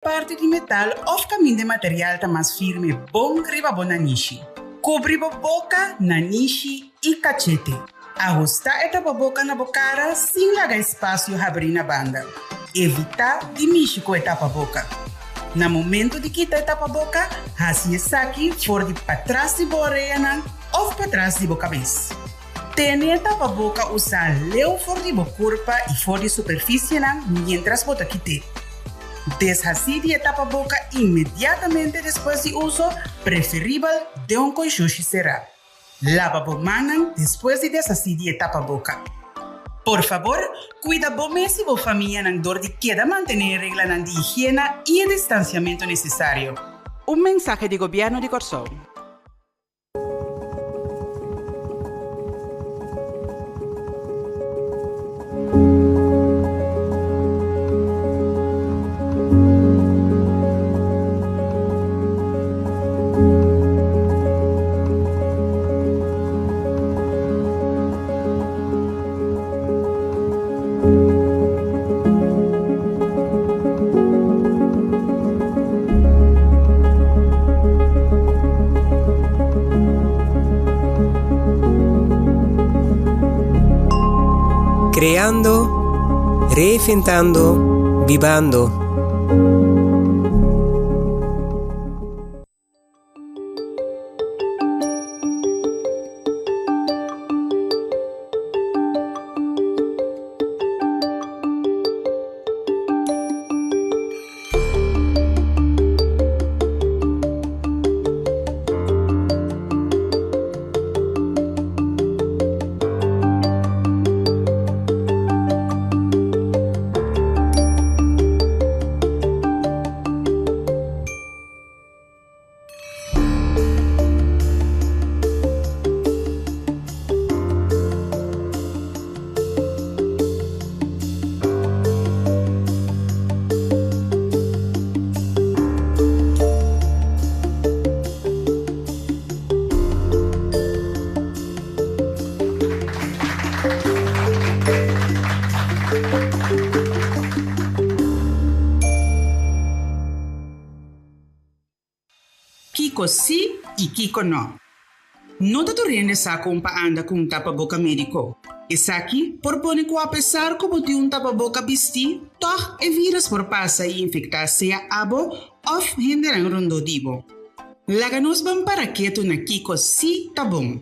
Parti di metal òf kaminda e material ta mas firme bon riba bo nanishi. Kubri bo boka, nanishi i kachete. Ahustá e tapaboka na bo kara sin laga espasio habrí na banda. Evitá di mishi ku e tapaboka. Na momento di kita e tapaboka, hasi esaki for di patras di bo oreanan òf patras di bo kabes. Tene e tapaboka usá leu for di bo kurpa i for di superfisienan miéntras bo ta kit'é. Deshasí di e tapaboka inmediatamente despues di uso, preferibel den un konshushi será. Laba bo mannan despues di deshasí di e tapaboka. Por fabor, kuida bo mes i bo famianan dor di keda mantené e reglanan di higiena i e distansiamentu nesesario. Un mensahe di Gobièrnu di Kòrsou. Creando, reinventando, bibando. Kiko sí i kiko no. No ta tur hende sa kon pa anda ku un tapaboka médiko. Esaki por pone ku apesar ku bo tin un tapaboka bistí, tòg e vírus por pasa i infektá sea abo òf hendenan rondó di bo. Laga nos ban para ketu na kiko sí ta bon.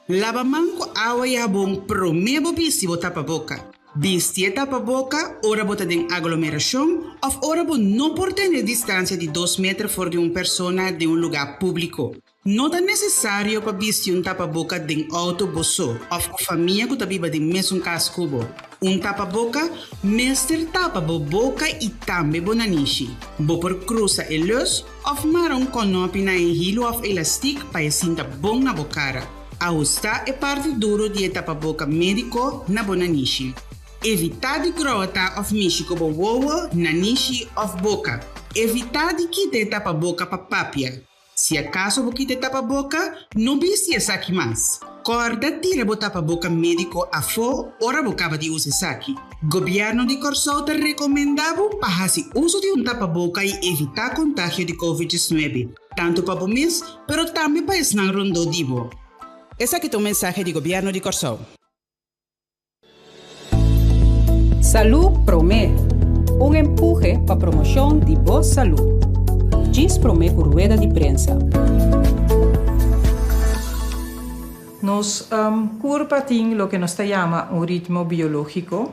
Laba man ku awa i habon promé bo bisti bo tapaboka. Bisti e tapaboka ora bo ta den aglomerashon òf ora bo no por tene distansia di dos meter for di un persona den un lugá públiko. No ta nesesario pa bisti un tapaboka den outo bo so òf ku famia ku ta biba den mesun kas ku bo. Un tapaboka mester tapa bo boka i tambe bo nanishi. Bo por krusa e lus òf mara un kònòpi na e hilu òf elastik pa e sinta bon na bo kara. Ahustá e parti duru di e tapaboka médiko na bo nanishi. Evitá di grota òf mishi ku bo wowo, nanishi òf boka. Evitá di kita e tapaboka pa papia. Si akaso bo kita e tapaboka, no bisti esaki mas. Kòrda tira bo tapaboka médiko afó ora bo kaba di usa esaki. Gobièrnu di Kòrsou ta rekomendá bo pa hasi uso di un tapaboka i evitá kontagio di Covid 19, tantu pa bo mes, pero tambe pa esnan rondó di bo. Esaki ta un mensahe di Gobièrnu di Kòrsou. Salú Promé, un empuhe pa promoshon di bo salú. Djis promé ku rueda di prensa. Nos kurpa tin loke nos ta yama un ritmo biológiko.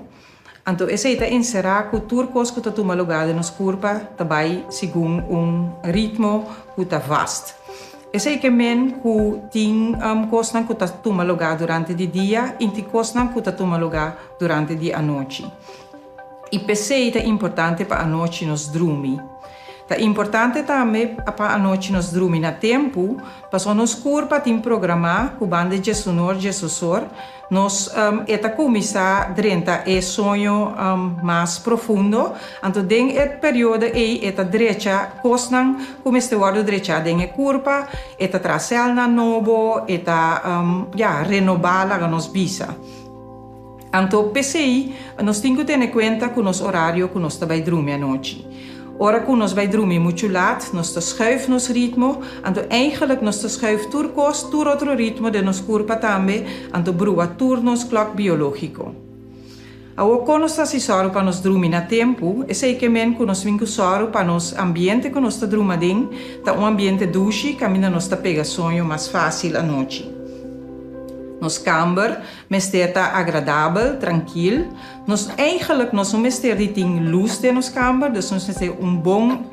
Anto esei ta enserá ku tur kos ku ta tuma lugá den nos kurpa ta bai segun un ritmo ku ta vast. Esei ke men ku tin kosnan ku ta tuma lugá durante di dia i tin kosnan ku ta tuma lugá durante di anochi. I p'esei ta importante pa anochi nos drumi. Ta importante tambe pa anochi nos drumi na tempu, pasobra nos kurpa tin programá ku banda djesunor djesosor Nos e ta kuminsá drenta e soño mas profundo, anto den e periodo ei e ta drecha kosnan ku mester wòrdu drechá den e kurpa, e ta traha sèlnan nobo, e ta ya renobá laga nos bisa. Anto p'esei nos tin ku tene kuenta ku nos orario ku nos ta bai drumi anochi. Ora ku nos bai drumi muchu lat, nos ta schuif nos ritmo, anto eigenlijk nos ta schuif tur kos, tur otro ritmo den nos kurpa tambe, anto brua tur nos klòk biológiko. Awor kon nos ta hasi sòru pa nos drumi na tempu? Esei ke men ku nos bin ku sòru pa nos ambiente ku nos ta druma den ta un ambiente dushi kaminda nos ta pega soño mas fásil anochi. Nos kamber mester ta agradabel, trankil. Nos eigenlijk nos no mester di tin lus den nos kamber, dus nos mester un bon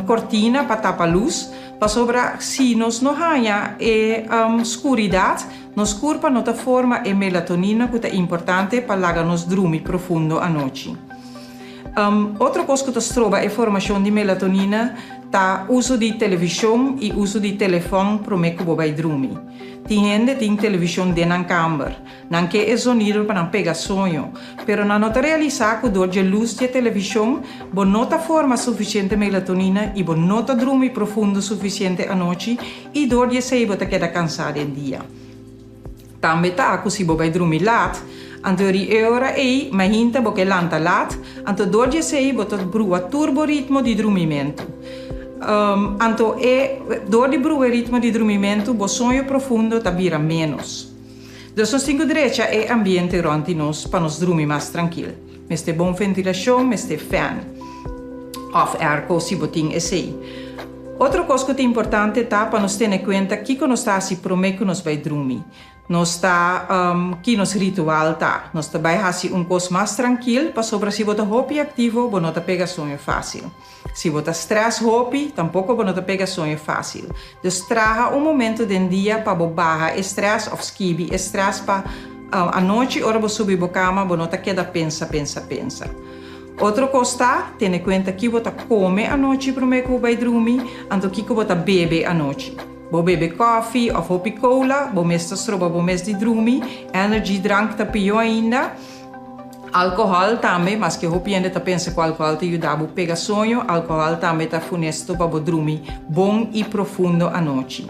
kortina pa tapa lus, pasobra si nos no haña e skuridat, nos kurpa no ta forma e melatonina ku ta importante pa laga nos drumi profundo anochi. Otro kos ku ta stroba e formashon di melatonina ta uso di televishon i uso di telefòn promé ku bo bai drumi. Tin hende tin televishon den nan kamber. Nan ke e zonido pa nan pega soño, pero nan no ta realisá ku dor dje lus dje televishon bo no ta forma sufisiente melatonina i bo no ta drumi profundo sufisiente anochi i dor di esei bo ta keda kansá den dia. Tambe ta ku si bo bai drumi lat, anto ri e ora ei mainta bo ke lanta lat, anto dor di esei bo ta brua tur bo ritmo di drumimentu. Anto e dor di brua e ritmo di drumimentu bo soño profundo ta bira ménos. Dus nos tin ku drecha e ambiente rònt di nos pa nos drumi mas trankil. Mester bon ventilashon, mester fèn òf airco si bo tin esei. Otro kos ku ta importante ta pa nos tene kuenta kiko nos ta hasi promé ku nos bai drumi. Nos ta ki nos ritual ta? Nos ta bai hasi un kos mas trankil pasobra si bo ta hopi aktivo bo no ta pega soño fásil. Si bo ta stress hopi, tampoko bo no ta pega soño fásil. Dus traha un momento den dia pa bo baha e stress òf skibi e stress pa anochi ora bo subi bo kama bo no ta keda pensa, pensa, pensa. Otro kos ta, tene kuenta ki bo ta kome anochi promé ku bo bai drumi, anto kiko bo ta bebe anochi. Bo bebe kòfi òf hopi kola, bo mes ta stroba bo mes di drumi, energy drank ta pió ainda. Alkohòl tambe, maske hopi hende ta pensa ku alkohòl ta yuda bo pega soño, alkohòl tambe ta funesto pa bo drumi bon i profundo anochi.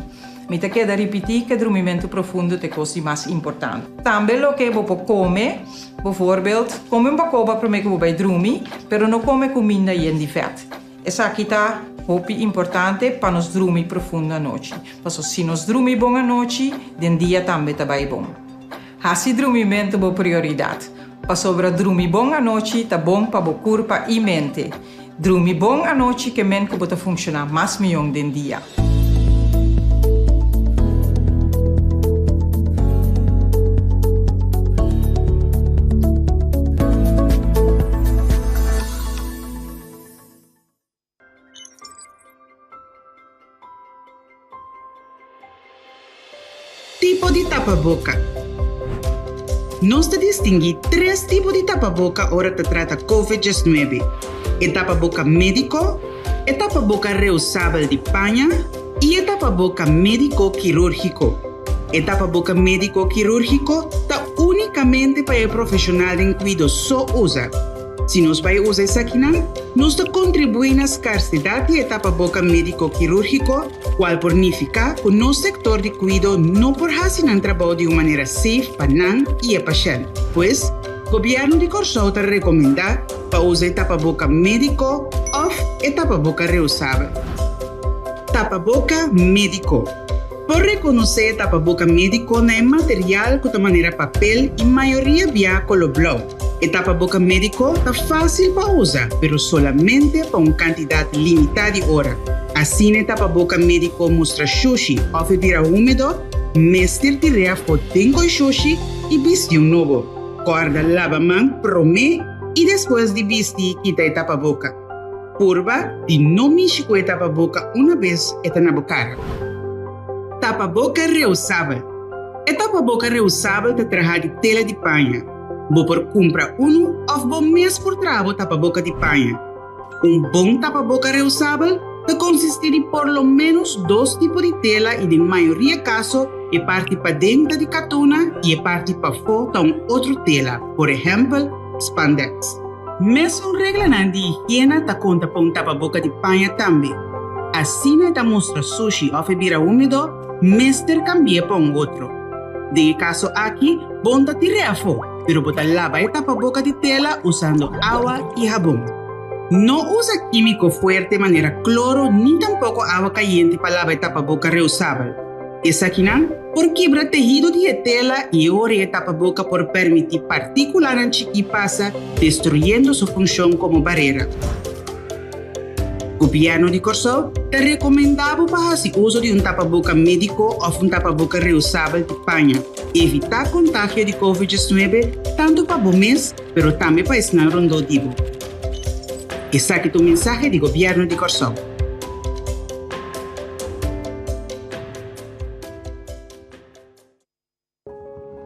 Mi ta keda ripití ku e drumimentu profundo ta e kos di mas importante. Tambe loke bo por kome, bovoorbeeld, kome un bakoba promé ku bo bai drumi, pero no kome kuminda yen di vèt. Esaki ta hopi importante pa nos drumi profundo anochi, pasobra si nos drumi bon anochi, den dia tambe ta bai bon. Hasi drumimentu bo prioridat, pasobra drumi bon anochi ta bon pa bo kurpa i mente. Drumi bon anochi ke men ku bo ta funshoná mas mion den dia. Tipo di tapaboka. Nos ta distinguí tres tipo di tapaboka ora ta trata Covid 19, e tapaboka médiko, e tapaboka reusabel di paña i e tapaboka médiko kirúrgiko. E tapaboka médiko kirúrgiko ta únikamente pa e profeshonal den kuido so usa. Si nos bai usa esakinan, nos ta kontribuí na skarsedat di e tapaboka médiko-kirúrgiko, kual por nifiká ku nos sektor di kuido no por hasi nan trabou di un manera safe pa nan i e pashènt. Pues, Gobièrnu di Kòrsou ta rekomendá pa usa e tapaboka médiko òf e tapaboka reusabel. Tapaboka médiko. Por rekonosé e tapaboka médiko na e material ku ta manera papel i mayoria bia koló blou. E tapaboka médiko ta fásil pa usa, pero solamente pa un kantidat limitá di ora. Asina e tapaboka médiko mustra shushi òf e bira húmedo, mester tir'é afó den koi shushi i bisti un nobo. Kòrda laba man promé i despues di bisti kita e tapaboka. Purba di no mishi ku e tapaboka unabes e ta na bo kara. Tapaboka reusabel. E tapaboka reusabel ta traha di tela di paña. Bo por kumpra unu òf bo mes por traha bo tapaboka di paña. Un bon tapaboka reusabel ta konsistí di por lo ménos dos tipo di tela i den mayoria kaso e parti paden ta di katuna i e parti pafó ta un otro tela, por ehèmpel, spandex. Mesun reglanan di higiena ta konta pa un tapaboka di paña tambe. Asina e ta mustra sushi òf e bira húmedo, mester kambi'é pa un otro. Den e kaso aki, bon ta tir'é afó, pero bo ta laba e tapaboka di tela usando awa i habon. No usa kímiko fuerte manera kloro ni tampoko awa kayente pa laba e tapaboka reusabel. Esakinan por kibra tehido di e tela i e ora e tapaboka por permití partíkulanan chikí pasa destruyendo su funshon komo barera. Gobièrnu di Kòrsou ta rekomendá bo pa hasi uso di un tapaboka médiko òf un tapaboka reusabel di paña. Evitá kontagio di Covid 19 tantu pa bo mes pero tambe pa esnan rondó di bo. Esaki ta un mensahe di Gobièrnu di Kòrsou.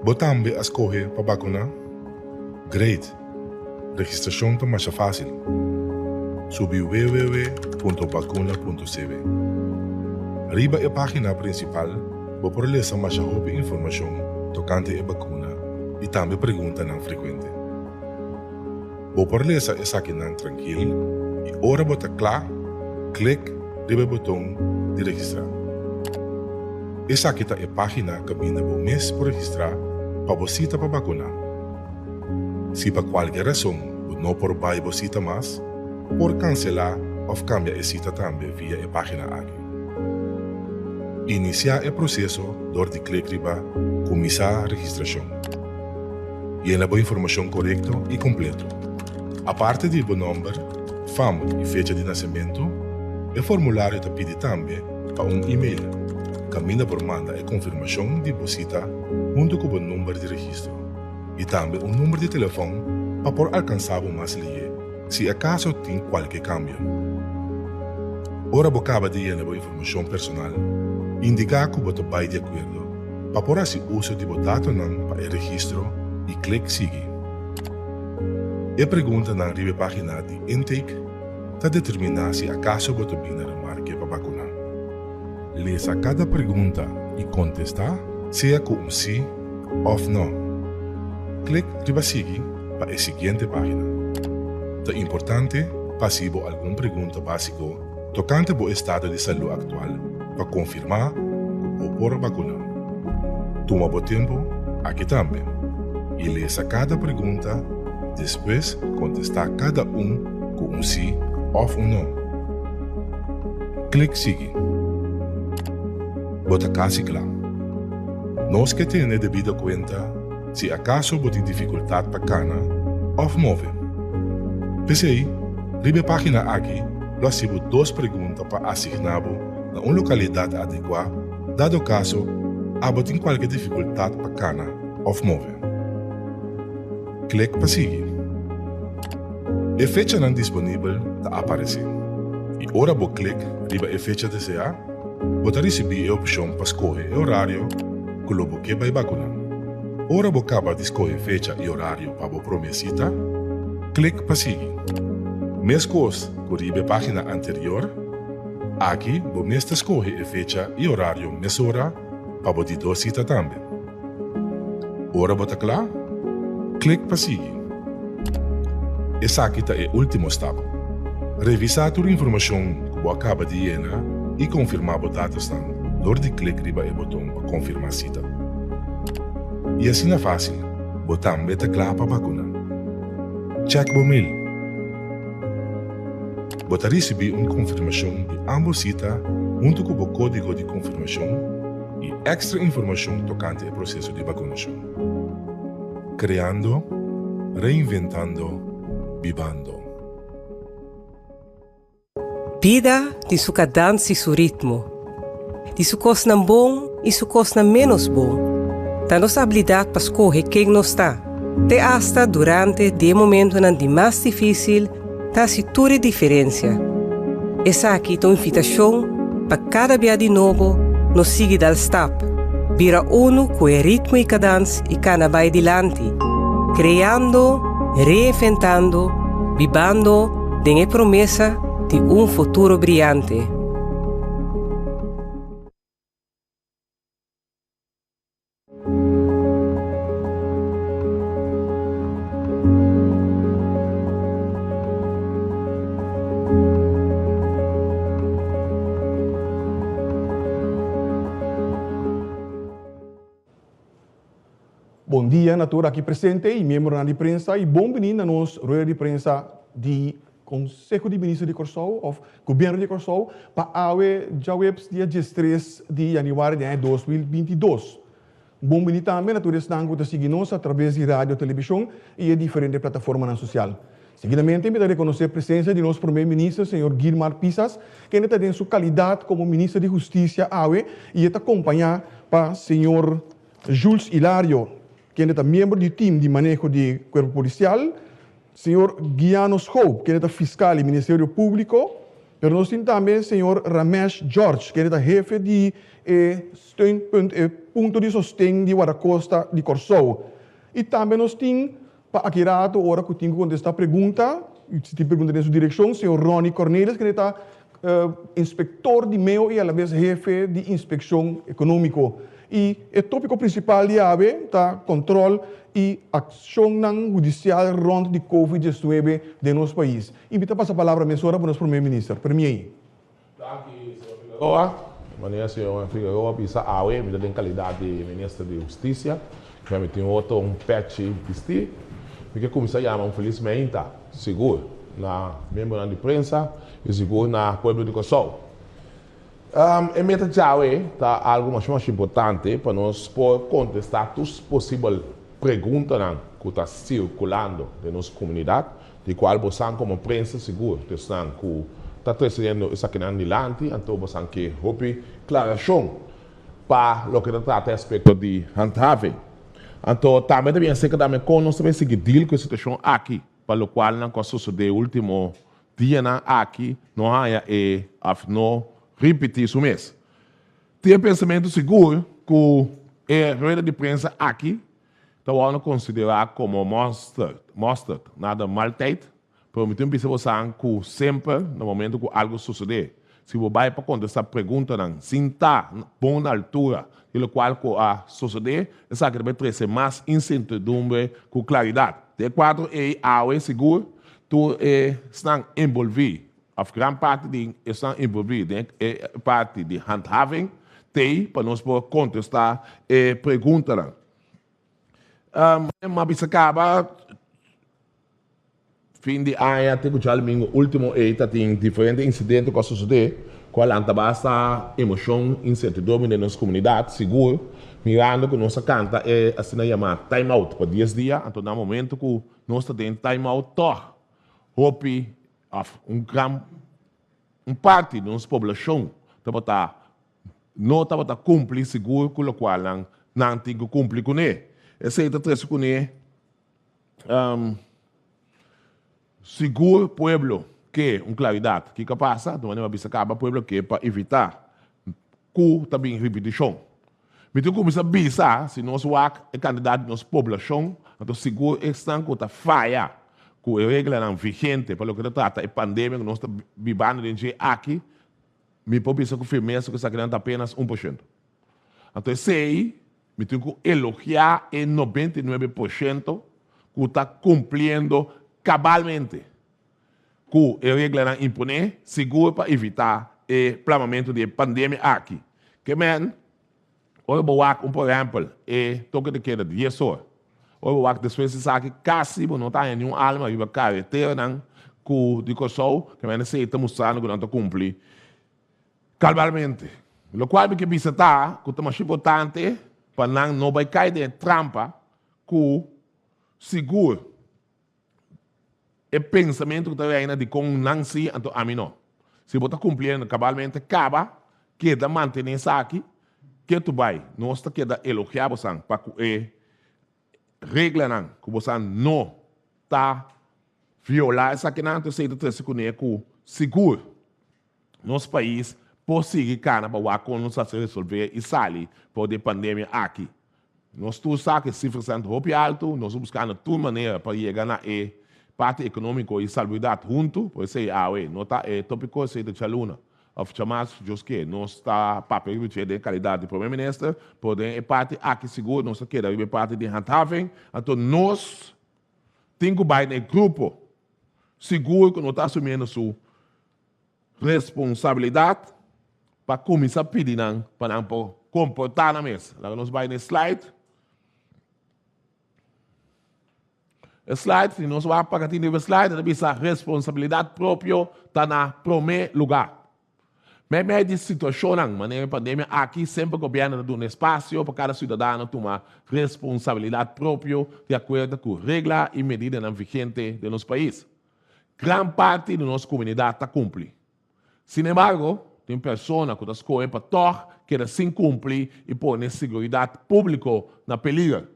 Bo tambe a skohe pa bakuná? Great! Registrashon ta masha fásil. Subi www.bakuna.cw. Riba e página prinsipal bo por lesa masha hopi informashon tokante e bakuna i tambe preguntanan frekuente. Bo por lesa esakinan trankil i ora bo ta kla, klik riba e boton di registrá. Esaki ta e página kaminda bo mes por registrá pa bo sita pa bakuná. Si pa kualke rason bo no por bai bo sita mas, por kanselá òf kambia e sita tambe via e página aki. Inisiá e proseso dor di klik riba Kuminsá registrashon. Yena bo informashon korekto i kompleto. Aparte di bo nòmber, fam i fecha di nasementu, e formulario ta pidi tambe pa un e-mail kaminda por manda e konfirmashon di bo sita huntu ku bo number di registro i tambe un number di telefòn pa por alkansá bo mas lihé si akaso tin kualke kambio. Ora bo kaba di yena bo informashon personal, indiká ku bo ta bai di akuerdo pa por hasi uso di bo datonan pa e registro i klik Sigui. E preguntanan riba e página di intake ta determiná si akaso bo ta bin na remarke pa bakuná. Lesa kada pregunta i kontestá sea ku un sí òf nò. Klik riba Sigui pa e siguiente página. Ta importante pa hasi bo algun pregunta básiko tokante bo estado di salú aktual pa konfirmá ku bo por bakuná. Tuma bo tempu aki tambe i lesa kada pregunta, despues kontestá kada un ku un sí òf un nò. Klik Sigui. Bo ta kasi kla. Nos ke tene debido kuenta si akaso bo tin difikultat pa kana òf move. P'esei, riba e página aki lo hasi bo dos pregunta pa asigná bo na un lokalidat adekuá dado kaso abo tin kualke difikultat pa kana òf move. Klik pa sigui. E fechanan disponibel ta aparesé i ora bo klik riba e fecha deseá, bo ta risibí e opshon pa skohe e orario ku lo bo ke bai bakuná. Ora bo kaba di skohe fecha i orario pa bo promé sita, klik pa sigui. Meskos ku riba e página anterior, aki bo mes ta skohe e fecha i orario mesora pa bo di dos sita tambe. Ora bo ta kla, klik pa sigui. Esaki ta e último stap. Revisá tur informashon ku bo a kaba di yena i konfirmá bo datosnan dor di klik riba e boton pa konfirmá sita. I asina fásil, bo tambe ta kla pa bakuná. Chèk bo mail. Bo ta risibí un konfirmashon di ámbos sita huntu ku bo kódigo di konfirmashon i èkstra informashon tokante e proseso di bakunashon. Kreando, reinventando, bibando. Bida tin su kadans i su ritmo, di su kosnan bon i su kosnan ménos bon. Ta nos abilidat pa skohe ken nos ta, te asta durante di e momentonan di mas difísil, ta hasi tur e diferensia. Esaki ta un invitashon pa kada bia di nobo nos sigui dal stap, bira unu ku e ritmo i kadans i kana bai dilanti, kreando, reinventando, bibando den e promesa di un futuro briante. Bon dia na tur aki presente y miembronan di prensa y bon bini na nos rueda di prensa di. Konseho di Minister di Kòrsou òf Gobièrnu di Kòrsou pa awe djaweps dia diestres di yanüari di aña 2022. Bon bini tambe na tur esnan ku ta sigui nos atrabes di radio, televishon i e diferente plataformanan sosial. Seguidamente mi ta rekonosé presensia di nos Promé Minister señor Gilmar Pisas kende ta den su kalidat komo Minister di Hustisia awe i e ta kompañá pa señor Jules Hilario kende ta miembro di tim di maneho di Kuerpo Polisial, Señor Guiano Schoop, kende ta fiskal di Ministerio Públiko, pero nos tin tambe señor Ramesh George, kende ta hefe di e steunpunt, e punto di sosten di Wardakosta di Kòrsou. I tambe nos tin pa aki rato ora ku tin ku kontestá pregunta, si tin pregunta den su direkshon, señor Ronnie Cornelis, kende ta inspektor di meo i alabes hefe di inspekshon ekonómiko. I e tópiko prinsipal di awe ta kòntròl i akshonnan hudisial rònt di Covid 19 den nos pais. I mi ta pasa palabra mesora pa nos Prome Minister. Premier. Danki, señor Figueroa. Manera señor Figueroa bisa awe, mi ta den kalidat di Minister di Hustisia. Mi tin otro un pèchi bistí. Mi ke kuminsá yama un felis meinta, sigur na miembronan di prensa i sigur na pueblo di Kòrsou. E meta djawe ta algu masha masha importante pa nos por kontestá tur posibel preguntanan ku ta sirkulando den nos komunidat, di kual bosan komo prensa sigur ta esnan ku ta tresiendo esakinan dilanti, anto bosan ke hopi klarashon pa loke ta trata e aspekto di handhaving. Anto tambe ta bien aserka tambe kon nos ta bay sigui deal ku e situashon aki pa lokualnan ku a sosode ultimo dianan aki no haña e òf no ripití su mes. Tin e pensamentu sigur ku e rueda di prensa aki ta wòrdu konsiderá komo mustard, mustard na de maaltijd. Pero mi tin bisa bosan ku semper na momento ku algu sosodé, si bo bai pa kontestá preguntanan sin ta bon na altura di lokual ku a sosodé, esaki ta bai trese mas insertidumbre ku klaridat. Den e kuadro ei, awe sigur tur esnan enbolví òf gran parti di esnan enbolví den e parti di handhaving t'ei pa nos por kontestá e preguntanan. Mi a bisa kaba fin di aña te ku djadumingu último ei ta tin diferente insidente ku a sosodé ku a lanta basta emoshon, insertidumbre den nos komunidat, sigur mirando ku nos a kanta e asina yamá time out pa dies dia, anto na momento ku nos ta den time out tòg hopi òf un gran un parti di nos poblashon tabata no tabata kumpli sigur ku lokualnan nan tin ku kumpli kuné. Esei ta trese kuné sigur pueblo ke un klaridat. Kiko a pasa? Di manera mi a bisa kaba pueblo ke pa evitá ku ta bin ripitishon. Mi tin kuminsá bisa si nos wak e kantidat di nos poblashon, anto sigur esnan ku ta faya ku e reglanan vigente pa loke ta trata e pandemia ku nos ta bibando den dje aki, Mi por bisa ku firmesa ku esakinan ta apenas 1%. Anto esei mi tin ku elogiá e 99% ku ta kumpliendo kabalmente ku e reglanan imponé, sigur pa evitá e plamamentu di e pandemia aki. Ke men, ora bo wak un por ehèmpel e toke de keda dies or, ora bo wak despues di esaki kasi bo no ta haña niun alma riba kareteranan ku di Kòrsou, ke men esei ta mustrando ku nan ta kumpli kabalmente. Lokual mi ke bisa ta ku ta masha importante pa nan no bai kai den e trampa ku sigur E pensamentu ku ta reina dikon nan si anto ami no. Si bo ta kumpliendo kabalmente kaba keda mantené esaki ketu bai. Nos ta keda elogiá bosan pa ku e reglanan ku bosan no ta violá esakinan anto esei ta trese kuné ku sigur nos pais por sigui kana pa wak kon nos hasi resolvé i sali for di e pandemia aki. Nos tur sa ku e sifranan ta hopi altu, nos ta buskando tur manera pa yega na e parti ekonómiko i salubridat huntu, por esei awe no ta e tópiko, esei ta djaluna òf djamas, Dios ke. Nos ta papia riba dje den kalidat di Prome Minister, pero den e parti aki sigur nos ta keda riba e parti di handhaving, anto nos tin ku bai na e grupo sigur ku no ta asumiendo su responsabilidat pa kuminsá pidi nan pa nan por komportá nan mes. Laga nos bai na e slide. E slide, si nos wak pa katin riba e slide, e ta bisa responsabilidat propio ta na promé lugá. Meimei di situashonnan manera e pandemia aki, semper gobièrnu ta duna espasio pa kada siudadano tuma responsabilidat propio di akuerdo ku regla i medidanan vigente den nos pais. Gran parti di nos komunidat ta kumpli. Sinembargo, tin persona ku ta skohe pa tòg keda sin kumpli i pone siguridat públiko na peliger.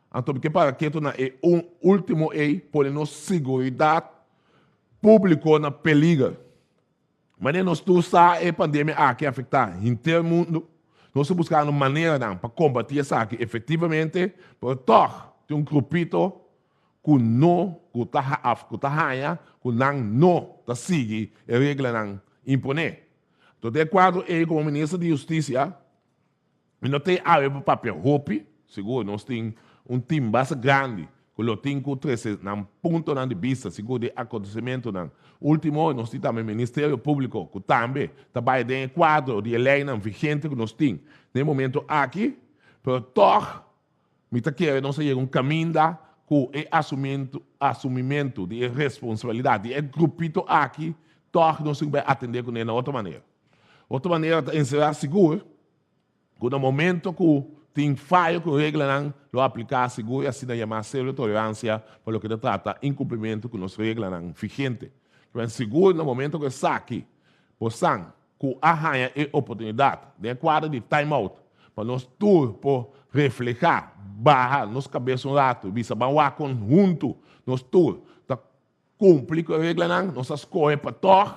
Anto mi ke para ketu na e un último ei, pone nos siguridat públiko na peliger. Manera nos tur sa e pandemia aki a afektá henter mundu. Nos ta buskando maneranan pa kombatí esaki efektivamente, pero tòg tin un grupito ku no ku ta òf ku ta haña ku nan no ta sigui e reglanan imponé. Anto den e kuadro ei komo Minister di Hustisia Mi no tin awe pa papia hopi, sigur nos tin un team basta grandi ku lo tin ku trese nan puntonan di bista sigur di akontesimentonan ultimo. Nos tin tambe Ministerio Publiko ku tambe ta bai den e kuadro di e leinan vigente ku nos tin den e momento aki, pero tòg mi ta kere nos a yega un kaminda ku e asumimentu di e responsabilidat di e grupito aki tòg nos tin ku bai atendé kuné na otro manera. Otro manera ta enserá sigur ku na momento ku tin fayo ku reglanan lo apliká sigur e asina yamá sero toleransia pa loke ta trata inkumplimentu ku nos reglanan vigente. Kiben sigur na momento ku esaki bo san ku a haña e oportunidat den e kuadro di time out pa nos tur por reflehá, baha nos kabes un ratu i bisa ban wak kon huntu nos tur ta Kumpli ku e reglanan, nos a skohe pa tòg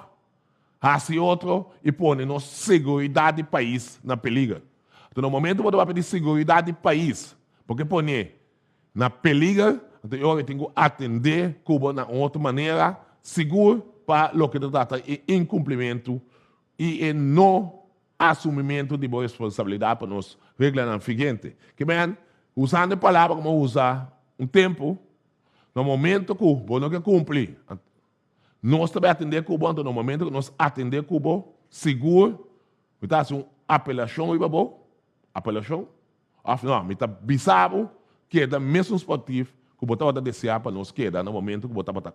hasi otro i pone nos seguridat di pais na peliger. Anto na momento bo ta papia di seguridat di pais, bo ke pone na peliger, anto e ora e tin ku atendé ku bo na un otro manera, sigur pa loke ta trata e inkumplimentu i e no asumimentu di bo responsabilidat pa nos reglanan vigente. Ke men, usando e palabra ku bo a usa un tempu, Na momento ku bo no ke kumpli, nos ta bai atendé ku bo, anto na momento ku nos atendé ku bo, sigur mi ta hasi un apelashon riba bo, apelashon, òf no, mi ta bisa bo keda mesun sportif ku bo tabata deseá pa nos keda na momento ku bo tabata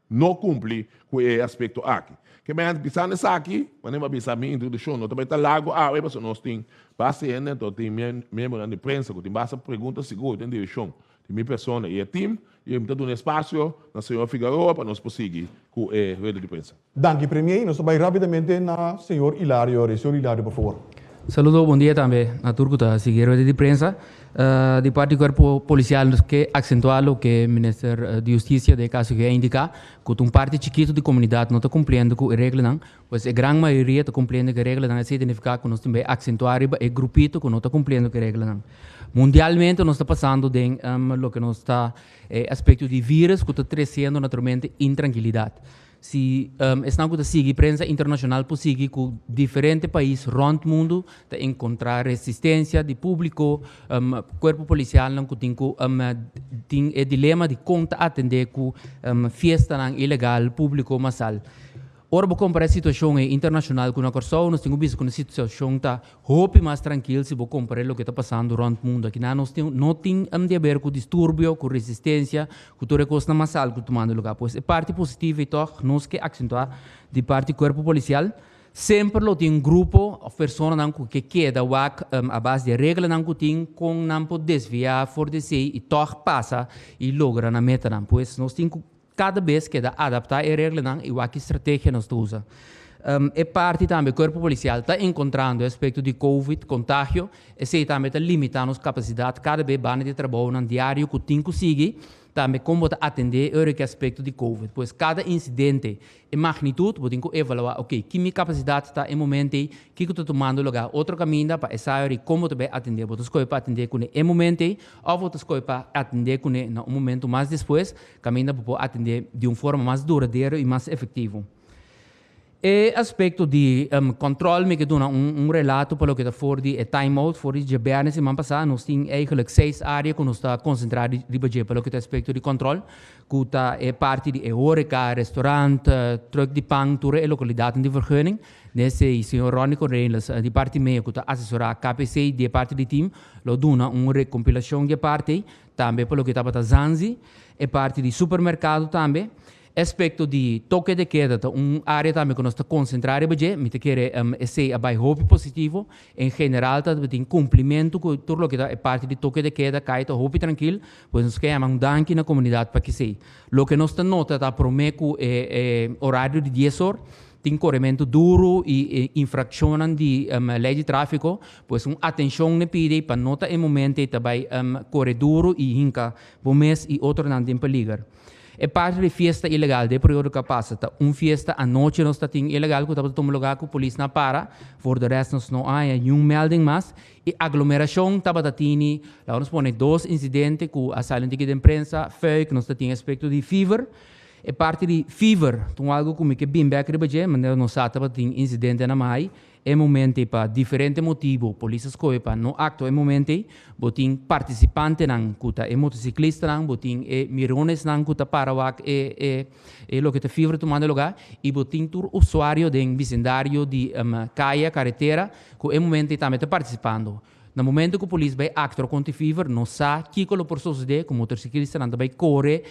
no kumpli ku e aspekto aki. Ke men bisando esaki, manera mi a bisa mi introdukshon no ta bai ta largu awe pasobra nos tin basta hende, anto tin miembronan di prensa ku tin basta pregunta sigur den direkshon di mi persona i e team i mi ta duna espasio na señor Figaroa pa nos por sigui ku e rueda di prensa. Danki Premier, nos ta bai rapidamente na señor Hilario Rey. Señor Hilario, por favor. Saludo, bon dia tambe na tur ku ta sigui e rueda di prensa. Di parti Cuerpo Policial nos ke accentua loke Minister di Husticia den e caso aki a indica, cu ta un parti chikito di comunidad no ta cumpliendo cu e reglanan, pues e gran mayoria ta cumpliendo cu e reglanan, esey significa cu nos tin bay accentua riba e grupito cu no ta cumpliendo cu e reglanan. Mundialmente nos ta pasando den loke nos ta e aspecto di virus cu ta treciendo naturalmente intranquilidad. Si esnan ku ta sigui prensa internashonal por sigui ku diferente pais rònt mundu ta enkontrá resistensia di públiko, kuerpo polisialnan ku tin ku tin e dilema di kon ta atendé ku fiestanan ilegal públiko masal. Ora bo kompará e situashon ei internashonal ku na Kòrsou nos tin ku bisa ku nos situashon ta Hopi mas trankil si bo kompar'é loke ta pasando rònt mundu. Akinan nos tin no tin di haber ku disturbio, ku resistensia, ku tur e kosnan masal ku ta tumando lugá. Pues e parti positivo ei tòg nos ke aksentuá di parti kuerpo polisial. Semper lo tin un grupo òf personanan ku ke keda wak a base di e reglanan ku tin kon nan por desviá for di esei i tòg pasa i logra nan metanan. Pues nos tin ku Kada bes keda adaptá e reglanan i wak ki strategia nos ta usa. E parti tambe Cuerpo Policial ta encontrando e aspecto di Covid, contagio, esey tambe ta limita nos capacidad kada be banda di trabounan diario cu tin cu sigui, tambe con bo ta atende e ora ki aspecto di Covid. Pues kada incidente E magnitud, bo tin ku evaluá, oke, ki mi kapasidat ta e momento ei, kiko ta tumando lugá otro kaminda pa e sa ori kon bo ta bai atendé. Bo ta skohe pa atendé kuné e momento ei òf bo ta skohe pa atendé kuné na un momento mas despues, kaminda bo por atendé di un forma mas duradero i mas efektivo. E aspekto di kòntròl mi ke duna un relato pa loke ta for di e time out for di djabièrnè siman pasá. Nos tin eigenlijk seis área ku nos ta konsentrá riba dje pa loke ta aspekto di kòntròl, ku ta e parti di e hóreka, restorant, trùk di pan, tur e lokalidatnan di vergunning. Den esei señor Ronnie Cornelis di parti meo ku ta asesorá KPC di e parti di tim lo duna un rekompilashon di e parti ei, tambe pa loke tabata Zanzi, e parti di supermerkado tambe. Aspekto di toke de keda ta un área tambe ku nos ta konsentrá riba dje. Mi ta kere esei a bai hopi positivo. En general ta tin kumplimentu ku tur loke ta e parti di toke de keda kai ta hopi trankil. Pues nos ke yama un danki na komunidat pa kisei. Loke nos ta nota ta promé ku e e orario di dies or tin korementu duru i infrakshonnan di lei di tráfiko. Pues un atenshon ne pidi pa no ta e momento ei ta bai kore duru i hinka bo mes i otronan den peliger. E parti di fiesta ilegal den e periodo ku a pasa ta un fiesta anochi nos ta tin ilegal ku tabata tuma lugar ku polisnan a para, for de rest nos no a haña niun melding mas i aglomerashon tabata tini, laga nos pone dos insidente ku a sali un tiki den prensa, fuik nos ta tin aspekto di fever, e parti di fever ta un algu ku mi ke bin bek riba dje manera nos sa tabata tin insidente na Maai. E momento ei pa diferente motibu polis a skohe pa no aktua e momento ei. Bo tin partisipantenan ku ta e motociclistanan, bo tin e mironesnan ku ta para wak e e e loke ta fiebre tumando lugá i bo tin tur usuario den bisindario di kaya, karetera, ku e momento ei tambe ta partisipando. Na momento ku polis bai aktua kontra e fever no sa kiko lo por sosodé ku motorsiklistanan ta bai kore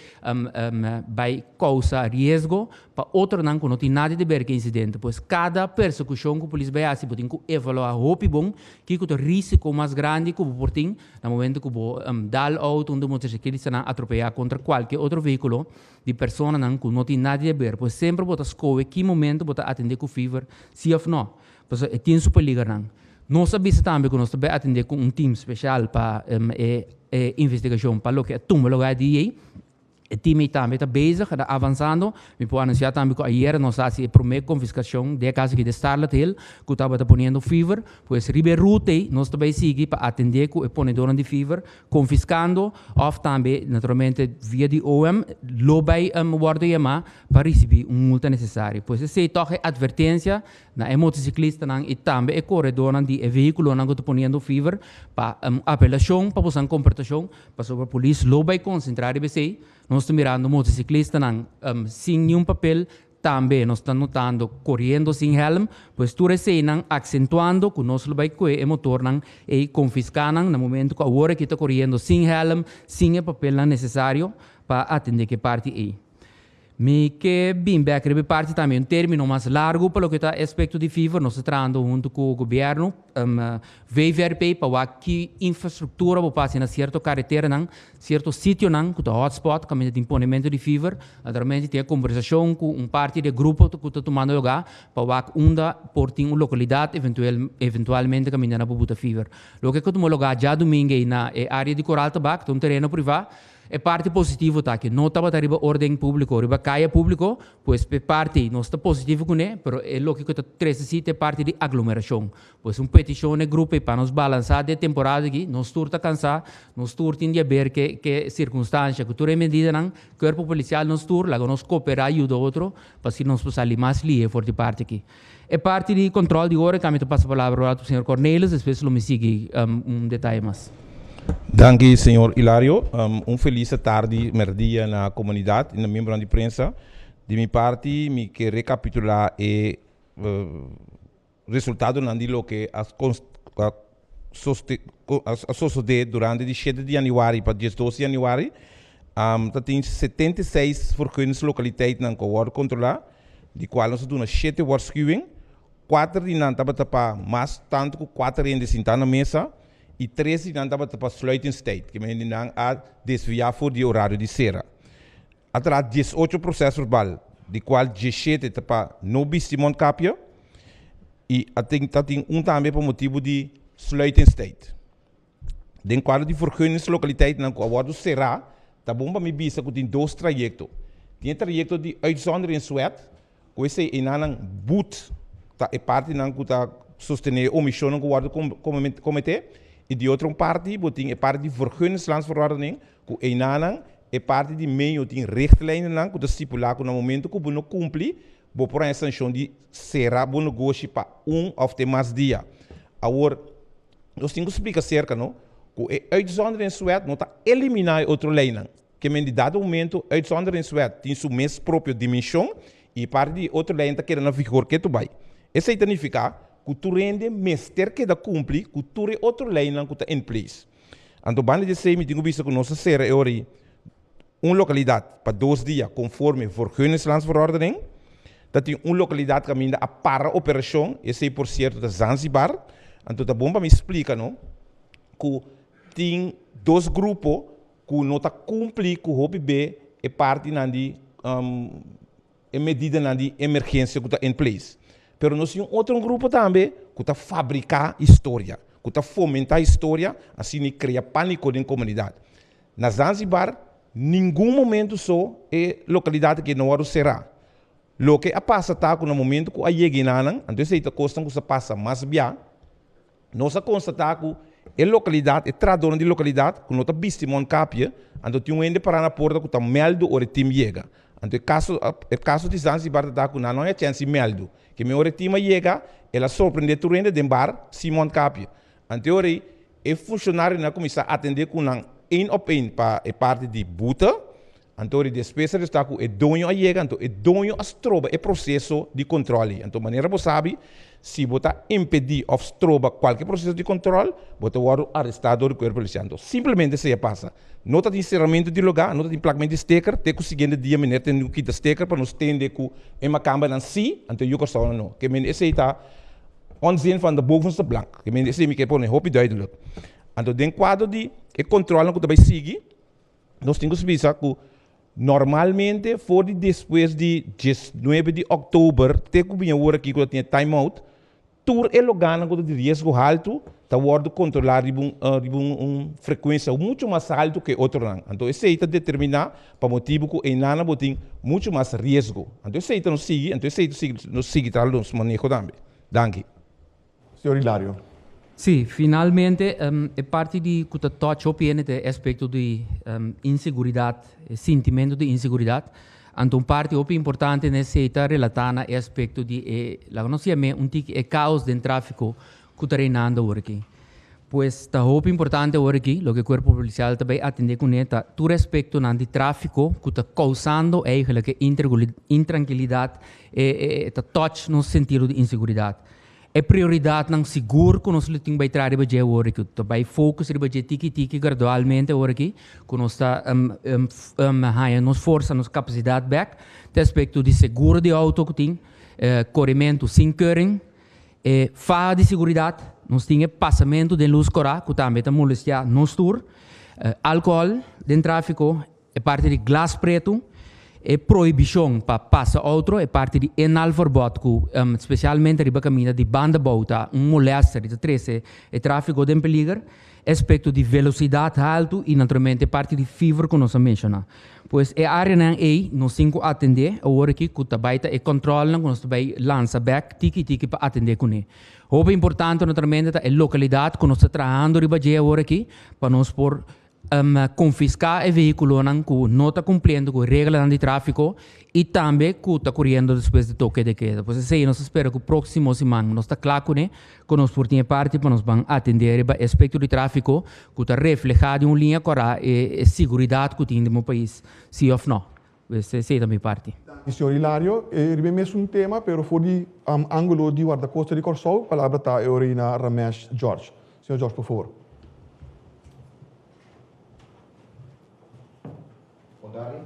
bai kousa riesgo pa otronan ku no tin nada di ber ku e insidente. Pues kada persekushon ku polis bai hasi bo tin ku evaluá hopi bon kiko ta risiko mas grandi ku bo por tin na momento ku bo dal outo un di motorsiklistanan atropeyá kontra kualke otro vehíkulo di personanan ku no tin nada di ber. Pues semper bo ta skohe ki momento bo ta atendé ku fever si òf no. Pasobra e tin su peligernan. Nos a bisa tambe ku nos ta bai atendé ku un tim spesial pa e e investigashon pa loke a tumba lugá di ei. E tim ei tambe ta bezig, ta avansando. Mi por anunsiá tambe ku ayera nos a hasi e promé konfiskashon den e kaso aki di Starlet Hill ku tabata poniendo fever. Pues riba e ruta ei nos ta bai sigui pa atendé ku e ponedornan di fever, konfiskando òf tambe naturalmente via di OM lo bai wòrdu yamá pa risibí un multa nesesario. Pues esei tòg e atvertensia na e motociclistanan y tambe e coredornan di e vehiculonan cu ta poniendo fever pa apelacion pa bosan comportacion pasobra polis lo bay concentra riba esey. Nos ta mirando motociclistanan sin niun papel, tambe nos ta notando coriendo sin helm, pues tur eseynan accentuando cu nos lo bay cue e motornan ey confisca nan na momento cu awor aki ta coriendo sin helm, sin e papelnan necesario pa atende cu e parti ey. Mi ke bin bek riba e parti tambe un termino mas largu pa loke ta e aspekto di fever. Nos ta trahando huntu ku gobièrnu, VVRP, pa wak ki infrastruktura bo por hasi na sierto kareteranan, sierto sitionan ku ta hotspot kaminda tin ponementu di fever. Naturalmente tin e kombersashon ku un parti di e grupo ku ta tumando lugá pa wak unda por tin un lokalidat eventuel eventualmente kaminda nan por buta fever. Loke ku tuma lugá djadumingu ei na e área di Koral Tabak ta un tereno privá. E parti positivo ta ke no tabata riba orden públiko, riba kaya públiko, pues p'e parti nos ta positivo kuné, pero e loke ku ta trese si ta e parti di aglomerashon. Pues un petishon n'e grupo ei pa nos balansá den e temporada aki, nos tur ta kansá, nos tur tin di haber ke ke sirkunstansha, ku tur e medidanan, kuerpo polisial nos tur, laga nos koperá yuda otro pa asina nos por sali mas lihe for di parti aki. E parti di control di ora cambio ta pasa palabra rato señor Cornelis, despues lo mi sigui un detaye mas. Danki señor Hilario. Un felis tardi, merdia na comunidad y na miembronan di prensa. Di mi parti mi ke recapitula e resultadonan di loke a a sosode durante di shete di januari pa diesdos di januari. Ta tin 76 vergunningslokaliteitnan ku a wòrdu kontrolá, di kual nos a duna shete waarschuwing. Kuater di nan tabata pa mas tantu ku kuater hende sintá na mesa i tres di nan tabata pa sluitingstijd, ke men hendenan a desviá for di e orario di sera. A traha 18 prosèsverbal, di kual 17 ta pa no bisti mondkapje i a tin ta tin un tambe pa motibu di sluitingstijd. Den kuadro di vergunningslokaliteitnan ku a wòrdu será, ta bon pa mi bisa ku tin dos trayekto. Tin e trayekto di uitzonderingswet, ku esei enanan but ta e partinan ku ta sostené e omishonnan ku wòrdu kometé, i di otro parti bo tin e parti di vergunningslandsverordening, ku enanan e parti di meio tin richtlijnennan ku ta stipulá ku na momento ku bo no kumpli, bo por haña sanshon di sera bo negoshi pa un òf te mas dia. Awor, nos tin ku splika serka no ku e uitzonderingswet no ta eliminá e otro leinan. Ke men di dado momento uitzonderingswet tin su mes propio dimenshon i parti di e otro leinan ta keda na vigor ketu bai. Esei ta nifiká ku tur hende mester keda kumpli ku tur e otro leinan ku ta in place. Anto banda di esei mi tin ku bisa ku nos a sera e ora ei un lokalidat pa dos dia konforme Vergunningslandsverordening. Ta tin un lokalidat kaminda a para operashon, esei por sierto ta Zanzibar. Anto ta bon pa mi splika no ku tin dos grupo ku no ta kumpli ku hopi be e partinan di e medidanan di emergensia ku ta in place. Pero nos tin un otro grupo tambe ku ta fabriká historia, ku ta fomentá historia, asina i krea pániko den komunidat. Na Zanzibar, ningun momento so e lokalidat aki no wòrdu será. Loke a pasa ta ku na momento ku a yega enanan, anto esei ta kosnan ku sa pasa mas bia, Nos a konstatá ku e lokalidat, e trahadónan di lokalidat ku no ta bisti mondkapje, anto tin un hende pará na porta ku ta mèldu ora e tim yega. Anto e kaso, e kaso di Zanzibar ta ta ku nan no haña chèns di mèldu. Ke mi ora e tim a yega, el a sorprendé tur hende den bar sin mondkapje. Anto e ora ei, e funshonarionan a kuminsá atendé ku nan één op één pa e parti di bute. Anto di despues a resulta ku e doño a yega, anto e doño a stroba e proseso di kontròl ei. Anto manera bo sabi, si bo ta impedí òf stroba kualke proseso di kontròl, bo ta wòrdu arestá dor di kuerpo polisial. Anto simplemente esei a pasa. No ta tin seramentu di lugá, no ta tin plakmentu di steker, te ku siguiente dia mener tende ku kita steker pa nos tende ku e makambanan sí, anto e yu Kòrsounan no. Ke mende esei ta onzin van de bovenste plank. Ke mende esei mi ke pone hopi duidelijk. Anto den kuadro di e kontròlnan ku ta bai sigui, Nos tin ku bisa ku normalmente for di despues di diesnuebe di òktober te ku bin awor aki ku ta tin e time out, tur e loganan ku ta di riesgo haltu ta wòrdu kontrolá riba un riba un frekuensia muchu mas haltu ku e otronan. Anto esei ta determiná pa motibu ku einan bo tin muchu mas riesgo. Anto esei ta nos sigui, anto esei ta sigui nos sigui traha nos maneho tambe. Danki. Señor Hilario. Sí, finalmente e parti di ku ta touch hopi hende ta e aspekto di inseguridat, e sintimentu di inseguridat. Anto un parti hopi importante na esei ta relatá na e aspekto di e, laga nos yam'é un tiki e kaos den tráfiko ku ta reinando awor aki. Pues ta hopi importante awor aki, loke Kuerpo Polisial ta bai atendé kuné ta tur aspektonan di tráfiko ku ta kousando eigentlik e intrankilidat, e ta touch nos sentido di inseguridat. E prioridatnan sigur ku nos lo tin bai traha riba dje awor aki, ta bai focus riba dje tiki tiki gradualmente awor aki ku nos ta haña nos forsa, nos kapasidat bèk te aspekto di seguro di outo ku tin, korementu sin keuring, e faha di seguridat, nos tin e pasamentu den lus kòrá ku tambe ta molestiá nos tur, alkohòl den tráfiko, E parti di glas pretu, e prohibishon pa pasa outro, e parti di inhaalverbod ku spesialmente riba kaminda di banda bou ta un molèster i ta trese e tráfiko den peliger, e aspekto di velosidat haltu i naturalmente e parti di fever ku nos a menshoná. Pues e áreanan ei nos tin ku atendé awor aki ku ta bai ta e kòntròlnan ku nos ta bai lansa bèk tiki tiki pa atendé kuné. Hopi importante naturalmente ta e lokalidat ku nos ta trahando riba dje awor aki pa nos por Konfiská e vehíkulonan ku no ta kumpliendo ku e reglanan di tráfiko i tambe ku ta kuriendo despues di toke de keda. Pues esei nos ta spera ku próksimo siman nos ta kla kuné ku nos por tin e parti pa nos ban atendé riba e aspekto di tráfiko ku ta reflehá den un liña kòrá e siguridat ku tin den bo pais, si òf nò. Pues esei ta mi parti. Danki señor Hilario. E riba e mesun tema pero for di ángulo di Wardakosta di Kòrsou, palabra ta e Orina Ramesh George. Señor George por favor. Ondari,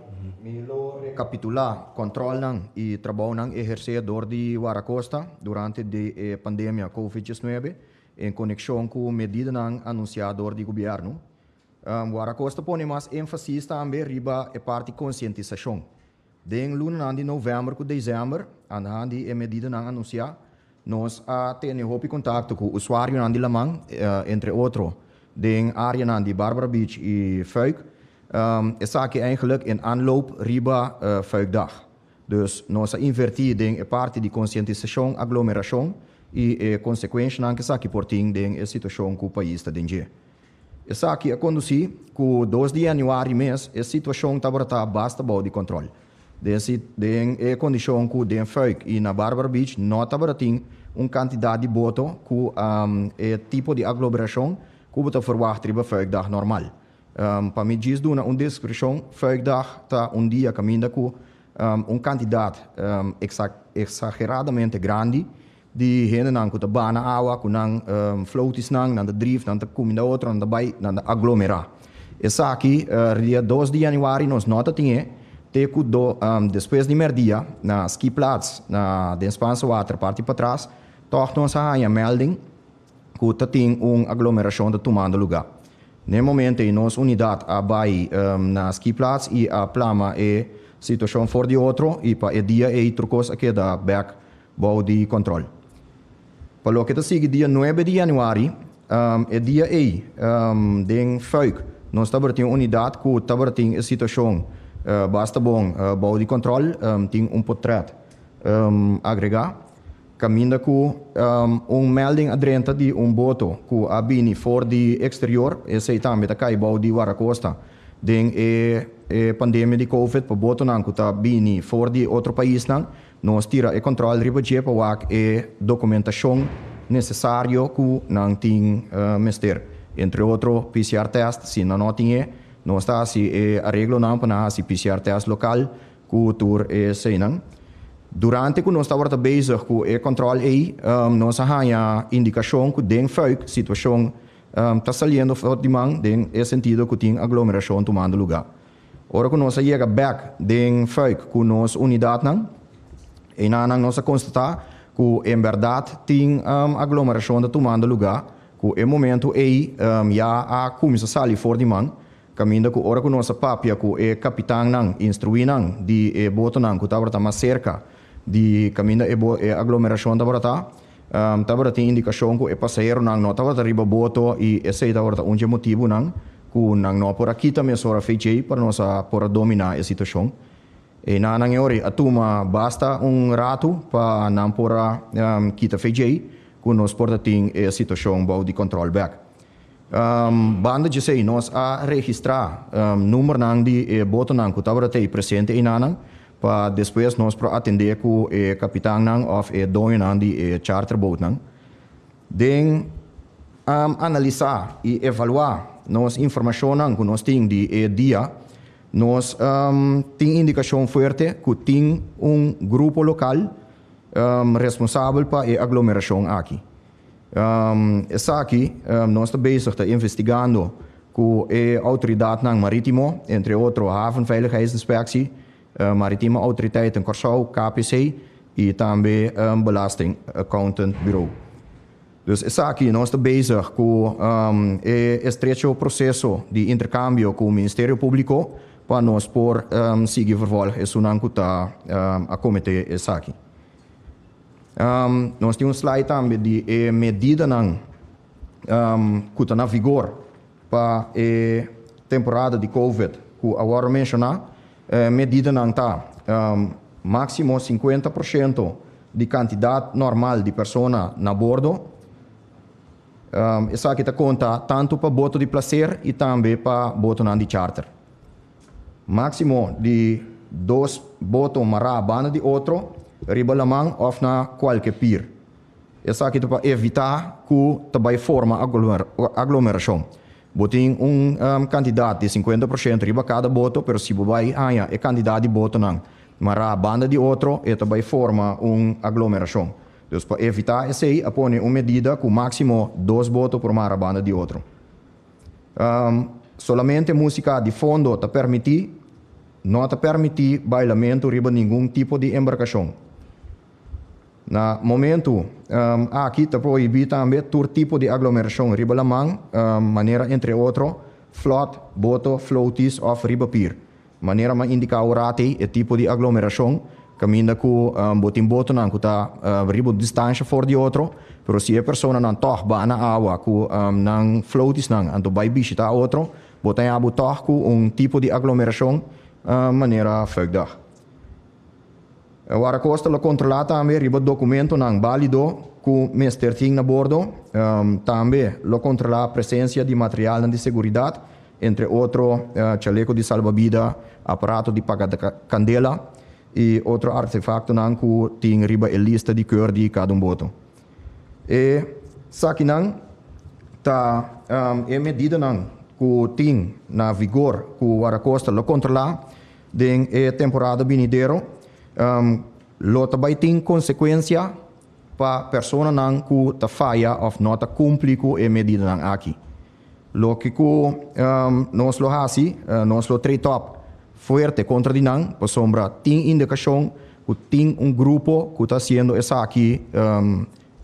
mi lo rekapitulá kòntròlnan i trabounan ehersé dor di Wardakosta durante di e pandemia Covid diesnuebe en konekshon ku medidanan anunsiá dor di gobièrnu. Wardakosta pone mas énfasis tambe riba e parti konsientisashon. Den lunanan di novèmber ku desèmber, anhan di e medidanan anunsiá, nos a tene hopi kontakto ku usuarionan di laman, entre otro den áreanan di Barbara Beach i Fuik. Esaki eigenlijk in aanloop riba Fuikdag. Dus nos a invertí den e parti di konsientisashon, aglomerashon i e konsekuenshanan ku esaki por tin den e situashon ku pais ta den dje. Esaki a kondusí ku dos di yanüari mes e situashon tabata basta bou di kòntròl. Den si den e kondishon ku den Fuik i na Barbara Beach no tabatin un kantidat di boto ku e tipo di aglomerashon ku bo ta verwagt riba Fuikdag normal. Pa mi djis duna un deskripshon, Fuikdag ta un dia kaminda ku un kantidat eksageradamente grandi di hendenan ku ta bana awa ku nan floaties-nan, nan ta drif, nan ta kuminda otro, nan ta bai, nan ta aglomerá. Esaki dia dos di yanüari nos no ta tin e te ku do despues di mèrdia na skiplaats na den Spaanse Water parti patras tòg nos a haña melding ku ta tin un aglomerashon ta tumando lugá. Na e momento ei nos unidat a bai na skiplaats i a plama e situashon for di otro i pa e dia ei tur kos a keda bèk bou di kòntròl. Pa loke ta sigui dia nuebe di yanüari, e dia ei den Fuik nos tabatin un unidat ku tabatin e situashon basta bon bou di kòntròl, tin un potrèt agregá kaminda ku un melding a drenta di un boto ku a bini for di eksterior, esei tambe ta kai bou di Warakosta den e pandemia di covid pa botonan ku ta bini for di otro paisnan. Nos tira e kòntròl riba dje pa wak e dokumentashon nesesario ku nan tin mester. Entre otro PCR tèst, si nan no tin e, nos ta hasi e areglonan pa nan hasi PCR tèst lokal ku tur eseinan. Durante ku nos tabata bezig ku e kòntròl ei, nos a haña indikashon ku den Fuik situashon ta saliendo for di man den e sentido ku tin aglomerashon tumando lugá. Ora ku nos a yega bèk den Fuik ku nos unidatnan, einanan nos a konstatá ku en bèrdat tin aglomerashon ta tumando lugá, ku e momentu ei ya a kuminsá sali for di man, kaminda ku ora ku nos a papia ku e kapitannan, instruínan di e botonan ku tabata mas serka di kaminda e e aglomerashon tabata, tabata tin indikashon ku e pasaheronan no tabata riba boto i esei tabata un dje motibunan ku nan no por a kita mesora FJ pa nos a por a dominá e situashon. E nan e ora a tuma basta un ratu pa nan por a kita FJ ku nos por ta tin e situashon bou di kòntròl bèk. Banda djesei nos a registrá numbernan di e botonan ku tabata tei presente einanan pa despues nos por atendé ku e kapitannan òf e doñonan di e charterboatnan. Den analisá i evaluá nos informashonnan ku nos tin di e dia, nos tin indikashon fuerte ku tin un grupo lokal responsabel pa e aglomerashon aki. Esaki nos ta bezig ta investigando ku e outoridatnan marítimo, entre otro Havenveiligheidsinspectie, Maritieme Autoriteiten Kòrsou, KPC, i tambe Belasting Accountant Bureau. Dus esaki nos ta bezig ku e estrecho proseso di interkambio ku Ministerio Públiko pa nos por sigui vervolg esunnan ku ta a kometé esaki. Nos tin un slide tambe di e medidanan ku ta na vigor pa e temporada di Covid ku a wòrdu menshoná. E medidanan ta, máksimo 50% di kantidat normal di persona na bordo. Esaki ta konta tantu pa boto di plaser i tambe pa botonan di charter. Máksimo di dos boto mará banda di otro riba laman òf na kualke pir. Esaki ta pa evitá ku ta bai forma aglomerashon. Bo tin un kantidat di 50% riba kada boto, pero si bo bai haña e kantidat di botonan mará banda di otro, e ta bai forma un aglomerashon. Dus pa evitá esei a pone un medida ku máksimo dos boto por mara banda di otro. Solamente músika di fondo ta permití, no ta permití bailamentu riba ningun tipo di embarkashon. Na momentu aki ta prohibí tambe tur tipo di aglomerashon riba laman, manera entre otro, flòt, boto, floaties òf riba pir. Manera m'a indiká ora ei, e tipo di aglomerashon kaminda ku bo tin botonan ku ta riba un distansha for di otro, pero si e personanan tòg ba na awa ku nan floaties-nan anto bai bishitá otro, bo ta haña bo tòg ku un tipo di aglomerashon manera Fuikdag. Wardakosta lo kontrolá tambe riba dokumentonan bálido ku mester tin na bordo. Tambe lo kontrolá presensia di materialnan di seguridat, entre otro chaleko di salbabida, aparato di paga kandela. i otro artefaktonan ku tin riba e lista di keur di kada un boto. Esakinan ta e medidanan ku tin na vigor ku Wardakosta lo kontrolá den e temporada binidero. Lo ta bai tin konsekuensia pa personanan ku ta faya òf no ta kumpli ku e medidanan aki. Loke ku nos lo hasi, nos lo tree top fuerte kontra di nan, pasobra tin indikashon ku tin un grupo ku ta hasiendo esaki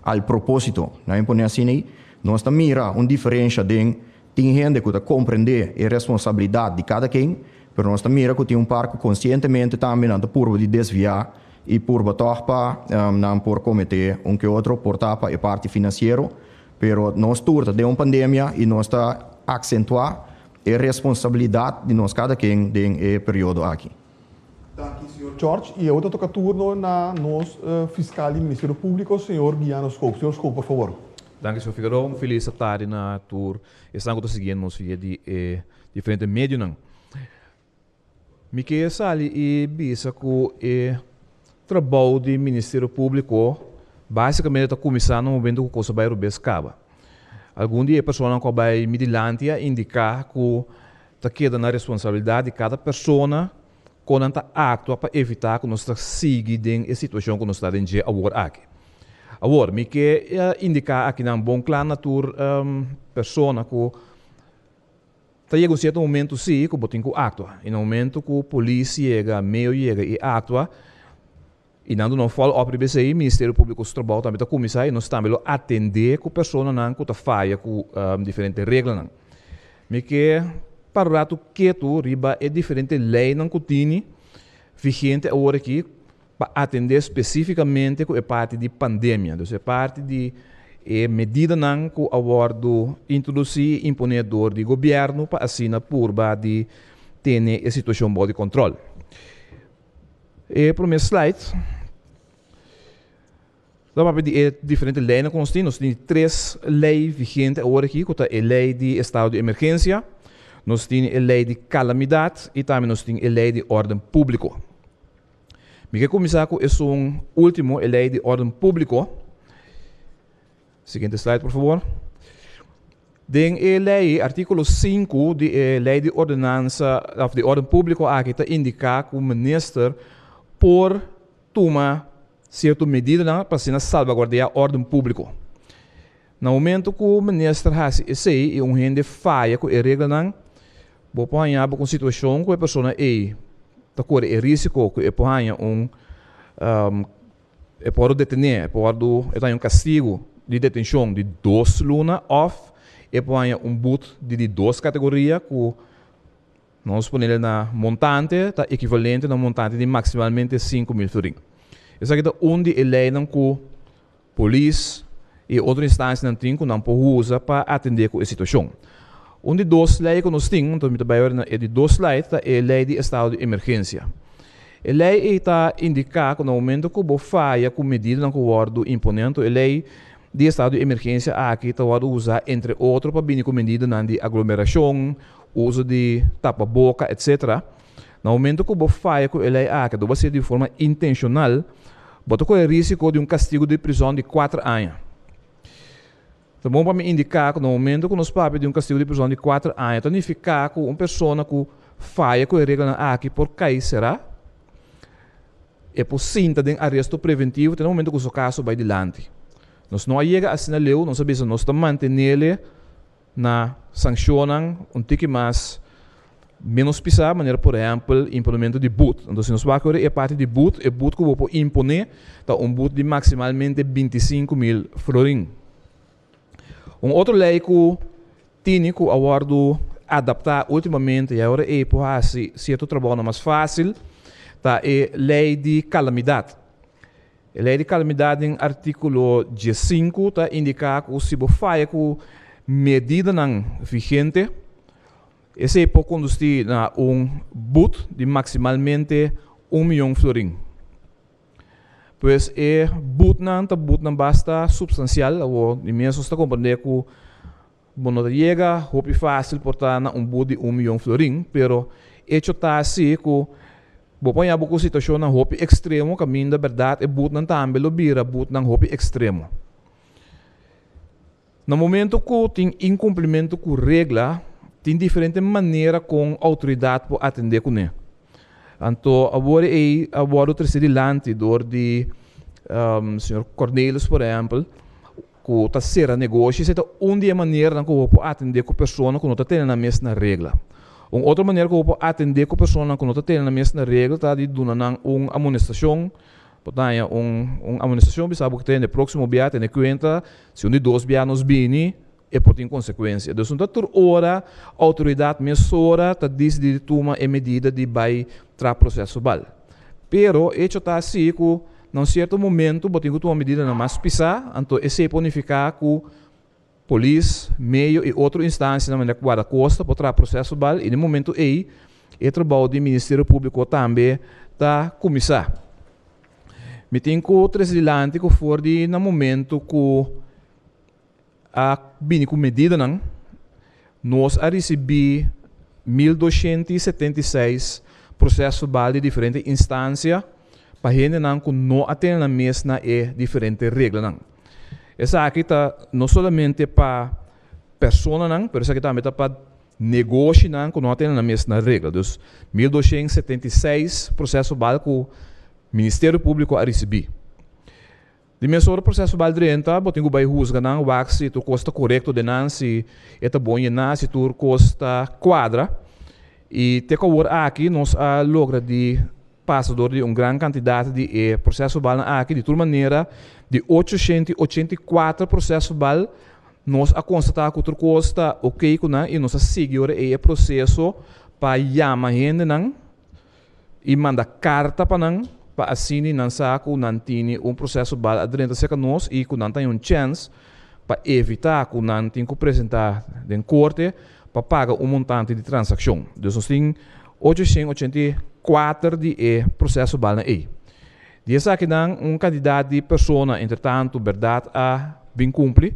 al propósito. Nan a pone asina ei. Nos ta mira un diferensha den tin hende ku ta komprendé e responsabilidat di kada ken, pero nos ta mira ku tin un par ku konsientemente tambe nan ta purba di desviá i purba tòg pa nan por kometé un ke otro, por ta pa e parti finansiero. Pero nos tur ta den un pandemia i nos ta aksentuá e responsabilidat di nos kada ken den e periodo aki. Danki señor George. I awor ta toka turno na nos fiskal di Ministerio Públiko, señor Guiano Schoop. Señor Schoop, por favor. Danki señor Figueroa. Un felis tardi na tur esnan ku ta siguiendo nos via di e diferente medionan. Mi ke sali i bisa ku e trabou di Ministerio Públiko básikamente ta kuminsá na momentu ku kos a bai rubes kaba. Algun di e personanan ku a bai mi dilanti a indiká ku ta keda na responsabilidat di kada persona kon nan ta aktua pa evitá ku nos ta sigui den e situashon ku nos ta den dje awor aki. Awor, mi ke indiká akinan bon kla na tur persona ku Ta yega un sierto momento sí ku bo tin ku aktua. I na momento ku polis yega, meo yega i aktua, i nan duna un follow up riba esei, Ministerio Públiko su trabou tambe ta kuminsá i nos tambe lo atendé ku personanan ku ta faya ku diferente reglanan. Mi ke para un ratu ketu riba e diferente leinan ku tini vigente awor aki pa atendé spesífikamente ku e parti di pandemia. Dus e parti di e medidanan ku a wòrdu introdusí i imponé dor di gobièrnu pa asina purba di tene e situashon bou di kòntròl. E promé slide ta papia di e diferente leinan ku nos tin. Nos tin tres lei vigente awor aki ku ta e lei di estado di emergensia, nos tin e lei di kalamidat i tambe nos tin e lei di órden públiko. Mi ke kuminsá ku esun último, e lei di órden públiko. Siguiente slide, por favor. Den e lei, artíkulo 5 di e lei di ordenansa òf di órden públiko aki ta indiká ku minister por tuma sierto medidanan pa asina salbaguardiá órden públiko. Na momento ku minister hasi esei i un hende faya ku e reglanan, bo por haña bo ku un situashon ku e persona ei ta kore e risiko ku e por haña un e por wòrdu detené, e por wòrdu e ta haña un kastigu di detenshon di dos luna òf e por haña un but di di dos kategoria ku nos ponele na montante ta ekivalente na un montante di maksimalmente 5000 florin. Esaki ta un di e leinan ku Polis i otro instansianan tin ku nan por usa pa atendé ku e situashon. Un di dos lei ku nos tin, anto mi ta bai ora na e di dos slide, ta e lei di estado di emergensia. E lei ei ta indiká ku na momento ku bo faya ku medidanan ku wòrdu imponé, anto e lei di estado di emergensia aki ta wòrdu usá entre otro pa bini ku medidanan di aglomerashon, uso di tapaboka, etcetera. Na momento ku bo faya ku e lei aki, anto bo a hasié di forma intenshonal, bo ta kore risiko di un kastigu di prizòn di kuater aña. Ta bon pa mi indiká ku na momento ku nos papia di un kastigu di prizòn di kuater aña, ta nifiká ku un persona ku faya ku e reglanan aki por kai será, e por sinta den aresto preventivo te na momento ku su kaso bai dilanti. Nos no a yega asina leu, nos a bisa nos ta mantenele na sankshonnan un tiki mas menos pisá, manera por ehèmpel imponementu di but. Anto si nos wak ora e parti di but, e but ku bo por imponé ta un but di maksimalmente 25.000 florin. Un otro lei ku tini ku a wòrdu adaptá últimamente i awor ei por hasi sierto trabounan mas fásil ta e lei di kalamidat. E lei di kalamidat den artíkulo 15 ta indiká ku si bo faya ku medidanan vigente, esei por kondusí na un but di maksimalmente un mion florin. Pues e butnan ta butnan basta supstansial, awor di mes nos ta komprendé ku bo no ta yega hopi fásil por ta na un but di un mion florin, pero echo ta si ku. Bo por haña bo ku situashonnan hopi ekstremo kaminda bèrdat e butnan tambe lo bira butnan hopi ekstremo. Na momento ku tin inkumplimentu ku regla, tin diferente manera kon outoridat por atendé kuné. Anto awor ei a wòrdu trese dilanti dor di señor Cornelis por ehèmpel, ku ta sera negoshi. Esei ta un di e maneranan ku bo por atendé ku persona ku no ta tene nan mes na regla. Un otro manera ku bo por atendé ku personanan ku no ta tene nan mes na regla ta di duna nan un amonestashon. Bo ta haña un un amonestashon bisa bo ku tene próksimo bia tene kuenta si un di dos bia nos bini e por tin konsekuensia. Dus no ta tur ora outoridat mesora ta disidí di tuma e medida di bai traha proseso bal. Pero echo ta si ku na un sierto momentu bo tin ku tuma medidanan mas pisá, anto esei por nifiká ku polis, medio i otro instansianan manera Guardacosta por traha proseso bal i den momentu ei e trabou di Ministerio Públiko tambe ta kuminsá. Mi tin ku trese dilanti ku for di na momentu ku a bini ku medidanan, nos a risibí 1276 proseso bal di diferente instansia pa hendenan ku no a tene nan mes na e diferente reglanan. Esaki ta no solamente pa personanan, pero esaki tambe ta pa negoshinan ku no a tene nan mes na regla. Dus 1276 proseso bal ku Ministerio Públiko a risibí. Di mes ora proseso bal drenta, bo tin ku bai husga nan, wak si tur kos ta korekto den nan, si e ta bon yená, si tur kos ta kuadra. I te ku awor aki nos a logra di pasa dor di un gran kantidat di e proseso balnan aki. Di tur manera, di 884 proseso bal, nos a konstatá ku tur kos ta okey ku nan i nos a sigui ora ei e proseso pa yama hendenan i manda karta pa nan pa asini nan sa ku nan tini un proseso bal a drenta serka nos i ku nan ta un chèns pa evitá ku nan tin ku presentá den korte pa paga un montante di transakshon. Dus nos tin 884 di e proseso balnan ei. Di esakinan un kantidat di persona entretantu bèrdat a bin kumpli.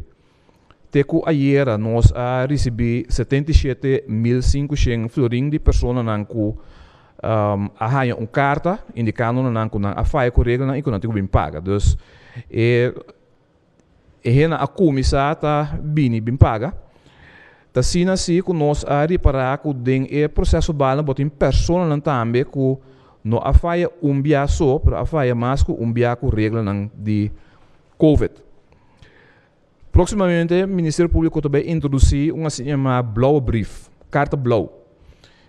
Te ku ayera nos a risibí 77.500 florin di personanan ku a haña un karta indikando na nan ku nan a faya ku reglanan i ku nan tin ku bin paga. Dus e e hendenan a kuminsá ta bini bin paga. Ta asina si ku nos a ripará ku den e proseso balnan bo tin personanan tambe ku no a faya un bia so, pero a faya mas ku un bia ku reglanan di Covid. Próksimamente Ministerio Públiko ta bai introdusí un asina yamá blauwe brief, karta blou.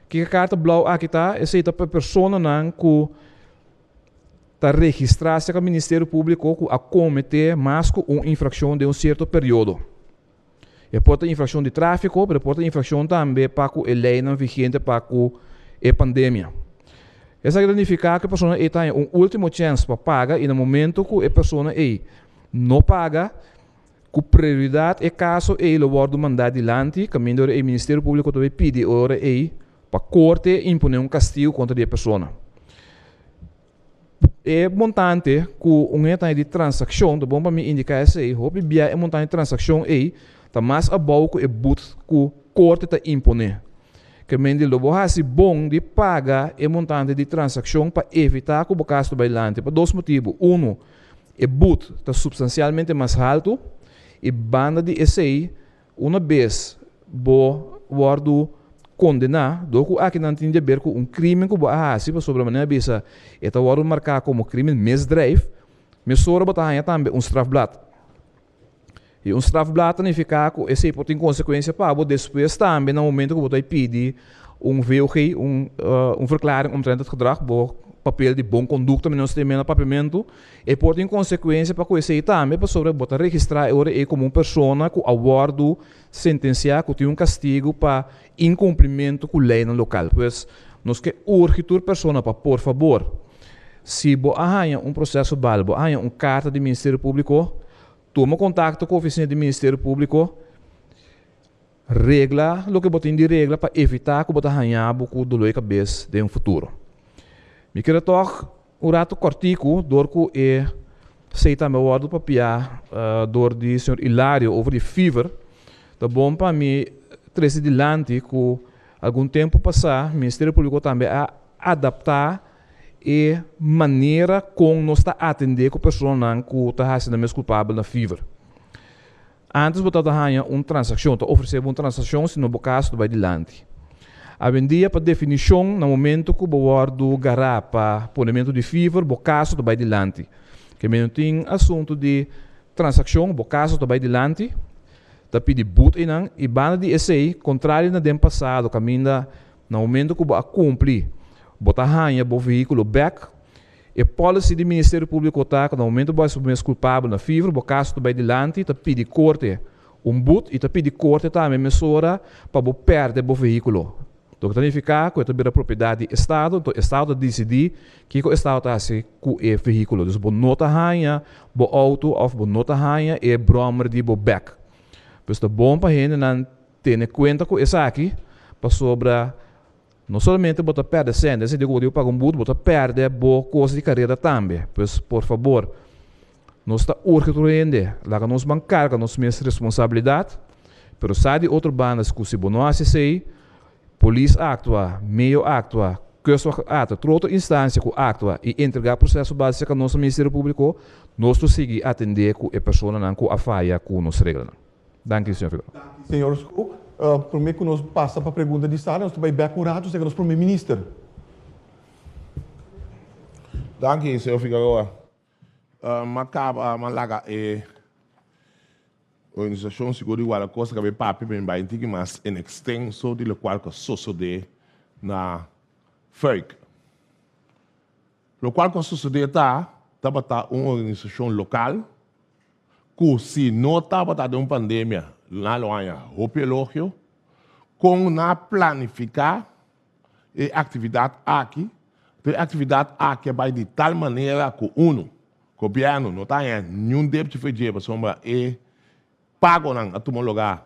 Kiko e karta blou aki ta? Esei ta pa personanan ku ta registrá serka Ministerio Públiko ku a kometé mas ku un infrakshon den un sierto periodo. E por ta infrakshon di tráfiko, pero e por ta infrakshon tambe pa ku e leinan vigente pa ku e pandemia. Esaki ta nifiká ku e persona ei ta haña un último chèns pa paga i na momento ku e persona ei no paga, ku prioridat e kaso ei lo wòrdu mandá dilanti kaminda ora ei Ministerio Públiko ta bai pidi ora ei pa korte imponé un kastigu kontra di e persona. E montante ku un hende ta haña di transakshon, ta bon pa mi indiká esei, hopi bia e montante di transakshon ei ta mas abou ku e but ku korte ta imponé. Ke men di lo bo hasi bon di paga e montante di transakshon pa evitá ku bo kaso ta bai dilanti pa dos motibu. Unu, e but ta supstansialmente mas haltu i banda di esei una bes bo wòrdu kondená dor ku aki nan tin di aber ku un krímen ku bo a hasi pasobra manera a bisa e ta wòrdu marká komo krímen misdrijf, mesora bo ta haña tambe un strafblad. I un strafblad ta nifiká ku esei por tin konsekuensia pa bo despues tambe na momento ku bo ta pidi un VOG, un un verklaring omtrent het gedrag, bo papel di bon kondukta manera nos ta yam'é na papiamentu, e por tin konsekuensia pa ku esei tambe pasobra bo ta registrá e ora ei komo un persona ku a wòrdu sentensiá ku tin un kastigu pa inkumplimentu ku leinan lokal. Pues nos ke urgi tur persona pa por fabor si bo a haña un proseso bal, bo a haña un karta di Ministerio Públiko, Tuma kontakto ku ofisina di Ministerio Públiko, regla loke bo tin di regla pa evitá ku bo ta haña bo ku doló di kabes den futuro. Mi kere tòg un ratu kòrtiku dor ku e sei tambe a wòrdu papiá dor di señor Ilario over di fever, ta bon pa mi trese dilanti ku algun tempu pasá Ministerio Públiko tambe a adaptá. e manera kon nos ta atendé ku personanan ku ta hasi nan mes kulpabel na fever. Ántes bo tabata haña un transakshon, ta ofresé bo un transakshon si no bo kaso ta bai dilanti. Awendia pa definishon na momento ku bo wòrdu gará pa ponementu di fever bo kaso ta bai dilanti. Ke men no tin asuntu di transakshon, bo kaso ta bai dilanti, ta pidi but einan i banda di esei, kontrali na den pasado kaminda na momento ku bo a kumpli bo ta haña bo vehíkulo bèk, e policy di Ministerio Públiko ta ku na momento bo hasi bo mes kulpabel na fever bo kaso ta bai dilanti, ta pidi korte un but i ta pidi korte tambe mesora pa bo pèrdè bo vehíkulo. Loke ta nifiká ku e ta bira propiedat di Estado, anto Estado ta disidí kiko Estado ta hasi ku e vehíkulo. Dus bo no ta haña bo outo òf bo no ta haña e bròmer di bo bèk. Pues ta bon pa hendenan tene kuenta ku esaki pasobra no solamente bo ta pèrdè sèn, den sentido ku bo tin ku paga un but, bo ta pèrdè bo kos di karera tambe. Pues por fabor, nos ta urgi tur hende, laga nos ban karga nos mes responsabilidat, pero sa di otro banda ku si bo no hasi esei, polis aktua, meo aktua, kustwacht aktua, tur otro instansia ku aktua i entregá proseso base serka nos na Ministerio Públiko, nos lo sigui atendé ku e personanan ku a faya ku nos reglanan. Danki, señor Figueroa. Danki, señor Skou. Prome ku nos pasa pa pregunta di sala, nos ta bai bek un ratu serka nos prome minister. Danki, señor Figueroa. M'a kaba, m'a laga e organisashon Sigur di Guardacosta kabe papia pa mi bai un tiki mas en ekstenso di lokual ku a sosodé na Fuik. Lokual ku a sosodé ta, tabata un organisashon lokal ku si no tabata den un pandemia nan lo haña hopi elogio, kon nan a planifiká e aktividat aki, e aktividat aki a bai di tal manera ku unu, gobièrnu no ta haña niun depchi for dje pasobra e pagonan a tuma lugá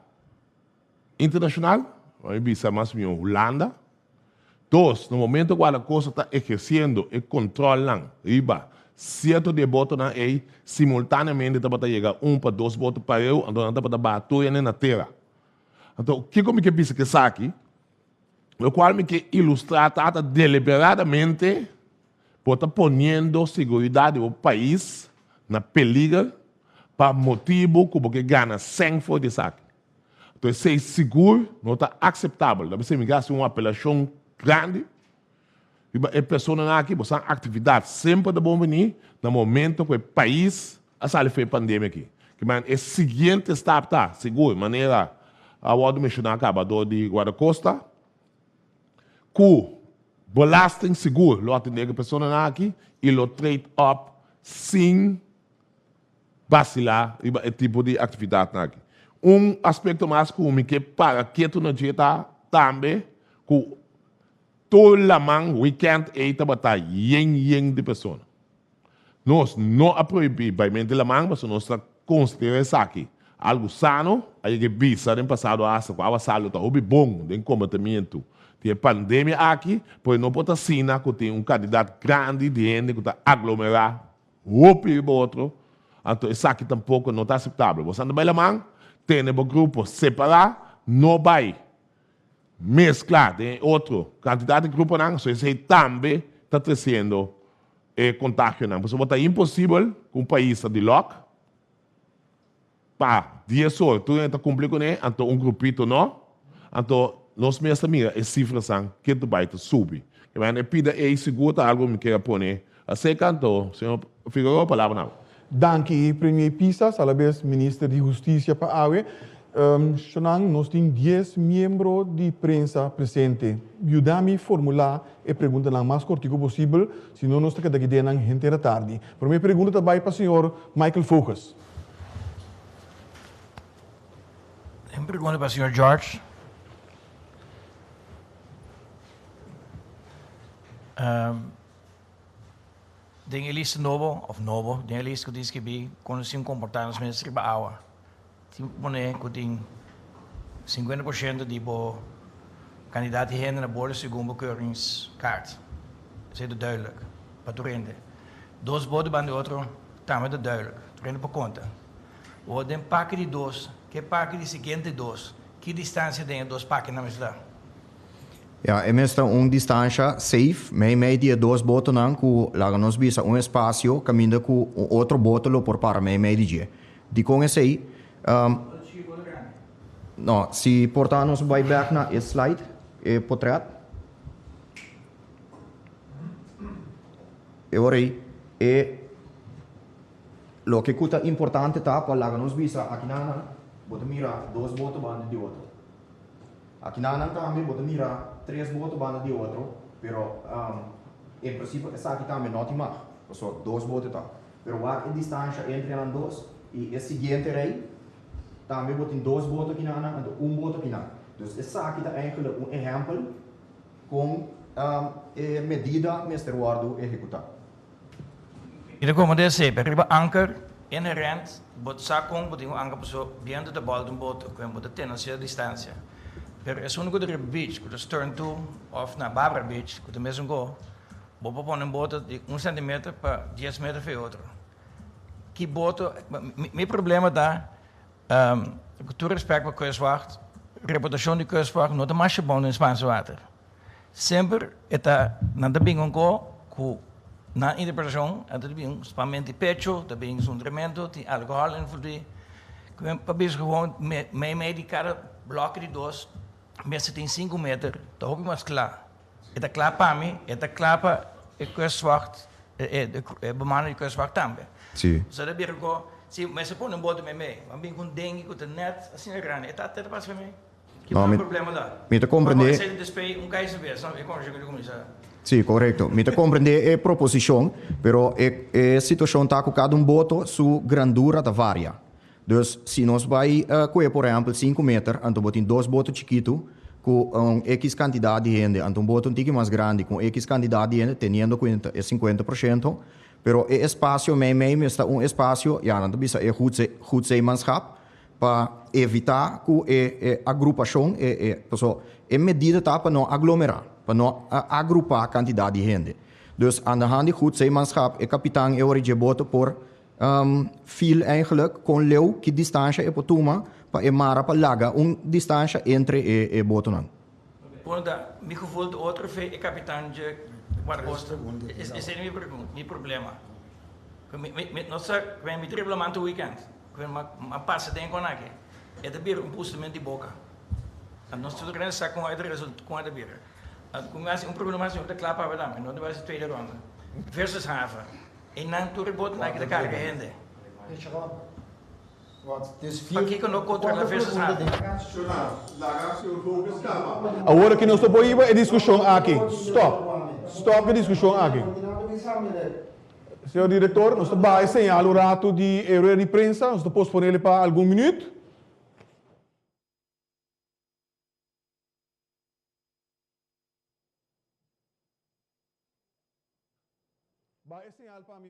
internashonal, mi bisa mas mihó Hulanda. Dos, na momento ku Guardacosta ta ehersiendo e kontròlnan riba sierto di e botonan ei, simultaneamente tabata yega un pa dos boto pareu, anto nan tabata baha tur hende na tera. Anto, kiko mi ke bisa ku esaki? Lokual mi ke ilustrá ta ta deliberadamente bo ta poniendo siguridat di bo pais na peliger pa motibu ku bo ke gana sèn for di esaki. Anto esei sigur no ta akseptabel. Ta mester mi ke hasi un apelashon grandi riba e personanan aki, bo sa aktividat semper ta bon bini na momento ku e pais a sali for e pandemia aki. Ki man e siguiente stap ta, sigur manera a wòrdu menshoná kaba dor di Guardacosta, ku belasting sigur lo atendé ku e personanan aki i lo trade up sin basilá riba e tipo di aktividatnan aki. Un aspekto mas ku mi ke para ketu na dje ta tambe ku Tur laman weekend ei tabata yen yen di persona. Nos no a prohibí baimentu di laman pasobra nos ta konsiderá esaki algu sano. A yega e bisa den pasado asta ku awa salu ta hopi bon den kombatimientu di e pandemia aki, pero no por ta asina ku tin un kantidat grandi di hende ku ta aglomerá hopi riba otro, anto esaki tampoko no ta aseptabel. Bo sa bai laman, tene bo grupo separá, no bai Mezcla den e otro cantidad di gruponan, so esey tambe ta treciendo e contagionan. Pasobra ta imposibel cu un pais ta di lock pa dies or tur hende ta cumpli cune, anto un grupito no. Anto nos mes ta mira e cifrasan ketu bay ta subi. E pida ey sigur ta algo mi kier a pone acerca, anto señor Figueroa palabra na bo. Danki Premier Pisas, alabes Minister di Husticia pa awe. Shonan, nos tin dies miembro di prensa presente. Yuda mi formula e preguntanan mas kortiku posibel, si no nos ta keda ki den nan henter atardi. Prome pregunta ta bai pa señor Michael Voges. Un pregunta pa señor George. Den e lista nobo, of nobo, den e lista ku tin skibí kon nos tin komportá nos mes riba awa, tin ku pone ku tin 50% di bo kandidat di hende na bordo segun bo keuringskaart. Esei ta duidelijk pa tur hende. Dos boto banda di otro tambe ta duidelijk, tur hende por konta. Bo den paki di dos, ke paki di siguiente dos, ki distansia den e dos pakinan mester ta? Ja, e mester un distansha safe mei mei di e dos botonan ku laga nos bisa un espasio kaminda ku un otro boto lo por para mei mei di dje. Dikon esei? No, si por ta nos bai bek na e slide, e potret. E ora ei e loke ku ta importante ta pa laga nos bisa akinanan bo ta mira dos boto banda di otro. Akinanan tambe bo ta mira tres boto banda di otro, pero en prinsipio esaki tambe no tin mag, pasobra dos boto ta. Pero wak e distansha entre nan dos i e siguiente rei, tambe bo tin dos boto akinanan anto un boto akinan. Dus esaki ta eigenlijk un ehèmpel kon e medida mester wòrdu ehekutá. Mi ta komo desei, pero riba anker inherent bo sa kon bo tin un anker paso bientu ta bòlta un boto ku bo ta tene un sierto distansia. Pero esun ku ta riba beach ku ta stern toe òf na Barbara beach ku ta mesun ko bo por pone un boto di un sentimeter pa dies meter for e otro. Ki boto mi problema ta ku tur respèkt pa kustwacht reputashon di kustwacht no ta masha bon den Spaanse water. Semper e ta, nan ta bin un ko ku nan interpretashon, nan ta bin spamento di pecho, ta bin zundramento, tin alkohòl envolví. Ku men pa bisa gewoon mei mei di kada bloke di dos mester tin sinku meter, ta hopi mas kla. E ta kla pa mi, e ta kla pa e kustwacht, e bemanning di kustwacht tambe. Sí. So ta bira ku si mester pone un bote mei mei, bo a bin ku un dengue ku ta nèt asina grandi, e ta te ta pasa mei mei. No, mi, mi ta comprende. Sí, correcto. Mi ta comprende e proposicion, pero e, e situacion ta cu cada un boto su grandura ta varia. Dus si nos bai uh, coe por ehempel 5 meter, anto bo tin dos boto chikitu cu un X cantidad di hende, anto un boto un tiki mas grandi cu un X cantidad di hende, teniendo cuenta e 50%, pero e espacio mei mei mester un espacio, ja, nan ta bisa e goed, goed zeemanschap, Pa evitá ku e e agrupashon e e paso e medida ta pa no aglomerá, pa no agrupá kantidat di hende. Dus aan de hand di goed zeemanschap e kapitan e ora dje boto por feel eigenlijk kon leu ki distansha e por tuma pa e mara pa laga un distansha entre e e botonan. Bueno ta mi gevoel ta otro fe e kapitan dje guardacosta esei ta mi pregunta mi problema mi mi no sa mi ta riba laman tur weekend. Ku a pasa den kon aki, e ta bira un pustement di boka. Nos tur kende sa kon e ta result, kon e ta bira. Ku mi hasi un pregunta mas, mi ta kla papia tambe, no ta bai hasi tweede ronda. Versus haven, einan tur e botonan aki ta karga hende. Pakiko no kontrola versus haven? Awor aki nos ta por hiba e diskushon aki. Stop. Stop e diskushon aki. Señor director, nos ta baha e señal un rato di e rueda di prensa, nos ta posponele pa algun minuut. Baha e señal pa mi.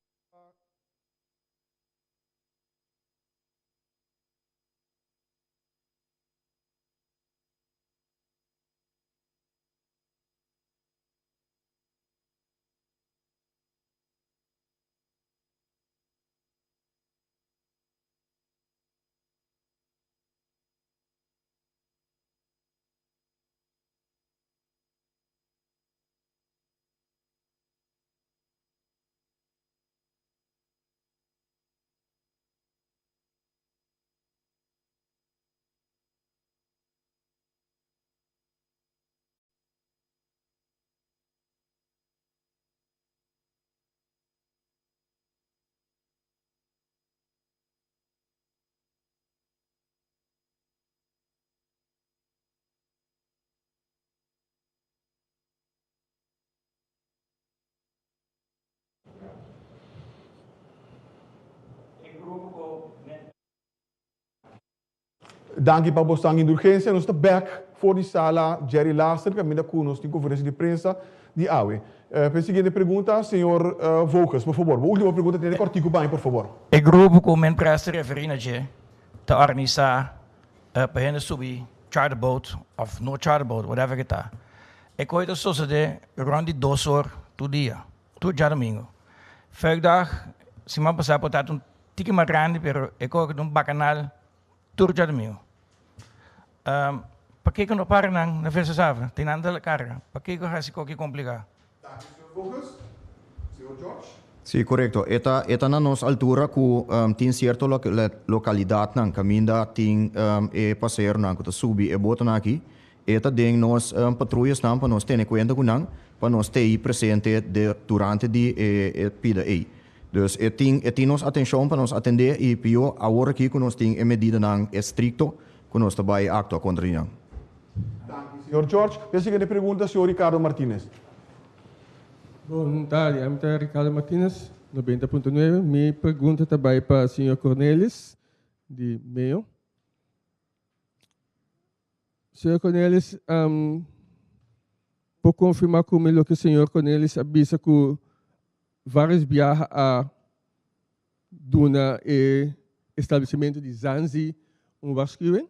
Danki pa bosnan indulgensia. Nos ta bek for di sala Jerry Laster kaminda ku nos tin konferensia di prensa di awe. Pa e siguiente pregunta, señor Vogels, por fabor. Bo ultimo pregunta tene kòrtiku pa mi, por fabor. E grupo ku men pres ta referí na dje ta organisá pa hende subi charter boat òf no charter boat, whatever ke ta. E koi ta sosodé rònt di dos or tur dia, tur djadumingu. Fuikdag siman pasá por ta un tiki mas grandi pero e koi ta un bakanal Tur djadumingu. Pakiko no para nan na Vissershaven? Tin nan ta karga. Pakiko hasi koki kompliká? Danki señor Voges. Señor George. Sí, korekto. E ta e ta na nos altura ku tin sierto lokalidatnan kaminda tin e paseronan ku ta subi e botonan aki. E ta den nos patruyasnan pa nos tene kuenta ku nan pa nos tei presente de durante di e e pida ei. Dus e tin e tin nos atenshon pa nos atendé i pió awor aki ku nos tin e medidanan estrikto ku nos ta bai aktua kontra di nan. Danki, señor George. E siguiente pregunta, señor Ricardo Martinez. Bon tardi, ami ta Ricardo Martinez, 90.9. Mi pregunta ta bai pa señor Cornelis di Meo. Señor Cornelis, um, por konfirmá ku mi loke señor Cornelis a bisa ku vários biaha a duna e establesimentu di Zanzi un warschuwing?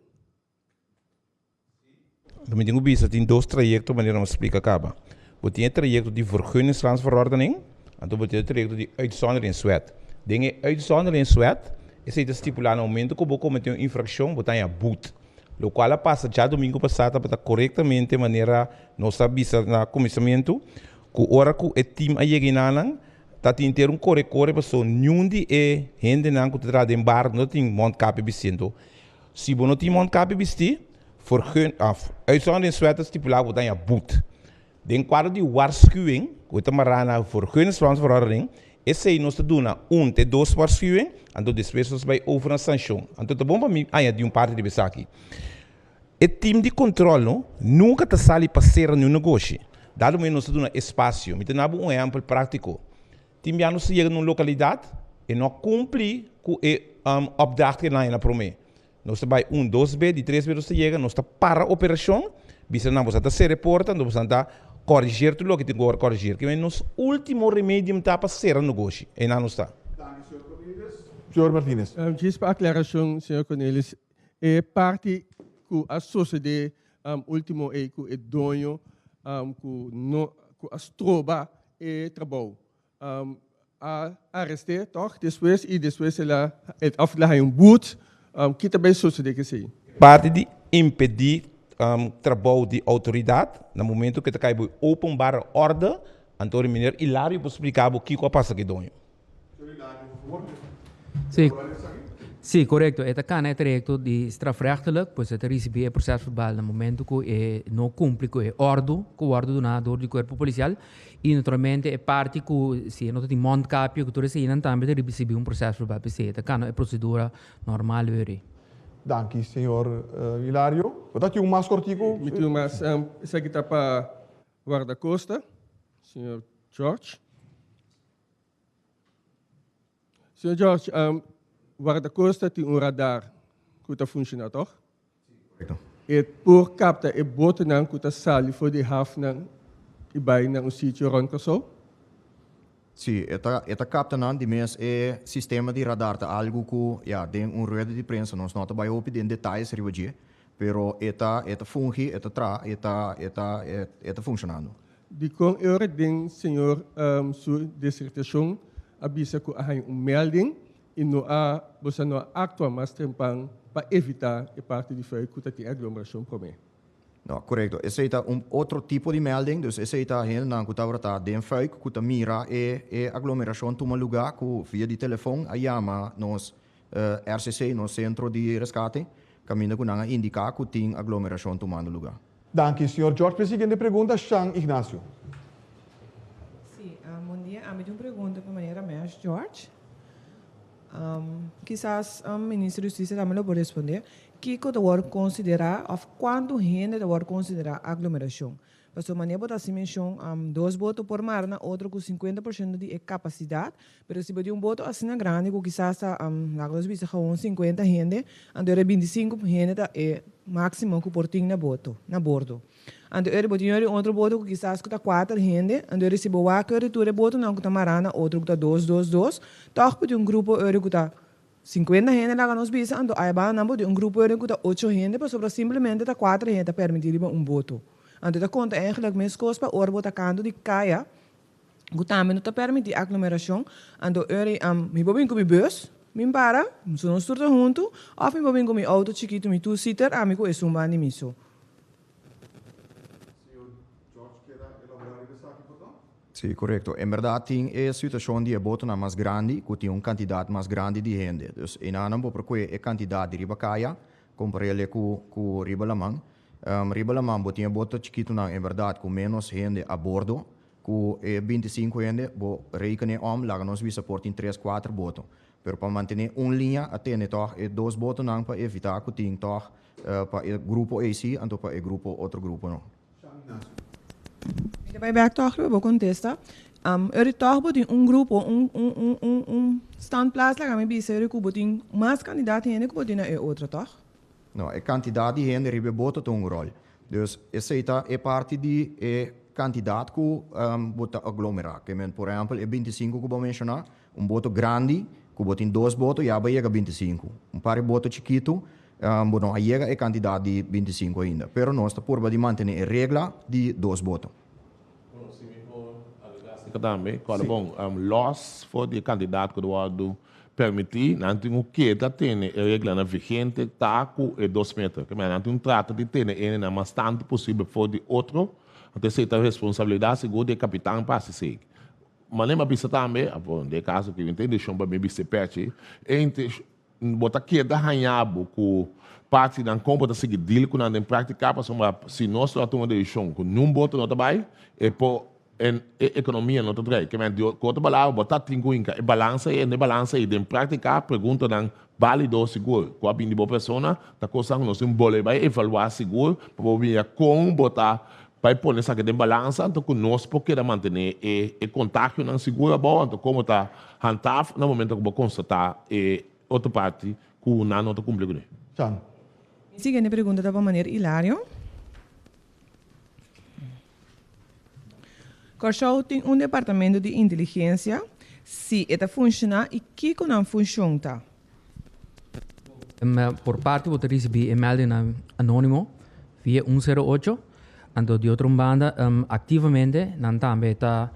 Lo mi tin ku bisa tin dos trayekto manera nos splika kaba. Bo tin e trayekto di vergunningslandsverordening, anto bo tin e trayekto di uitzonderingswet. Den e uitzonderingswet, esei ta stipulá na momento ku bo kometé un infrakshon bo ta haña but. Lokual a pasa djadumingu pasá tabata korektamente manera nos a bisa na kuminsamentu, ku ora ku e tim a yega enanan, Ta tin ter un kore kore paso niun di e hendenan ku ta traha den bar no tin mondkapje bisti. Anto si bo no tin mondkapje bisti, vergun of uitzonderingswet ta stipulá ku bo ta haña but. Den kuadro di warschuwing ku ta mará na vergunningslandsverordening, esei nos ta duna un te dos warschuwing, anto despues nos bai over na sanshon. Anto ta bon pa mi añadi un parti riba esaki. E tim di kontrol no nunka ta sali pa sera niun negoshi. Dado momento nos ta duna espasio. Mi ta na bo un ehèmpel práktiko. Tin bia nos ta yega na un lokalidat, e no a kumpli ku e opdracht ku e nan a na promé. Nos ta bai un, dos be, di tres be nos ta yega, nos ta para operashon, bisa nan boso ta sera e porta, anto boso ta kòriger tur loke tin ku wòrdu kòriger. Kimen nos último remedium ta pa sera negoshi. Einan nos ta. Danki, señor Cornelis. Señor Martinez. Djis pa aklarashon, señor Cornelis, E parti ku a sosodé último ei ku e doño ku no ku a stroba e trabou a arest'é tòg despues i despues el a òf el a haña un but. Ki ta bai sosodé ku esei? Parti di impedí trabou di outoridat na momento ku e ta kai bo openbare orde, anto meneer Hilario por splika bo kiko a pasa ku e doño. Sí, sí, korekto. E ta kana e trayekto di strafrechtelijk, pues e ta risibí e prosèsverbal na momentu ku e no kumpli ku e òrdu ku wòrdu duná dor di kuerpo polisial. I naturalmente e parti ku si e no ta tin mondkapje ku tur eseinan tambe ta risibí un prosèsverbal. P'esei e ta kana e prosedura normal weri. Danki, señor Hilario. Bo ta tin un mas kortiku? Mi tin un mas. Esaki ta pa Guardacosta, señor George. Señor George, um, Guardacosta tin un radar ku ta funciona, toch? Correcto. E por capta e botonan ku ta sali for di hafnan i bai na un sitio rond Kòrsou? Sí, e ta, e ta capta nan di mes e sistema di radar ta algu ku, ya, den un rueda di prensa nos no ta bai hopi den detayes riba dje, pero e ta, e ta fungi, e ta traha, e ta, e ta, e ta funcionando. Dikon e ora den Señor su disertashon a bisa ku a haña un melding i no a boso no a aktua mas trempan pa evitá e parti di fuik ku ta tin aglomerashon promé? No, korekto. Esei ta un otro tipo di melding, dus esei ta hendenan ku tabata ta den fuik ku ta mira e e aglomerashon tuma lugá ku via di telefon a yama nos RCC, nos sentro di reskate, kaminda ku nan a indiká ku tin aglomerashon tumando lugá. Danki, señor George. P'e siguiente pregunta, Shan Ignacio. Sí, bon dia. Ami tin un pregunta pa meneer Ramesh George. Kisas Minister di Hustisia tambe lo por respondé. Kiko ta wòrdu konsiderá òf kuantu hende ta wòrdu konsiderá aglomerashon? Pasobra manera bo ta hasi menshon, dos boto por mara na otro ku 50% di e kapasidat, pero si bo tin un boto asina grandi ku kisas ta, laga nos bisa gewoon 50 hende, anto e 25 hende ta e máksimo ku por tin na boto, na bordo. Anto e bo tin un otro boto ku kisas ku ta kuater hende, anto e si bo wak e tur e botonan ku ta mará na otro ku ta dos, dos, dos, tòg bo tin un grupo ku ta 50 hende laga nos bisa, anto ai banda nan bo tin un grupo ku ta ocho hende pasobra simplemente ta kuater hende ta permití riba un boto. Anto ta konta eigenlijk meskos pa ora bo ta kantu di kaya ku tambe no ta permití aglomerashon, anto ora mi por bin ku mi bus, mi para, so nos tur ta huntu, òf mi por bin ku mi outo chikitu, mi two seater, ami ku esun banda di mi so. Sí, korekto. En bèrdat tin e situashon di e botonan mas grandi ku tin un kantidat mas grandi di hende. Dus enanan bo por kue e kantidat di riba kaya kompar'é ku ku riba laman. Riba laman bo tin e boto chikitunan en bèrdat ku ménos hende a bordo ku e 25 hende bo rekené om laga nos bisa por tin tres kuater boto. Pero pa mantené un liña a tene tòg e dos botonan pa evitá ku tin tòg pa e grupo ei sí anto pa e grupo otro grupo no. Mi ta bai bek tòg riba bo kontesta. Eri tòg bo tin un grupo, un un un un un standplaats laga mi bisa eri ku bo tin mas kantidat hende ku bo tin na e otro tòg? No, e kantidat di hende riba e boto ta un ròl. Dus esei ta e parti di e kantidat ku bo ta aglomerá. Ke men por ehèmpel e 25 ku bo a menshoná, un boto grandi ku bo tin dos boto ya bo a yega 25. Un par di boto chikitu Bo no a yega e kantidat di 25 ainda, pero nos ta purba di mantené e regla di dos boto. Bueno, si mi por agregá asina tambe, kòrda bon, lòs for di e kantidat ku ta wòrdu permití, nan tin ku keda tene e reglanan vigente ta ku e dos meter. Ke manera nan tin trata di tene e hendenan mas tantu posibel for di otro, anto esei ta responsabilidat sigur di e kapitan pa hasi esei. Manera mi a bisa tambe, den e kaso ku mi ta indishon pa mi bisa e pèchi, e Bo ta keda haña bo ku partinan kon bo ta sigui deal ku nan den práktika pasobra si nos lo a tuma desishon ku niun boto no ta bai e por e ekonomia no ta drai. Ke men di ku otro palabra bo ta tin ku hinka e balansa ei en e balansa ei den práktika preguntanan bálido sigur ku a bini di bo persona ta kosnan ku nos tin bole bai evaluá sigur pa bo mira kon bo ta bai pone esaki den balansa anto ku nos por keda mantené e e kontagionan sigur abou anto kon bo ta Handhaaf na momento ku bo konstatá e otro parti ku nan no ta kumpli kuné. Chan. Mi siguiente pregunta ta pa meneer Hilario. Kòrsou tin un departamento di inteligensia, si e ta funshoná i kiko nan funshon ta? Por parti bo ta risibí e meldingnan anónimo via 108, anto di otro un banda aktivamente nan tambe ta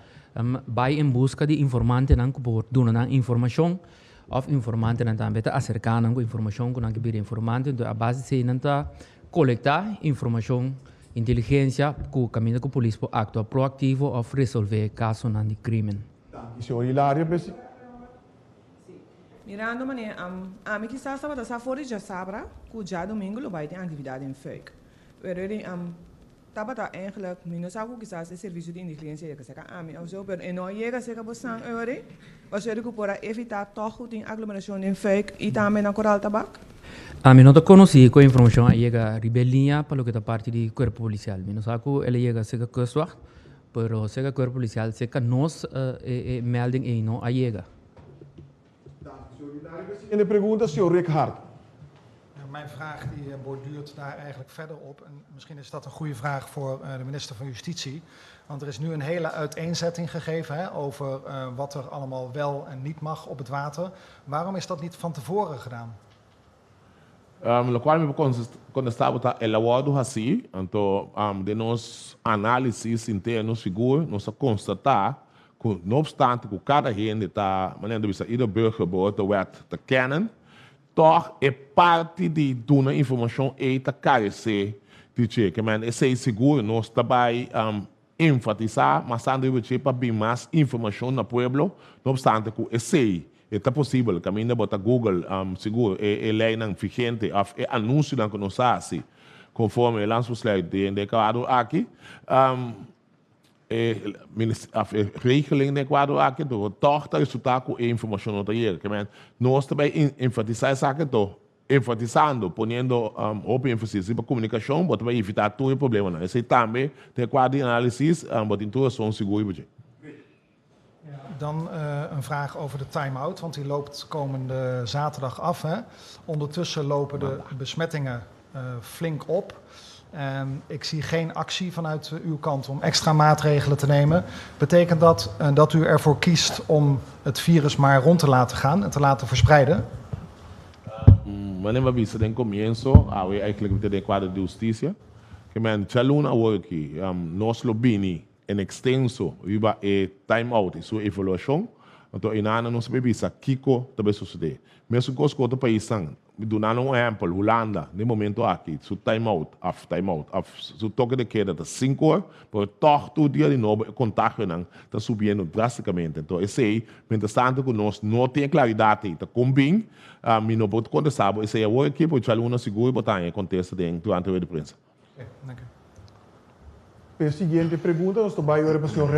bai en buska di informantenan ku por duna nan informashon òf informantenan tambe ta aserká nan ku informashon ku nan ke bira informante. Enton a base di esei nan ta kolektá informashon, inteligensia ku kaminda ku polis por aktua proaktivo òf resolvé kasonan di krímen. Danki señor Hilario. Mirando manera ami kisas tabata sa for di djasabra ku djadumingu lo bai tin aktividat den Fuik. Pero e tabata eigenlijk, mi no sa ku kisas e servisio di inteligensia yega serka ami of zo, pero e no a yega serka bosan ori, pasobra ku por a evitá tòg ku tin aglomerashon den Fuik i tambe na Koral Tabak. Ami no ta konosí ku e informashon a yega riba e liña pa loke ta parti di kuerpo polisial. Mi no sa ku el a yega serka Kustwacht, pero serka kuerpo polisial serka nos e melding ei no a yega. Siguiente pregunta, señor Rick Hart. Mijn vraag die borduurt daar eigenlijk verder op. En misschien is dat een goede vraag voor de minister van Justitie. Want er is nu een hele uiteenzetting gegeven hè, over uh, wat er allemaal wel en niet mag op het water. Waarom is dat niet van tevoren gedaan? Um, locual mi por contesta bo ta el a wordo haci, anto um, den nos análisis interno sigur nos a constata cu no obstante cu cada hende ta, manera nan ta bisa, ieder burger behoort de wet te kennen, toch e parti di duna informacion ey ta carece di dje. Ke men esey sigur nos ta bay um, enfatisa mas tanto riba dje pa bin mas informacion na pueblo, no obstante cu esey E ta posibel, kaminda bo ta Google, sigur e e leinan vigente òf e anunsionan ku nos a hasi konforme e landsbesluit den e kuadro aki, e òf e regeling den e kuadro aki, anto bo tòg ta resultá ku e informashon no ta yega. Ke men, nos ta bai enfatisá esaki anto, enfatisando, poniendo hopi énfasis riba komunikashon, bo ta bai evitá tur e problemanan. Esei tambe den e kuadro di análisis, bo tin tur rason sigur riba dje. Dan een vraag over de time-out, want die loopt komende zaterdag af. Hè? Ondertussen lopen de besmettingen flink op. Ik zie geen actie vanuit uw kant om extra maatregelen te nemen. Betekent dat dat u ervoor kiest om het virus maar rond te laten gaan en te laten verspreiden? Wanneer mi a bisa den comienso, awe eigenlijk mi ta den cuadro di husticia, ke men djaluna awor aki nos lo bini en extenso riba e time out y su evaluacion, anto enanan nos ta bay bisa kico ta bay sucede. Mesun cos cu otro paisnan. Mi duna nan un ehempel, Hulanda den momento aki su time out of time out of su toke de keda ta sinku or, pero tog tur dia di nobo e contagionan ta subiendo drasticamente. Enton esey, mientras tanto cu nos no tin e claridad ey ta con bin, mi no por contesta bo esey awor aki, pero djaluna sigur bo ta haña e contesta den durante rueda di prensa. E siguiente pregunta nos ta bai ora pa señor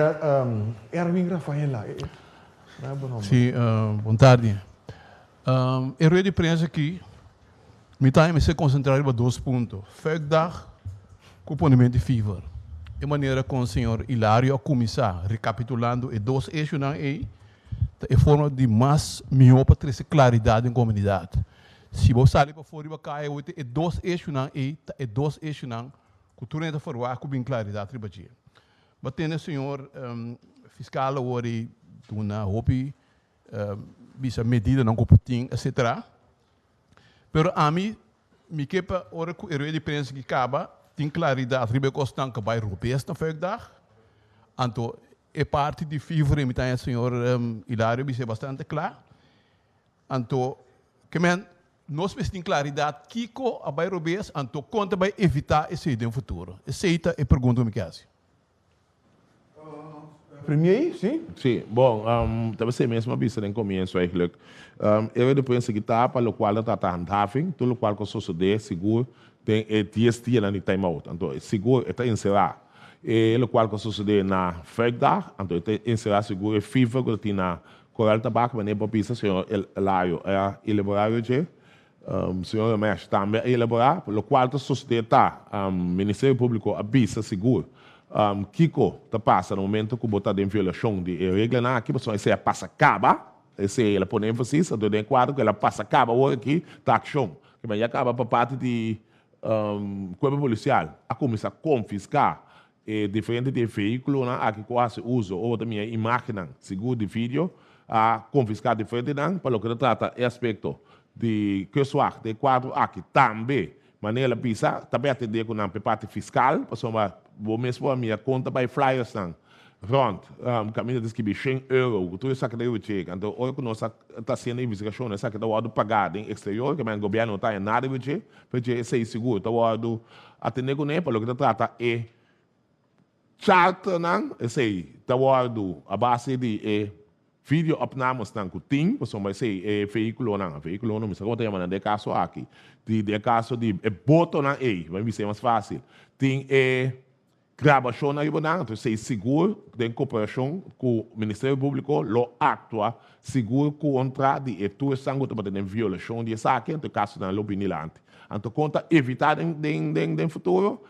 Erwin Rafaela. Sí, bon tardi. E rueda di prensa aki mi ta mester konsentrá riba dos punto, Fuikdag ku ponementu di fever. E manera kon señor Hilario a kuminsá rekapitulando e dos eshunan ei ta e forma di mas mihó pa trese klaridat den komunidat. Si bo sali pafó riba kaya bo ta e dos eshunan ei ta e dos eshunan ku tur hende ta ferwagt ku bin klaridat riba dje. Bo a tende señor fiskal awor ei duna hopi bisa medidanan ku por tin etcetera. Pero ami mi ke pa ora ku e rueda di prensa aki kaba tin klaridat riba e kosnan ku bai robes na Fuikdag. Anto e parti di fever mi ta haña señor Hilario bisa e bastante kla. Anto ke men nos mester tin klaridat kiko a bai robes anto kon ta bai evitá esei den futuro. Esei ta e pregunta ku mi ke hasi. Premier, si? Si, bon, ta esei mes mi a bisa den komienso eigenlijk. E rueda de prensa aki ta pa lokual ta trata handhaving, tur lokual ku a sosodé sigur den e dies dianan di time out. Anto sigur e ta enserá e lokual ku a sosodé na Fuikdag, anto e ta enserá sigur e fever ku ta tin na Koral Tabak, manera bo a bisa señor Elario a elaborá dje. Señor Ramesh tambe a elaborá, lokual ta sosodé ta, Ministerio Públiko a bisa sigur kiko ta pasa na momento ku bo ta den violashon di e reglanan aki, pasobra esei a pasa kaba, esei el a pone énfasis, anto den e kuadro ku el a pasa kaba awor aki ta akshon. Kiba ya kaba pa parti di Kuerpo Polisial a kuminsá konfiská E diferente di e vehíkulonan aki ku a hasi uso ora ta mira e imágennan sigur di video a konfiská diferentenan pa loke ta trata e aspekto di kustwacht. Den e kuadro aki tambe manera el a bisa ta bai atendé ku nan pa e parti fiskal pasobra bo mes por a mira kon ta bai flyersnan rònt kaminda ta skibi shen euro ku tur esaki ta riba dje. Anto ora ku nos a ta hasiendo investigashon esaki ta wòrdu pagá den eksterior ke men gobièrnu no ta haña nada riba dje. P'e esei sigur ta wòrdu atendé kuné pa loke ta trata e charternan, esei ta wòrdu a base di e video opnamesnan ku tin, pasobra esei e vehíkulonan, vehíkulonan mi sa komo ta yama nan den e kaso aki, di den e kaso di e botonan ei, pa mi bisa e mas fásil, tin e Grabashon ariba nan, entonces esei sigur den koperashon ku Ministerio Públiko lo aktua sigur kontra di e tur esnan ku tabata den violashon di esaki, anto e kasonan lo bini lanti. Anto kon ta evitá den den den futuro?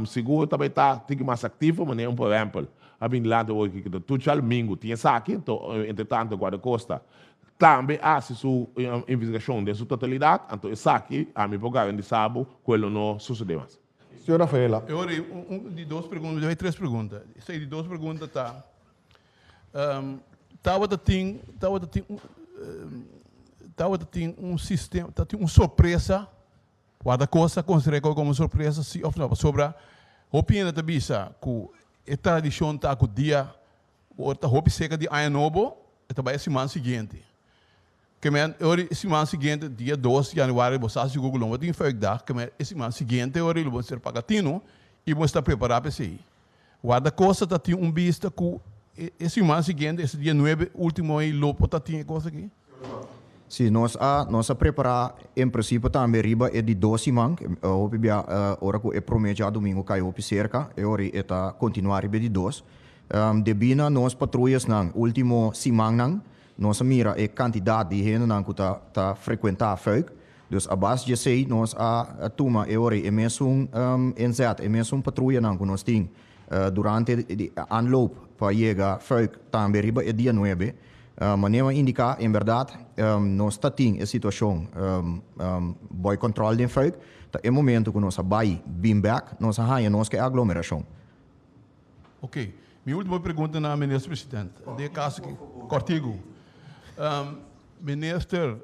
Sigur ta bai ta tiki mas aktivo, manera un por ehèmpel a bini lanti awor aki ku ta tur djalumingu tin esaki, anto entretanto Guardacosta tambe a hasi su investigashon den su totalidat, anto esaki ami por garantisa bo ku e lo no sosodé mas. Señor Rafaela. E ora ei, un di dos pregunta, mi ta haci tres pregunta. Esei di dos pregunta ta, tabata tin, tabata tin un, tabata tin un sistema, tabatin un sorpresa, Guardacosta a considera e como un sorpresa, si of no? Pasobra hopi hende ta bisa cu e tradicion ta cu dia, ora ta hopi cerca di Aña Nobo, e ta bay e siman siguiente. Ke men e ora e siman siguiente, dia dos di januari, bo sa sigur ku lo no tin fuikdag, ke men e siman siguiente ora lo bo ser paga tinu i bo sta prepará pa esei. Wardakosta ta tin un bista ku e siman siguiente, esta dia nuebe ultimo ei lo por ta tin e kos aki? Si, nos a nos a prepará en prinsipio tambe riba e di dos siman, hopi bia ora ku e promé djadumingu kai hopi serka, e ora e ta kontinuá riba e di dos. Debí na nos patruyasnan ultimo simannan, Nos a mira e kantidat di hendenan ku ta ta frekuentá Fuik. Dus a base di esei nos a tuma e ora ei e mesun inzet, e mesun patruyanan ku nos tin durante di aanloop pa yega Fuik tambe riba e dia nuebe. Manera mi a indiká, en bèrdat nos ta tin e situashon bòi kòntròl den Fuik. Ta e momento ku nos a bai bin bèk nos a haña nos ku e aglomerashon. Ok, mi ultimo pregunta na Minister President, den e caso aki, cortigo. Minister,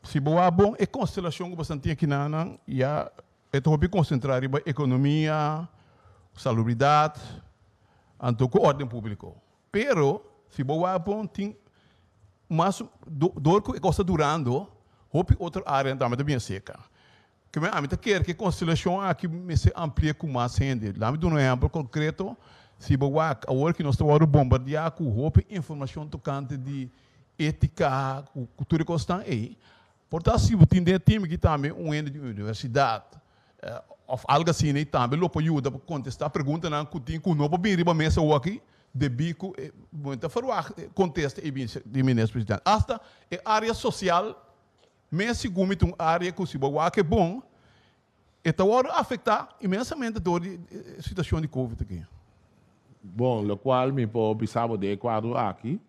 si bo wak bon e constelacion cu boso tin aki nan, ya e ta hopi concentra riba economia, salubridad, anto cu orden publico. Pero, si bo wak bon tin mas, door cu e cos ta durando, Hopi otro áreanan tambe ta bien seka. Ke men ami ta kere ku e konstelashon aki mester amplia ku mas hende. Laat mi duna un ehèmpel konkreto, si bo wak awor ki nos ta wòrdu bombardiá ku hopi informashon tokante di étika, ku tur e kosnan ei, por ta si bo tin den e tim aki tambe un hende di universidat òf algu asina ei tambe lo por yuda pa kontestá preguntanan ku tin ku no por bini riba mesa awor aki debí ku bo ta ferwagt e kontesta ei bini di Minister Presidente. Asta e área sosial Mes sigun mi ta un área ku si bo wak e bon, e ta wòrdu afektá inmensamente dor di e situashon di covid aki. Bon, lokual mi por bisa bo den e kuadro aki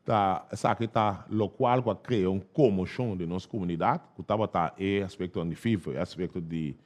ta esaki ta lokual ku a krea un komoshon den nos komunidat ku tabata e aspektonan di fever, e aspekto di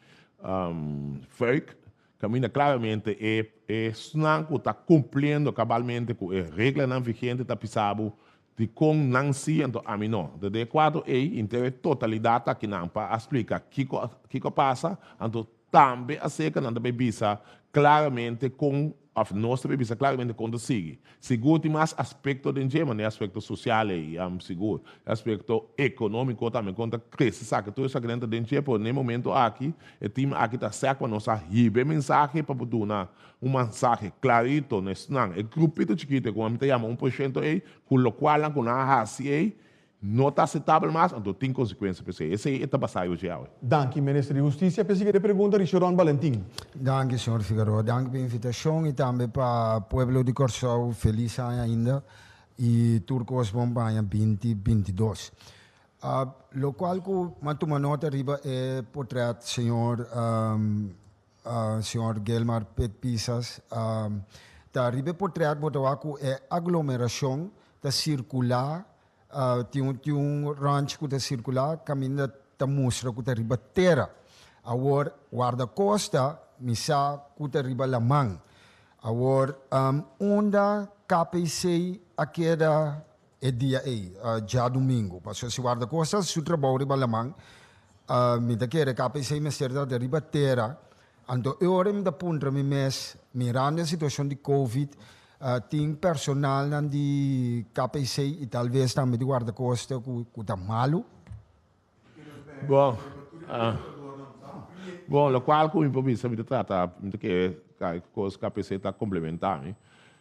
fuik, kaminda klaramente e esnan ku ta kumpliendo kabalmente ku e reglanan vigente ta bisa bo Dikon nan si anto ami no? Anto den e kuadro ei inter e totalidat aki nan pa a splika kiko kiko a pasa, anto tambe aserka nan ta bay bisa klaramente kon òf nos ta bay bisa klaramente kon ta sigui. Sigur tin mas aspekto den dje, manera e aspekto sosial ei, sigur e aspekto ekonómiko tambe kon ta krese esaki, tur esaki nan ta den dje, pero na e momento aki e tim aki ta sèk pa nos a hiba e mensahe pa por duna Un mensahe clarito na esnan, e grupito chikito ku ami ta yama un por shento ei, ku lokualnan ku nan a hasi ei no ta aceptabel mas, anto tin konsekuensia pa esei. Esei e ta basa yoshi awe. Danki, Minister di Hustisia. P'e siguiente pregunta, Richeron Balentin. Danki, señor Figaroa. Danki p'e invitashon i tambe pa pueblo di Kòrsou felis aña ainda i tur kos bon pa aña binti 22. Lokual ku m'a tuma nota riba e potrèt, señor. Señor Gilmar Pit Pisas, Ta riba e portret bo ta wak ku e aglomerashon ta sirkulá, tin un tin un ranch ku ta sirkulá kaminda ta mustra ku ta riba tera. Awor Wardakosta mi sa ku ta riba laman. Awor unda KPC a keda e dia ei, djadumingu? Pasobra si Wardakosta hasi su trabou riba laman, Mi ta kere KPC mester ta riba tera, anto e ora mi ta puntra mi mes, mirando e situacion di Covid, tin personalnan di KPC y tal vez tambe di Guardacosta cu ta malu? Bon, bon, locual cu mi por bisa mi ta trata, mi ta kere cos KPC ta complementa mi.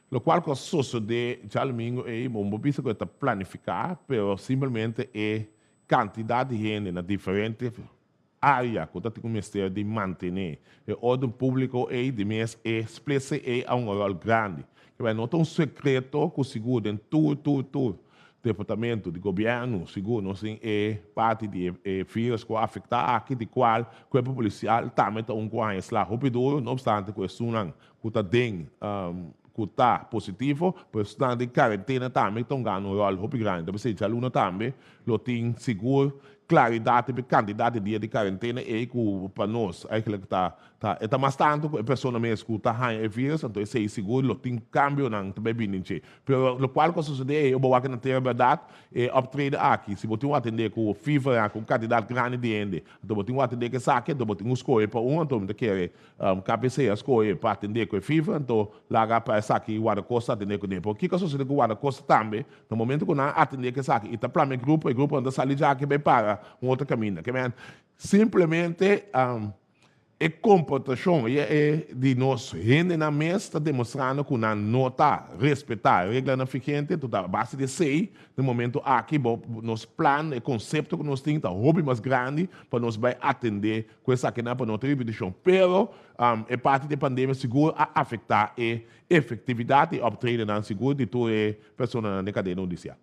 Locual cu a sosode djadomingo ey, bo no por bisa cu e ta planifica, pero simplemente e Kantidat di hende na diferente área ku ta tin ku mester di mantené e órden públiko ei, di mes e splitse ei a hunga ròl grandi. Kibera no ta un sekreto ku sigur den tur tur tur departamento di gobièrnu sigur nos tin e parti di e vírus ku a afektá aki di kual kuerpo polisial tambe ta un ku a haña sla hopi duru no opstante ku esunnan ku ta den ku ta positivo, pero esnan den karentena tambe ta hungando un ròl hopi grandi. Ta p'esei djaluna tambe lo tin sigur klaridat riba e kantidat di dia di karentena ei ku pa nos eigentlik ta ta e ta mas tantu ku e persona mes ku ta haña e virus, anto esei sigur lo tin kambionan ta bai bini dje. Pero lokual ku a sosodé ei bo wak na tera bèrdat e optreden aki si bo tin un atendé ku fever ku un kantidat grandi di hende anto bo tin un atendé ku esaki anto bo tin un skohe pa un anto mi ta kere KPC a skohe pa atendé ku e fever, anto laga pa esaki Wardakosta atendé kuné. Por kiko a sosodé ku Wardakosta tambe? Na momento ku nan a atendé ku esaki i ta plama e grupo, e gruponan ta sali djaki bai para un otro kaminda. Ke men simplemente e komportashon i e di nos hendenan mes ta demostrando ku nan no ta respetá e reglanan vigente, anto ta a base di esei Na momento aki bo nos plan, e konsepto ku nos tin ta hopi mas grandi pa nos bai atendé ku esakinan pa no tin ripitishon. Pero e parti di e pandemia sigur a afektá e efektividat i optredennan sigur di tur e personanan den kadena hudisial.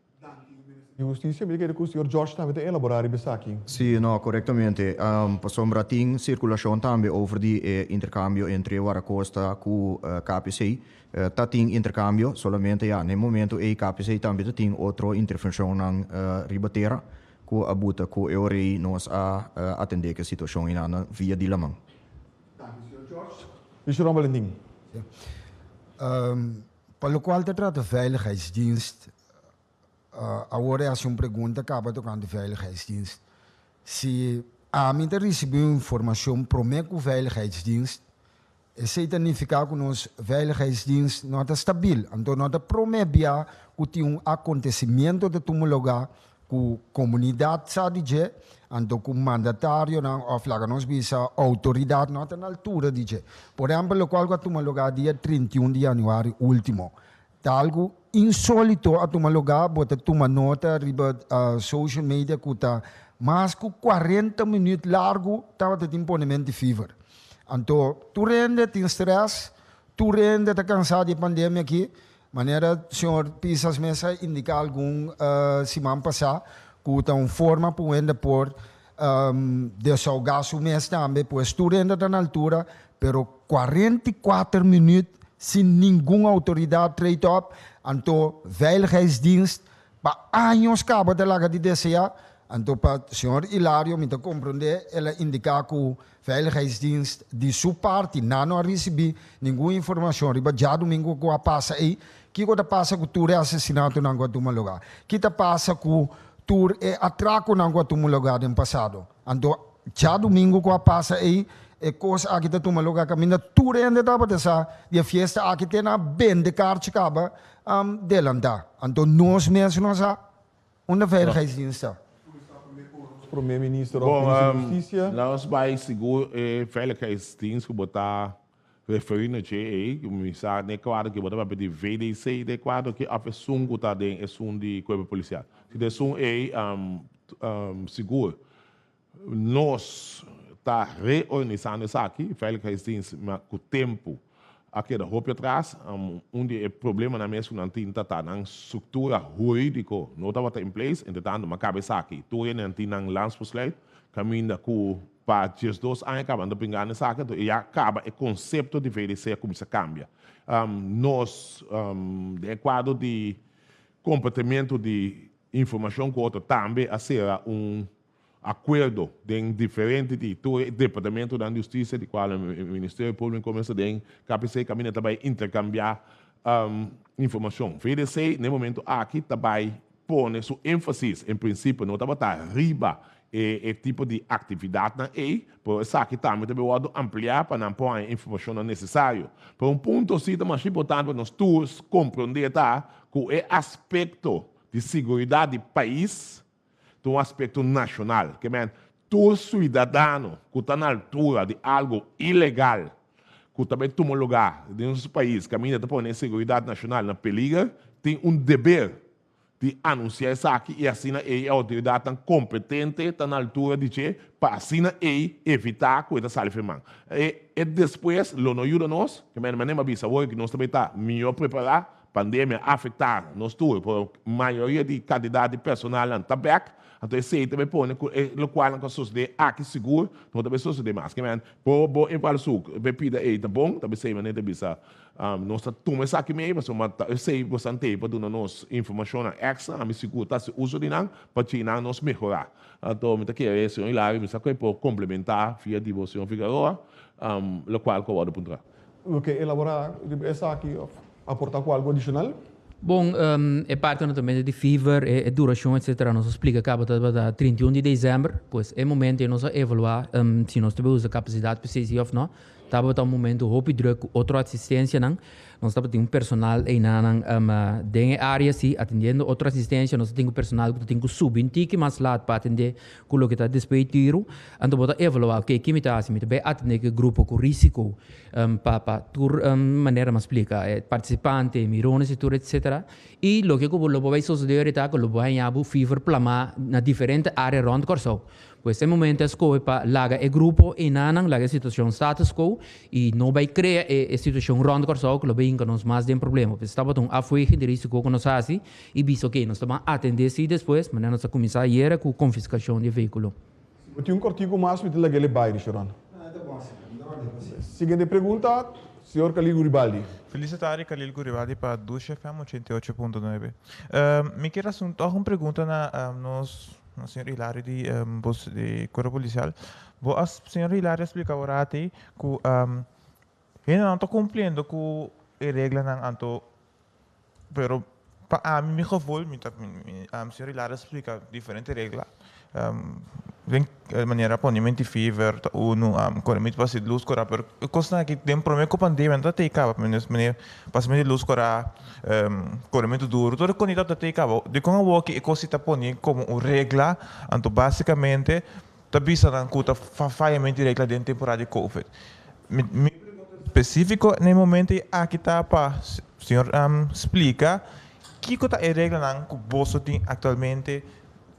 Di Hustisia, mi ta kere ku señor George tambe ta elaborá riba esaki. Sí, no, korektamente. Pasobra tin sirkulashon tambe over di e interkambio entre Wardakosta ku KPC. Ta tin interkambio, solamente ya na e momento ei KPC tambe ta tin otro intervenshonnan riba tera ku a buta ku e ora ei nos a atendé ku e situashon einan via di laman. Danki señor George. Mister Valentin. Pa lokual ta trata veiligheidsdienst, Awor e hasi un pregunta kaba tokante Veiligheidsdienst. Si ami ta risibí un informashon promé ku Veiligheidsdienst, esei ta nifiká ku nos Veiligheidsdienst no ta stabil. Anto no ta promé bia ku tin un akontesimiento ta tuma lugá. ku komunidat sa di dje, anto ku mandatarionan òf laga nos bisa outoridat no ta na altura di dje. Por ehèmpel lokual ku a tuma lugá dia 31 di yanüari último ta algu insólito a tuma lugá, bo ta tuma nota riba social media ku ta mas ku 40 minüt largu tabata tin ponementu di fever. Anto tur hende tin strès, tur hende ta kansá di e pandemia aki, Manera señor Pisas mes a indica algun siman pasa cu ta un forma pa un hende por desahoga su mes tambe, pues tur hende ta na altura, pero 44 minuut sin ningun autoridad treedt op, anto Veiligheidsdienst pa años caba ta laga di desea, anto pa señor Hilario mi ta comprende el a indica cu Veiligheidsdienst di su parti nan no a ricibi ningun informacion riba djadumingo cu a pasa ey. Kico ta pasa cu tur e asesinatonan cu a tuma lugar? Ki ta pasa cu tur e atraconan cu a tuma lugar den pasado? Anto djadumingo cu a pasa ey e cos aki ta tuma lugar caminda tur hende tabata sa di e fiesta aki te nan a bende kaartje caba delanta. Anto nos mes no sa. Unda Veiligheidsdienst ta? Prome Minister of Minister di Husticia. Bon, nos bai sigur e Veiligheidsdienst ku bo ta referi na dje ei, ku mi sa den e kuadro ki bo ta papia di VDC den e kuadro aki of esun ku ta den esun di Kuerpo Polisial. Si ta esun ei, sigur Nos ta reorganisando esaki, Veiligheidsdienst ma ku tempu a keda hopi atras. Un di e problemanan mes ku nan tin ta ta nan struktura huridiko no tabata in place, entretanto m'a kaba esaki. Tur hende nan tin nan landsbesluit kaminda ku pa 12 aña kaba nan ta bringando esaki, anto e ya kaba e konsepto di VDC a kuminsá kambia. Nos den e kuadro di kompartimentu di informashon ku otro tambe a sera un Akuerdo den diferente di tur e departamentonan di hustisia di kual Ministerio Públiko mester den KPC kaminda ta bai interkambiá informashon. VDC na e momento aki ta bai pone su énfasis, en prinsipio no tabata riba e e tipo di aktividatnan ei, pero esaki tambe ta bai wòrdu ampliá pa nan por haña informashonnan nesesario. Pero un punto si ta masha importante pa nos tur komprondé ta ku e aspekto di siguridat di pais Ta un aspekto nashonal. Ke men, tur suidadano ku ta na altura di algu ilegal ku ta bai tuma lugá den nos pais kaminda ta pone e seguridat nashonal na peliger, tin un deber di anunsiá esaki i asina ei e outoridatnan kompetente ta na altura di dje pa asina ei evitá ku e ta sali firman. E e despues lo no yuda nos, ke men, manera mi a bisa awor ku nos ta bai ta mihó prepará. Pandemia a afektá nos tur, pero mayoria di kantidat di personalnan ta bèk, anto esei ta bai pone ku e lokualnan ku a sosodé aki sigur no ta bai sosodé mas. Ke men, bo bo invalshoek bai pida ei ta bon, ta bisei manera ta bisa nos ta tuma esaki mei pasobra ta esei bosan tei pa duna nos informashonnan èkstra, ami sigur ta hasi uso di nan pa djina nos mehorá. Anto mi ta kere señor Hilario mi sa ku e por komplementá via di bo señor Figueroa lokual ku a wòrdu puntrá. Lo ke elaborá riba esaki òf aportá ku algu adishonal? Bon, e parti naturalmente di fever, e durashon etcetera nos a splika kaba tabata 31 di december, pues e momento ei nos a evaluá si nos ta bay usa kapasidat p'esei si òf no. Tabata un momento hopi drùk ku otro asistensianan. Nos tabatin un personal einanan den e área si atendiendo otro asistensia, nos ta tin ku personal ku ta tin ku subi un tiki mas lat pa atendé ku loke ta despues di tiru, anto bo ta evaluá, oke, ki mi ta hasi? Mi ta bai atendé ku e grupo ku risiko pa pa tur manera mi a splika, e partisipante, mirones i tur etsetera. I loke ku lo por bai sosodé ora ta ku lo bo haña bo fever plamá na diferente área rònt Kòrsou. Pues e momento a skohe pa laga e grupo einanan, laga e situashon status quo i no bai krea e situashon rònt Kòrsou ku lo bai hinka nos mas den problema. Pues tabata un afweging di risiko ku nos hasi I bisa oke, nos ta ban atendé si despues, manera nos a kuminsá ayera ku konfiskashon di e vehíkulo. Si bo tin un kòrtiku mas mi ta lag'é le bai, Rishoran. Siguiente pregunta, señor Khalil Guribaldi. Felis tardi, Khalil Guribaldi pa Dushi FM 88.9. Mi kier hasi un tòg un pregunta na nos na señor Hilario di bos di Kuerpo Polisial. Bo a señor Hilario a splika ora ati ku hendenan ta kumpliendo ku e reglanan anto Pero pa ami mi gevoel, mi ta, mi, señor Hilario a splica diferente regla. Den manera ponimento di fever ta unu, korementu pa si lus kora, pero e kosnan aki den prome ku pandemia no ta tei kaba, manera pasamento di lus kora, korementu duru, tur e kos ta tei kaba. Dikon awoki e kos si ta poni komo un regla, anto basikamente ta bisa nan ku ta fayamento di regla den temporada di covid. Mi pregunta spesifiko na e momento aki ta pa señor splika kiko ta e reglanan ku boso tin aktualmente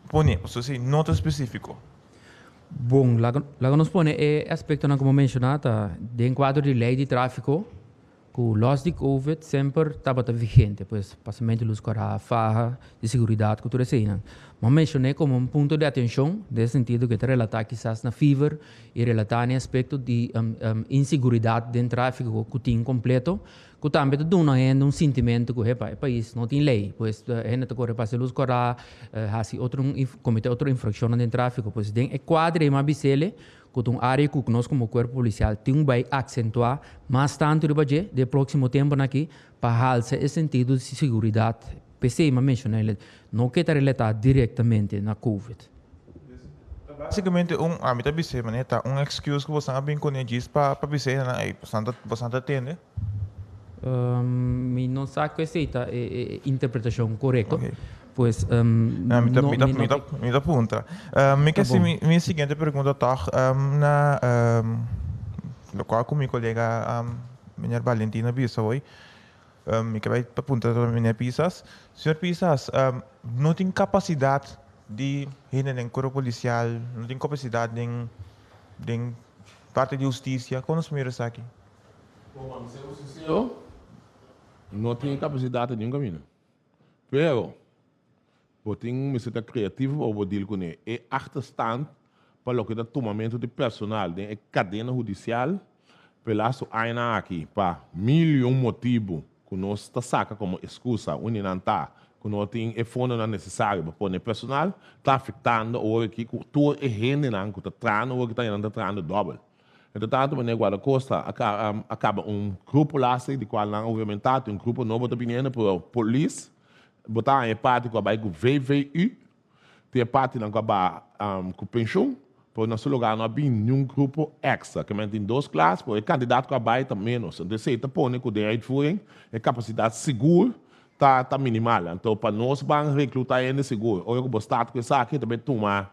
Pone, pasobra esei no ta spesífiko. Bon, laga laga nos pone e aspektonan ku bo menshoná ta den kuadro di lei di tráfiko ku lòs di covid semper tabata vigente, pues pasamentu lus kòrá, faha di seguridat ku tur eseinan. Bo a menshoné komo un punto di atenshon den e sentido ku e ta relatá kisas na fever i relatá na e aspekto di inseguridat den tráfiko ku tin kompleto Ku tambe ta duna hende un sintimentu ku hepa e pais no tin lei, pues hende ta kore pasa lus kòrá, hasi otro komete otro infrakshonnan den tráfiko. Pues den e kuadro ei m'a bis'ele ku ta un área ku nos komo kuerpo polisial tin bai aksentuá mas tantu riba dje den e próksimo tempunan aki pa halsa e sentido di seguridat. P'esei m'a menshoná el no ke ta relatá direktamente na covid. Ta básicamente un, ami ta bis'é manera ta un excuse ku bosan a bin kuné djis pa pa bis'é nan ei bosan ta bosan ta tende. Mi no sa ku esei ta e interpretashon korekto. Pues no mi no mi ta mi ta puntra. Mi ke hasi mi siguiente pregunta tòg na lokual ku mi kolega meneer Valentin a bisa hoy. Mi ke bai pa puntra meneer Pisas. Señor Pisas, no tin kapasidat di hende den kuerpo polisial, no tin kapasidat den den parti di hustisia. Kon nos mira esaki? Bon, pa mi ser sincero, no tin e kapasidat den niun kaminda. Pero, bo tin mester ta kreativo pa bo deal kuné. E achterstand pa loke ta tumamentu di personal den e kadena hudisial p'e lastu añanan aki pa mil i un motibu ku nos ta saka komo eskusa unda nan ta ku no tin e fondonan nesesario pa pone personal ta afektando awor aki ku tur e hendenan ku ta trahando awor aki ta nan ta trahando dòbel. Entre tanto meneer Guardacosta a kaba un grupo lastig di kual nan a huramentá tin un grupo nobo ta biniendo pero polis bo ta haña e parti ku a bai ku VVU Tin e partinan ku a baha ku penshun, pero na su lugar no a bin niun grupo èkstra. Ke men tin dos klas, pero e kantidat ku a bai ta ménos. Anto esei ta pone ku den uitvoering e kapasidat sigur ta ta minimal. Anto pa nos ban reklutá hende sigur, ora ku bo start ku esaki ta bai tuma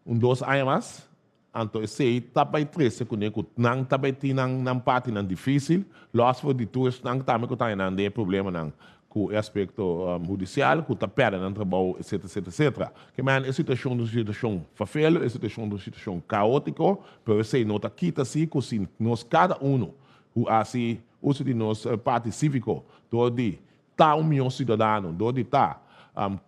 un dos aña mas. Anto esei ta bai trese kuné ku nan ta bai tin nan nan partinan difísil, lòs for di tur esnan tambe ku ta haña nan den e problemanan ku e aspekto hudisial, ku ta pèrdè nan trabou, etsetera, etsetera, etsetera. Ke manera e situashon ta un situashon fafelu, e situashon ta un situashon kaótiko, pero esei no ta kita si ku si nos kada unu ku hasi uso di nos parti síviko dor di Ta un mihó siudadano dor di ta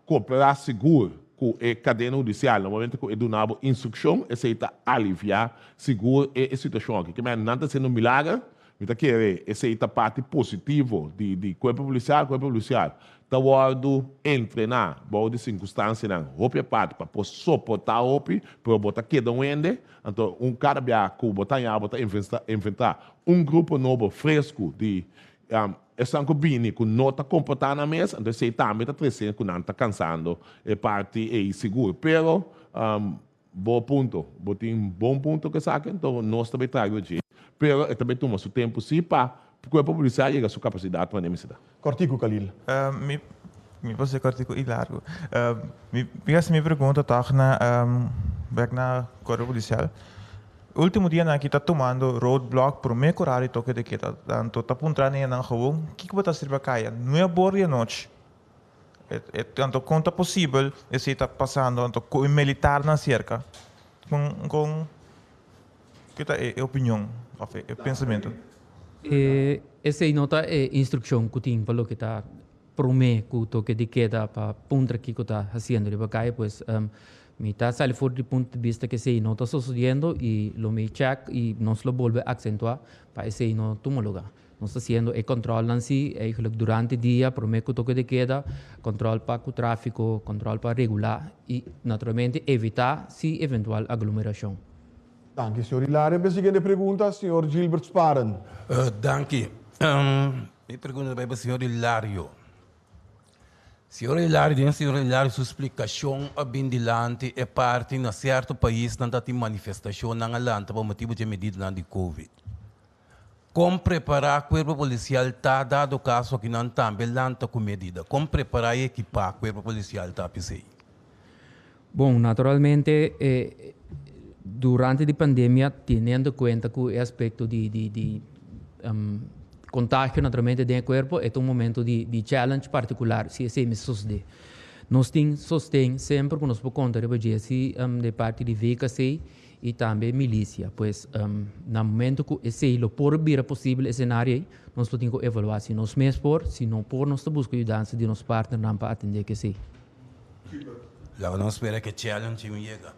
kooperá sigur ku e kadena hudisial na momento ku e duna bo instrukshon, esei ta aliviá sigur e situashon aki. Ke manera nan ta hasiendo milager, mi ta kere esei ta parti positivo di di kuerpo polisial. Kuerpo polisial ta wòrdu entrená bou di sirkunstansianan hopi apart pa por soportá hopi, pero bo ta keda un hende, anto un kada bia ku bo ta haña bo ta enfrentá un grupo nobo fresku di Esnan ku bini ku no ta komportá nan mes, anto esei tambe ta trese ku nan ta kansando e parti ei sigur. Pero, bo punto, bo tin bon punto ku esaki, anto nos ta bai traha riba dje. Pero e ta bai tuma su tempu sí pa Kuerpo Polisial yega su kapasidat pa nemisitá. Kòrtiku, Khalil. Mi mi por ser kòrtiku i largu. Mi mi hasi mi pregunta tòg na bèk na Kuerpo Polisial. Ultimo dianan aki ta tumando roadblock prome ku radio toke de keda. Anto ta puntra na nan gewoon, kiko bo ta hasi riba kaya? Nuebe or di anochi. Anto kon ta posibel esei ta pasando anto ku e militarnan serka? Kon kon ke ta e opinion of e pensamentu? Esei no ta e instrukshon ku tin pa loke ta prome ku toke di keda pa puntra kiko ta hasiendo riba kaya pues mi ta sali for di punto di bista ku esei no ta sosodiendo i lo mi chèk i nos lo bolbe aksentuá pa esei no tuma lugá. Nos ta hasiendo e kòntròlnan si eigentlik durante dia prome ku toke di keda, kòntròl pa ku tráfiko, kòntròl pa regulá i naturalmente evitá si eventual aglomerashon. Danki, señor Hilario. P'e siguiente pregunta, señor Gilbert Sparen. Danki. Mi pregunta ta bai pa señor Hilario. Señor Hilario, den señor Hilario su splikashon a bin dilanti e parti na sierto paisnan ta tin manifestashonnan a lanta pa motibu di e medidanan di Covid. Kon prepará kuerpo polisial ta dado kaso akinan tambe lanta ku medida? Kon prepará i ekipá kuerpo polisial ta p'esei? Bon, naturalmente durante di pandemia teniendo kuenta ku e aspekto di di di kontagio naturalmente den e kuerpo e ta un momento di di challenge partikular si esei mester sosodé. Nos tin sosten semper ku nos por konta riba dje si di parti di VKC i tambe milisia. Pues na momento ku esei lo por bira posibel e senario ei nos lo tin ku evaluá si nos mes por, si no por nos ta buska yudansa di nos partnernan pa atendé ku esei. Laga nos spera ke challenge un yega.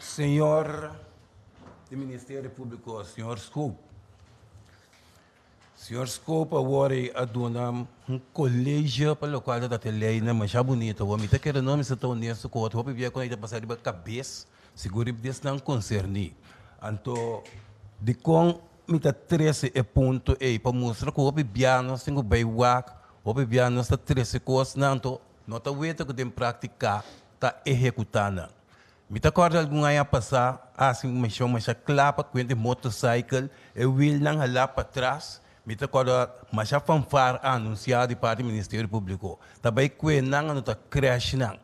Señor di Ministerio Publico, señor Scoop. Señor Scoop awor ei a duna un colegio pa locual ta trata e leynan masha bunito. Awor mi ta kere no mester ta honesto cu otro hopi bia cu nan ta pasa riba cabes, sigur riba di esnan concerni. Anto dicon mi ta trece e punto ei? Pa mustra cu hopi bia nos tin cu bay wak, hopi bia nos ta trece cosnan, anto No ta weta ku den praktika ta ehekutá nan. Mi ta kòrda algun aña pasá a hasi un menshon masha kla pa kuenta e motorcycle, e wielnan halá patras. Mi ta kòrda masha fanfar a anunsiá di parti Ministerio Públiko. Ta bai kue nan a no ta crash nan.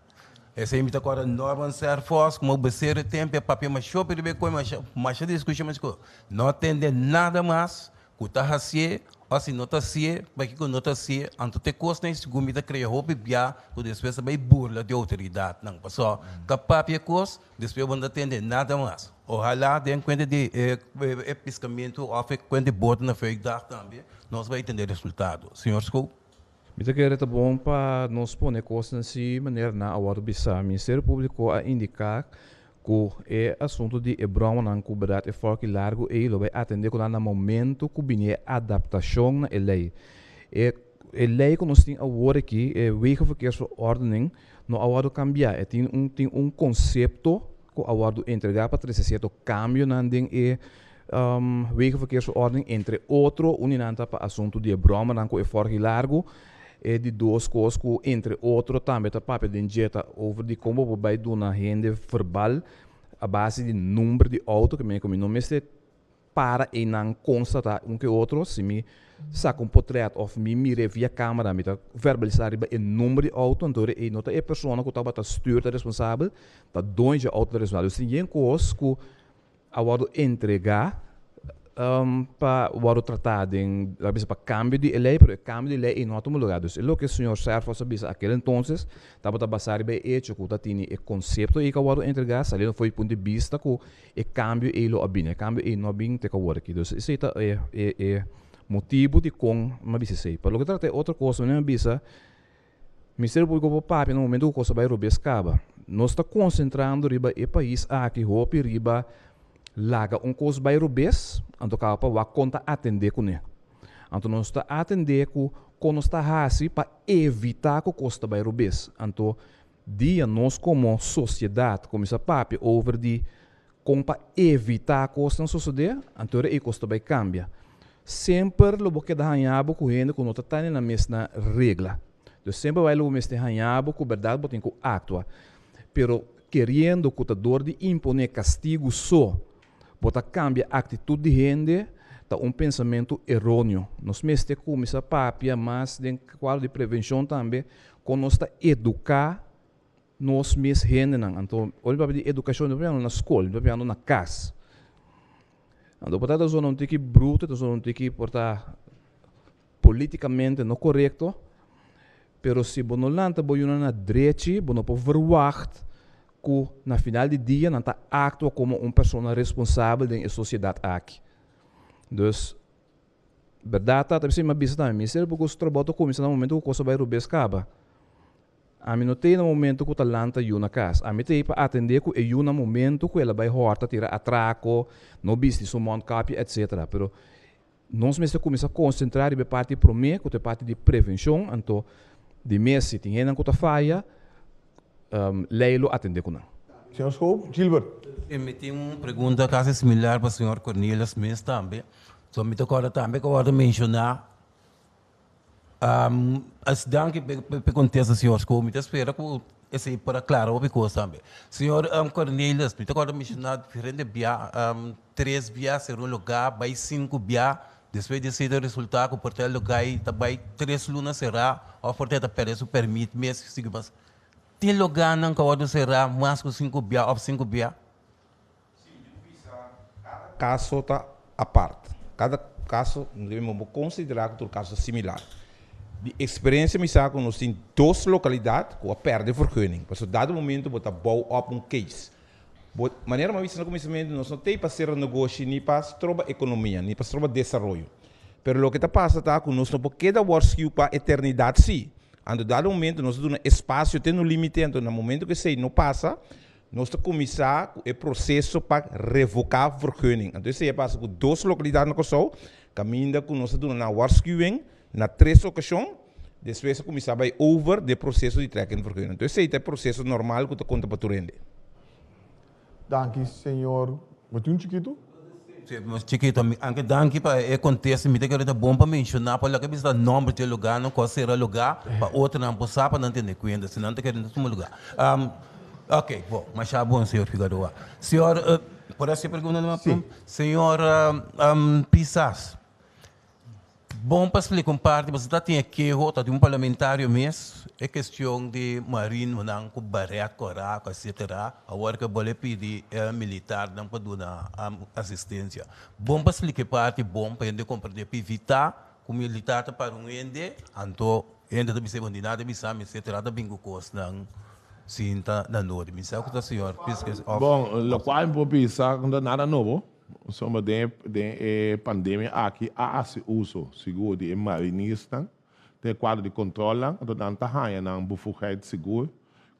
Esei mi ta kòrda Norman Serphos komo besero e tempu e papia masha hopi riba e koi masha masha diskushon masha kos. No a tende nada mas Ku ta hasié o si no ta hasié, pakiko no ta hasié, anto te kosnan segun mi ta krea hopi bia ku despues ta bai burla di outoridatnan. Pasobra ta papia kos, despues bo no ta tende nada mas. Ohalá den kuenta di e e piskamentu òf e kuenta di boto na Fuikdag tambe nos bai tende resultado. Señor Schoop. Mi ta kere ta bon pa nos pone kosnan si manera nan a wòrdu bisá. Ministerio Públiko a indiká ku e asuntu di e bròmanan ku bèrdat e fòrki largu ei lo bai atendé ku nan na momentu ku bini e adaptashon na e lei. E e lei ku nos tin awor aki, e Wegenverkeersverordening, no a wòrdu kambiá. E tin un tin un konsepto ku a wòrdu entregá pa trese sierto kambionan den e Wegenverkeersverordening, entre otro un di nan ta pa asuntu di e bròmanan ku e fòrki largu. E di dos kos ku entre otro tambe ta papia den dje ta over di kon bo por bai duna hende verbal a base di number di outo ke mi no mester para einan konstatá un ke otro si mi saka un potret òf mi mir'é via kamera mi ta verbalisá riba e number di outo anto ei no ta e persona ku tabata stür ta responsabel ta doño dje outo ta responsabel. Dus tin yen kos ku a wòrdu entregá pa wòrdu tratá den, laga bisa pa kambio di e lei, pero e kambio di lei ei no a tuma lugá. Dus e loke señor Serphos a bisa akel entonces tabata basá riba e echo ku ta tini e konsepto ei ku a wòrdu entregá saliendo for di punto di bista ku e kambio ei lo a bini. E kambio ei no a bin te ku awor aki. Dus esei ta e e motibu dikon mi a bisa esei. Pa loke ta trata e otro kos, mi a bisa Ministerio Públiko por papia na momento ku kos a bai robes kaba. Nos ta konsentrando riba e pais aki hopi riba laga un kos bai robes, anto kaba pa wak kon ta atendé kuné. Anto nos ta atendé ku kon nos ta hasi pa evitá ku kos ta bai robes. Anto dia nos komo sosiedat kuminsá papia over di Kon pa evitá kosnan sosodé, anto ora ei kos ta bai kambia. Semper lo bo keda haña bo ku hende ku no ta tene nan mes na regla. Dus semper bai lo bo mester haña bo ku bèrdat bo tin ku aktua. Pero keriendo ku ta dor di imponé kastigu so bo ta kambia aktitut di hende ta un pensamentu eróneo. Nos mester kuminsá papia mas den kuadro di prevenshon tambe kon nos ta eduká nos mes hendenan. Anto ora mi papia di edukashon mi no papiando na skol, mi papiando na kas. Anto por ta ta zona un tiki bruto, ta zona un tiki por ta politikamente no korekto, pero si bo no lanta bo yunan na drechi, bo no por verwagt ku na final di dia nan ta aktua komo un persona responsabel den e sosiedat aki. Dus bèrdat ta, ta bisa mi a bisa tambe, mi ser ku su trabou ta kuminsá na momento ku kos a bai robes kaba. Ami no t'ei na momento ku ta lanta yu na kas. Ami t'ei pa atendé ku e yu na momento ku el a bai hòrta, tira atrako, no bisti su mondkapje, etsetera. Pero nos mester kuminsá konsentrá riba e parti promé, ku ta e parti di prevenshon. Anto di mes si tin hendenan ku ta faya, lei lo atendé ku nan. Señor Schoop, Gilbert. Mi tin un pregunta kasi similar pa señor Cornelius mes tambe. So mi ta kòrda tambe ku a wòrdu menshoná. Um, as danki pe kontesta, señor Schoop. Mi ta spera ku esei por a klara hopi kos tambe. Señor um, Cornelis, mi ta kòrda menshoná diferente bia, um, tres bia sera un lugá, bai sinku bia, despues di esei ta resultá ku por ta e lugá ei ta bai tres luna será òf por ta e ta pèrdè su pèrmit mes sigui mas. Tin lugánan ku a wòrdu será mas ku sinku bia òf sinku bia? Kada kaso ta apart. Kada kaso no debemos bo konsiderá ku tur kaso ta similar. Di eksperensia mi sa ku nos tin dos lokalidat ku a pèrdè vergunning. Pasobra dado momento bo ta bou op un case. Bo, manera mi a bisa na kuminsamentu, nos no t'ei pa sera negoshi ni pa stroba ekonomia, ni pa stroba desaroyo. Pero loke ta pasa ta ku nos no por keda wòrskiu pa eternidat sí. Anto dado momento nos ta duna espasio te no límite, anto na momento ku esei no pasa, Nos ta kuminsá ku e proseso pa revoká vergunning. Anto esei a pasa ku dos lokalidat na Kòrsou, kaminda ku nos a duna nan warskuwing na tres okashon, despues a kuminsá bai over den e proseso di trèk in vergunning. Anto esei ta e proseso normal ku ta konta pa tur hende. Danki señor. Bo tin un chikitu? Sí, mas chikitu. Mi anke danki pa e kontesta. Mi ta kere ta bon pa menshoná pa loke bisa nòmber di e lugánan ku a sera lugá pa otronan por sa pa nan tene kuenta si nan ta kere tuma lugá. Ok, bon, masha bon señor Figaroa. Señor, por hasi e pregunta numa? Sí. Señor Pisas, bon pa splika un parti, pasobra ta tin e keho, ta tin un parlamentario mes, e kestion di marinonan ku baret kora, etcetera, awor ke bole pidi e militarnan pa duna asistensia. Bon pa splika e parti bon pa hende komprende, pa evita ku militar ta para un hende, anto hende ta bisa e bon di nada bisa mi, etcetera, ta bin ku kosnan Sinta na nodi. Mi sa ku ta señor Pisces of. Bon, lokual mi por bisa ku no ta nada nobo, pasobra den den e pandemia aki a hasi uso sigur di e mariniersnan den e kuadro di kontrolnan, anto nan ta haña nan bevoegheid sigur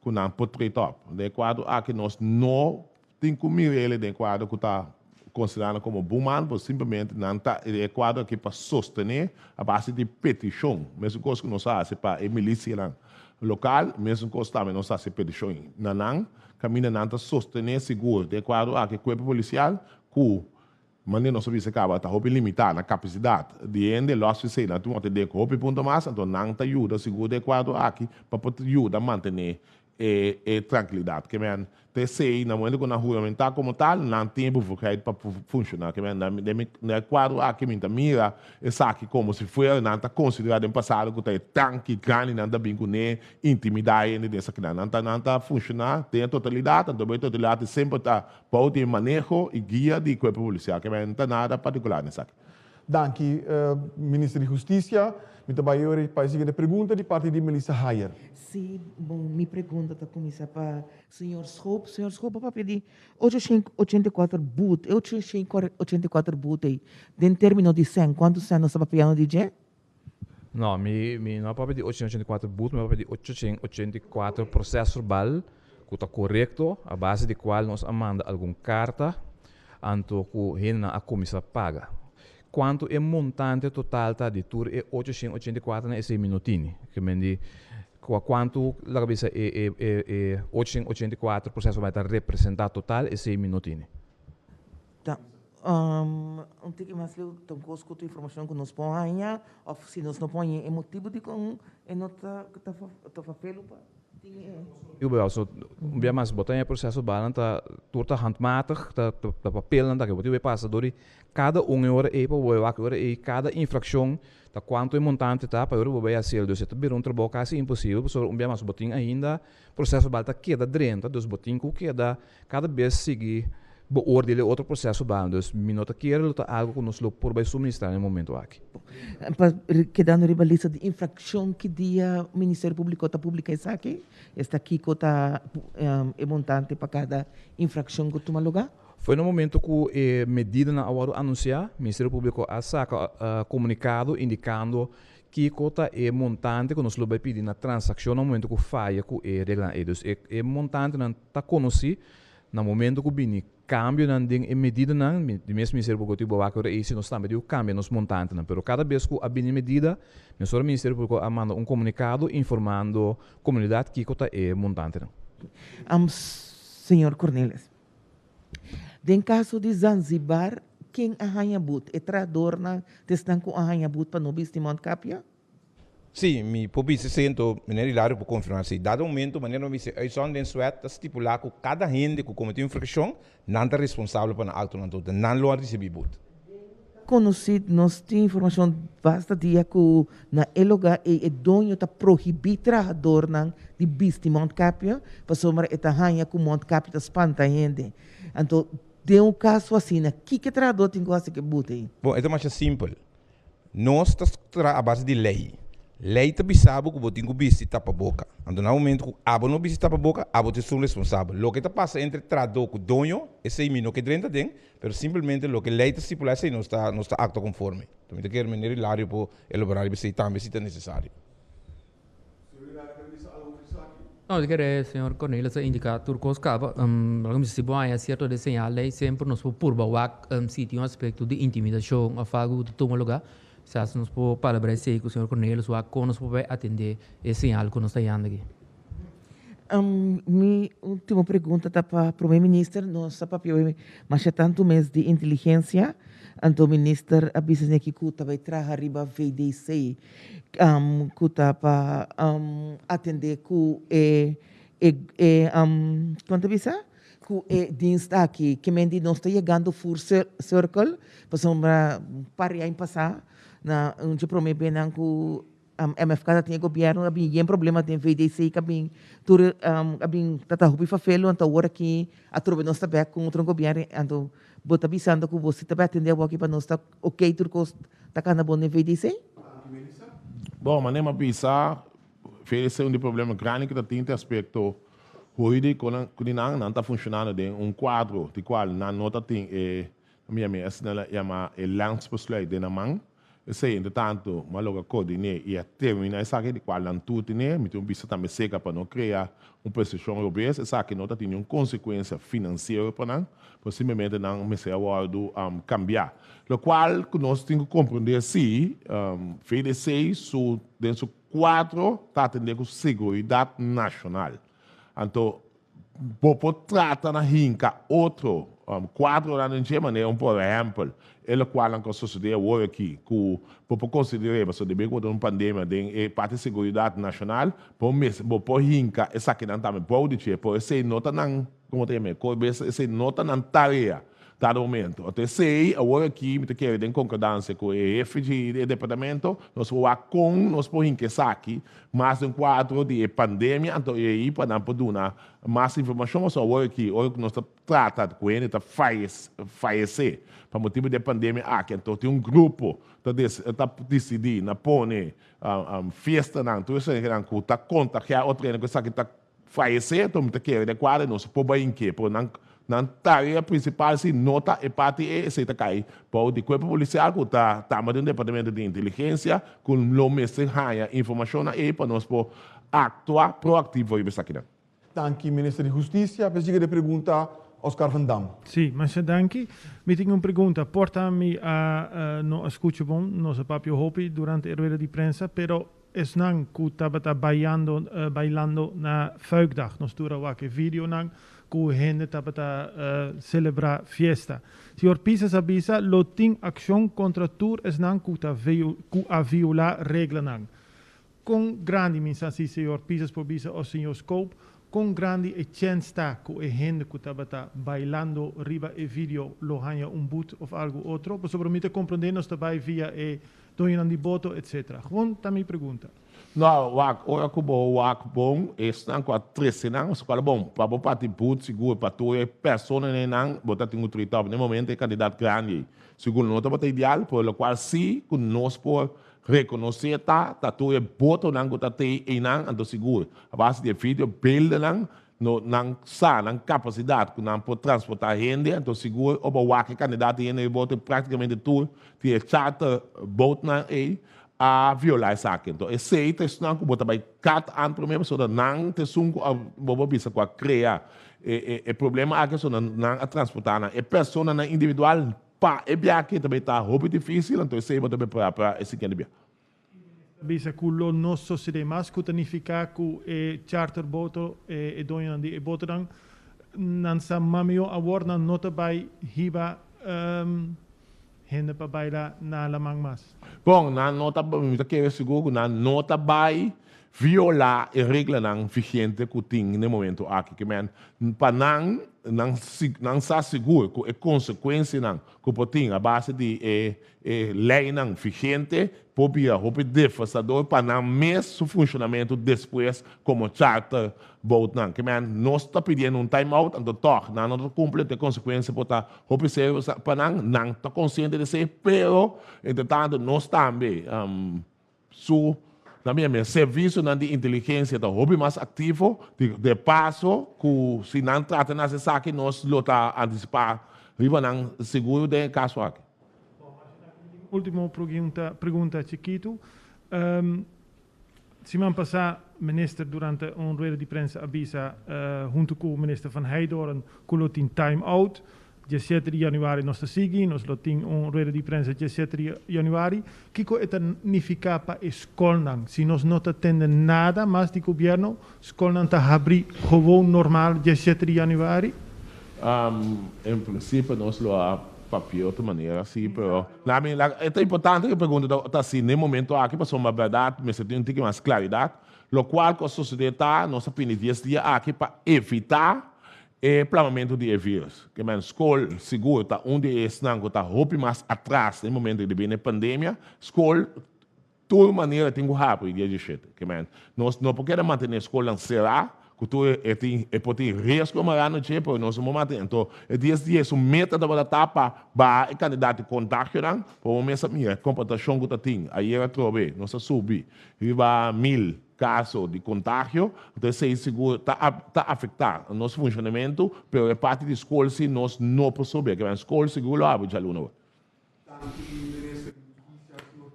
ku nan por treed op. Den e kuadro aki nos no tin ku mira el'e den e kuadro ku ta konsiderá nan komo buman, pero simplemente nan ta den e kuadro aki pa sostené a base di petishon, mesun kos ku nos a hasi pa e milisianan lokal, mesun kos tambe nos a hasi petishon na nan, kaminda nan ta sostené sigur den e kuadro aki kuerpo polisial ku manera nos a bisa kaba ta hopi limitá na kapasidat di hende, lòs p'esei nan tin atendé ku hopi punto mas, anto nan ta yuda sigur den e kuadro aki pa por yuda mantené e e trankilidat. Ke men ta esei na momento ku nan huramentá komo tal, nan tin e bevoegheid pa funshoná. Ke men den mi den e kuadro aki mi ta mira esaki komo si fuera nan ta konsiderá den pasado ku ta e tanki grandi nan ta bin kuné intimidá hende den esakinan. Nan ta nan ta funshoná den e totalidat, anto bo e totalidat e semper ta bou di e maneho i guia di kuerpo polisial. Ke men no ta nada partikular den esaki. Danki, Minister di Hustisia. Mi ta bai ora pa e siguiente pregunta di parti di Melissa Hayer. Sí, bon, mi pregunta ta kuminsá pa señor Schoop. Señor Schoop, bo papia di 884 boet. E 884 boet ei, den término di sèn, kuantu sèn nos ta papiando di dje? No, mi mi no a papia di 884 boet, mi a papia di 884 prosèsverbal ku ta korekto, a base di kual nos a manda algun karta Anto ku hendenan a kuminsá paga. Kuantu e montante total ta di tur e 884 nan esei mi no tini. Ke men di kua kuantu laga bisa e e e e 884 proseso bai ta representá total esei mi no tini. Ta un tiki mas leu ta un kos ku tur informashon ku nos por haña òf si nos no por haña e motibu dikon e no ta ta fafelu pa. Jawel, so un bia mas bo ta den e proceso banan ta tur ta handmatig, ta ta papelnan ta ke bo tin pasa dor di kada un e ora ei pa bo wak e ora ei kada infraccion ta cuanto e montante ta pa e ora bo bay haciel dus e ta bira un trabou casi imposibel pasobra un bia mas bo tin ainda proceso bal ta keda drenta dus bo tin cu keda Kada bes sigui beoordeel e otro proceso ban, dus mi no ta kere lo ta algo ku nos lo por bai suministra na e momento aki. Pa kedando riba lista di infraccion ki dia Ministerio Publico ta publica esaki? Esta kico ta e montante pa cada infraccion cu tuma lugar? Foi na momento cu e medidanan a wordo anuncia, Ministerio Publico a saca comunicado indicando Kiko ta e montante ku nos lo bai pidi na transakshon na momento ku faya ku e reglanan ei? Dus e e montantenan ta konosí na momento ku bini kambionan den e medidanan, di mes Ministerio Públiko tin bo wak ora ei si nos tambe diu kambia nos montantenan. Pero kada bes ku a bini medida, mesora Ministerio Públiko a manda un komunikado informando komunidat kiko ta e montantenan. Am Señor Cornelis, Den kaso di Zanzibar, ken a haña but? E trahadornan ta esnan ku a haña but pa no bisti mondkapje? Sí, mi por bisa esei, anto meneer Hilario por konfirmá esei. Dado momento, manera mi a bisa, uitzonderingswet ta stipulá ku kada hende ku kometí un infrakshon, nan ta responsabel pa nan aktonan, anto nan lo a risibí but. Konosí, nos tin informashon basta dia ku na e lugá ei e doño ta prohibí trahadornan di bisti mondkapje pasobra e ta haña ku mondkapje ta spanta hende. Anto den un kaso asina kiko e trahador tin ku hasi ku e but ei? Bon, e ta masha simpel. Nos ta traha a base di lei. Lei ta bisa bo ku bo tin ku bisti tapaboka. Anto na momento ku abo no bisti tapaboka, abo ta esun responsabel. Loke ta pasa entre trahadó ku doño, esei mi no ke drenta den, pero simplemente loke lei ta stipulá esei nos ta nos ta aktua konforme. Mi ta kere meneer Hilario por elaborá riba esei tambe si ta nesesario. No, mi ta kere señor Cornelis a indica tur cos caba. Loke mi si bo haña cierto de señal ei semper nos por purba wak si tin un aspecto di intimidacion of algo cu ta tuma lugar. Kisas nos por palabra esei cu señor Cornelis wak con nos por bay atende e señal cu nos ta yanda aki. Mi ultimo pregunta ta pa Prome Minister. Nos a papia hoy masha tanto mes di inteligencia, anto Minister a bisa aki cu ta bay traha riba VDC. Ku ta pa atendé ku e e e kon ta bisa? Ku e dienst aki. Ke men di nos ta yegando full circle pasobra un par di aña pasá na un dje promé benan ku MFK ta tin e gobièrnu a bin yen problema den VDC ku a bin tur a bin ta ta hopi fafelu anto awor aki atrobe nos ta bèk ku otro gobièrnu anto bo ta bisando ku bo si ta bai atendé awor aki pa nos ta ok tur kos ta kana bon den VDC? Bon, manera mi a bisa, VDC un di problema grandi ku ta tin te aspekto hurídiko nan ku di nan, nan ta funshonando den un kuadro di kual nan no ta tin e, mi yama e asina la yama e landsbesluit den nan man. Esei, entre tanto, mi a logra koordiné i a terminá esaki di kual nan tur tene. Mi tin un bista tambe seka pa no krea un persepshon robes. Esaki no ta tin niun konsekuensia finansiero pa nan, pero simplemente nan mester a wòrdu kambiá. Lokual ku nos tin ku komprendé si, VDC su den su kuadro ta atendé ku seguridat nashonal. Anto bo por trata na hinka otro kuadronan den dje, manera un por ehèmpel e lokualnan ku a sosodé awor aki ku bo por konsider'é pasobra debí ku bo ta un pandemia den e parti seguridat nashonal bo mester bo por hinka esakinan tambe bou di dje por esei no ta nan komo ta yam'é kor bes esei no ta nan tarea Dado momento. Anto esei, awor aki mi ta kere den konkordansia ku e hefe di e departamento, nos por wak kon nos por hinka esaki mas den kuadro di e pandemia, anto e ei pa nan por duna mas informashon, pasobra awor aki ora ku nos ta trata ku hende ta fayesé pa motibu di e pandemia aki, anto tin un grupo ta ta disidí na pone fiestanan, tur esaki ku ta kontagiá otro hende ku esaki ta Fayesé, anto mi ta kere den kuadra nos por bai inke, pero nan nan tarea prinsipal si no ta e parti ei, esei ta kai bou di kuerpo polisial ku ta tamba den departamento di inteligensia ku lo mester haña informashonnan ei pa nos por aktua proaktivo riba esakinan. Danki Minister di Hustisia. P'e sigui de pregunta Oscar van Dam. Sí, masha danki. Mi tin un pregunta. Por ta mi a no a skucha bon, nos a papia hopi durante e rueda di prensa, pero Esnan ku tabata baiando bailando na Fuikdag. Nos tur a wak e videonan ku hende tabata selebrá fiesta. Señor Pisas a bisa lo tin akshon kontra tur esnan ku ta ku a violá reglanan. Kon grandi, mi sa si señor Pisas por bisa òf señor Scope, kon grandi e chèns ta ku e hende ku tabata bailando riba e video lo haña un but òf algu otro? Pasobra mi ta komprondé nos ta bai via e Doñonan di boto etc. Gewoon ta mi pregunta. No, wak, ora ku bo wak bon, esnan ku a trese nan, skual bon, pa bo parti but sigur pa tur e personanan bo ta tin ku trita op. Na e momento e kantidat grandi ei sigur no tabata ideal, pero lokual si ku nos por rekonosé ta, ta tur e botonan ku ta tei einan, anto sigur a base di e video beeldennan No, nan sa nan kapasidat ku nan por transportá hende, anto sigur oba wak e kandidat di hende di bote práktikamente tur di e charter boatnan ei a violá esaki. Anto esei ta esnan ku bo ta bai kat an promé pasobra nan ta esun ku a bo por bisa ku a krea e e problema aki pasobra nan a transportá nan. E personanan individual pa e biaha ta bai ta hopi difísil anto esei bo ta prepará pa e siguiente biaha. Ta bisa ku lo no sosodé mas, ku ta nifiká ku e charter boto, e doñonan di e botonan, nan sa mamio awor nan no ta bai hiba hende pa baila na laman mas? Bon, nan no ta, mi ta kere sigur ku nan no ta bai violá e reglanan vigente ku tin na e momento aki. Ke men, pa nan, nan nan sa sigur ku e konsekuensianan ku por tin a base di e e leinan vigente por bira hopi devastador pa nan mes su funshonamentu despues komo charter boatnan. Ke men, nos ta pidiendo un time out, anto tòg nan no ta kumpli, anto e konsekuensia por ta hopi serio pa nan. Nan ta konsiente di esei, pero entretanto nos tambe su na mi e servisionan di inteligensia ta hopi mas aktivo, di de paso ku si nan trata na hasi esaki nos lo ta antisipá riba nan sigur den e kaso aki. Ultimo pregunta, pregunta chikitu. Siman pasá minister durante un rueda di prensa a bisa huntu ku minister Van Heydoorn ku lo tin time out. Diesshete di januari nos ta sigui, nos lo tin un rueda di prensa diesshete di januari. Kiko e ta nifiká pa e skolnan? Si nos no ta tende nada mas di gobièrnu, skolnan ta habrí gewoon normal diesshete di januari? En prinsipio nos lo a papia otro manera si, pero na mi e ta importante ku e pregunta ta hasi na e momento aki pasobra bèrdat mester tin un tiki mas klaridat. Lokual ku a sosodé ta nos a pidi dies dia aki pa evitá E plamamentu di e virus. Ke men skol sigur ta un di esnan ku ta hopi mas atras den momento di bini e pandemia. Skol tur manera tin ku habri dia dieshete. Ke men nos no por keda mantené skolnan será ku tur e tin e por tin riesgo mará na dje pero nos no por mantené. Anto e dies dia su meta tabata ta pa baha e kantidat di kontagionan. Por bo mes a mira e komportashon ku ta tin ayer atrobe nos a subi riba mil. Kaso di kontagio, anto esei sigur ta ta afektá nos funshonamentu, pero e parti di skol si nos no por subi. Kiba skol sigur lo habri djaluna wak.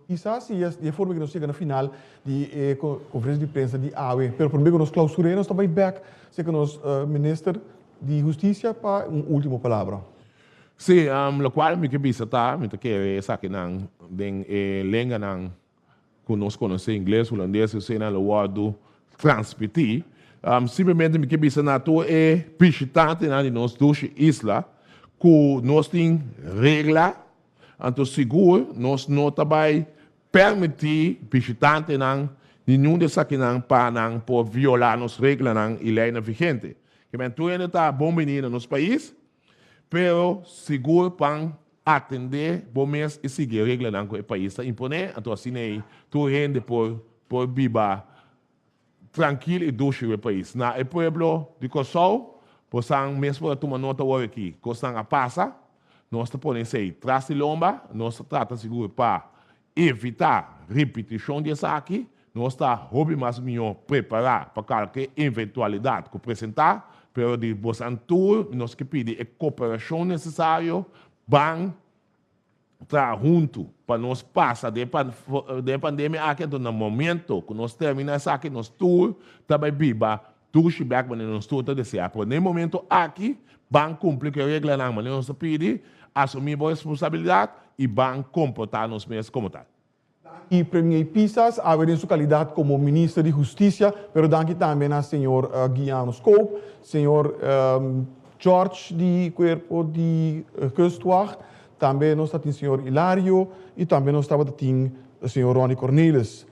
Kisas si es di e forma ku nos yega na final di e konferensia di prensa di awe. Pero promé ku nos klausur'é nos ta bai bèk serka nos minister di hustisia pa un último palabra. Sí, lokual mi ke bisa ta, mi ta kere esakinan den e lenganan ku nos konosé ingles, hulandes, eseinan lo wòrdu transmití. Simplemente mi ke bisa na tur e bishitantenan di nos dushi isla ku nos tin regla, anto sigur nos no ta bai permití bishitantenan ningun di esakinan pa nan por violá nos reglanan i leinan vigente. Kimen tur hende ta bon biní na nos pais, Pero sigur pan atendé bo mes i sigui e reglanan ku e pais ta imponé, anto asina ei tur hende por por biba trankil i dushi riba e pais. Na e pueblo di Kòrsou, bosan mes por a tuma nota awor aki, kosnan a pasa, nos ta pone esei tras di lomba, nos ta trata sigur pa evitá ripitishon di esaki, nos ta hopi mas mihó prepará pa kalke eventualidat ku presentá, pero di bosan tur nos ke pidi e koperashon nesesario, ban traha huntu pa nos pasa den e pandemia aki, anto na momento ku nos terminá esaki nos tur ta bai biba dushi bèk manera nos tur ta deseá. Pero na e momento aki ban kumpli ku e reglanan manera nos ta pidi, asumí bo responsabilidat i ban komportá nos mes komo tal. Danki Premier Pisas, awe den su kalidat komo Minister di Hustisia, pero danki tambe na señor Guiano Scope, señor George di Kuerpo di Kustwacht, tambe nos ta tin señor Hilario i tambe nos tabata tin señor Ronnie Cornelis.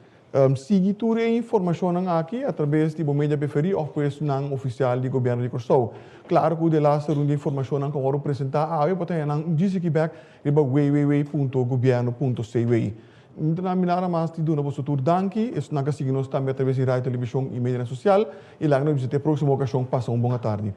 Sigui tur e informashonnan aki atrabes di bo media preferí òf pues nan ofisial di Gobièrnu di Kòrsou. Klaro ku de laster un di informashonnan ku awor presentá awe bo ta haña nan un djisiki bèk riba www.gobierno.cw. Mi ta na nada mas di duna boso tur danki, esnan ku a sigui nos tambe atrabes di radio, televishon i medianan sosial i laga nos bisa te e próksimo okashon. Pasa un bon atardi.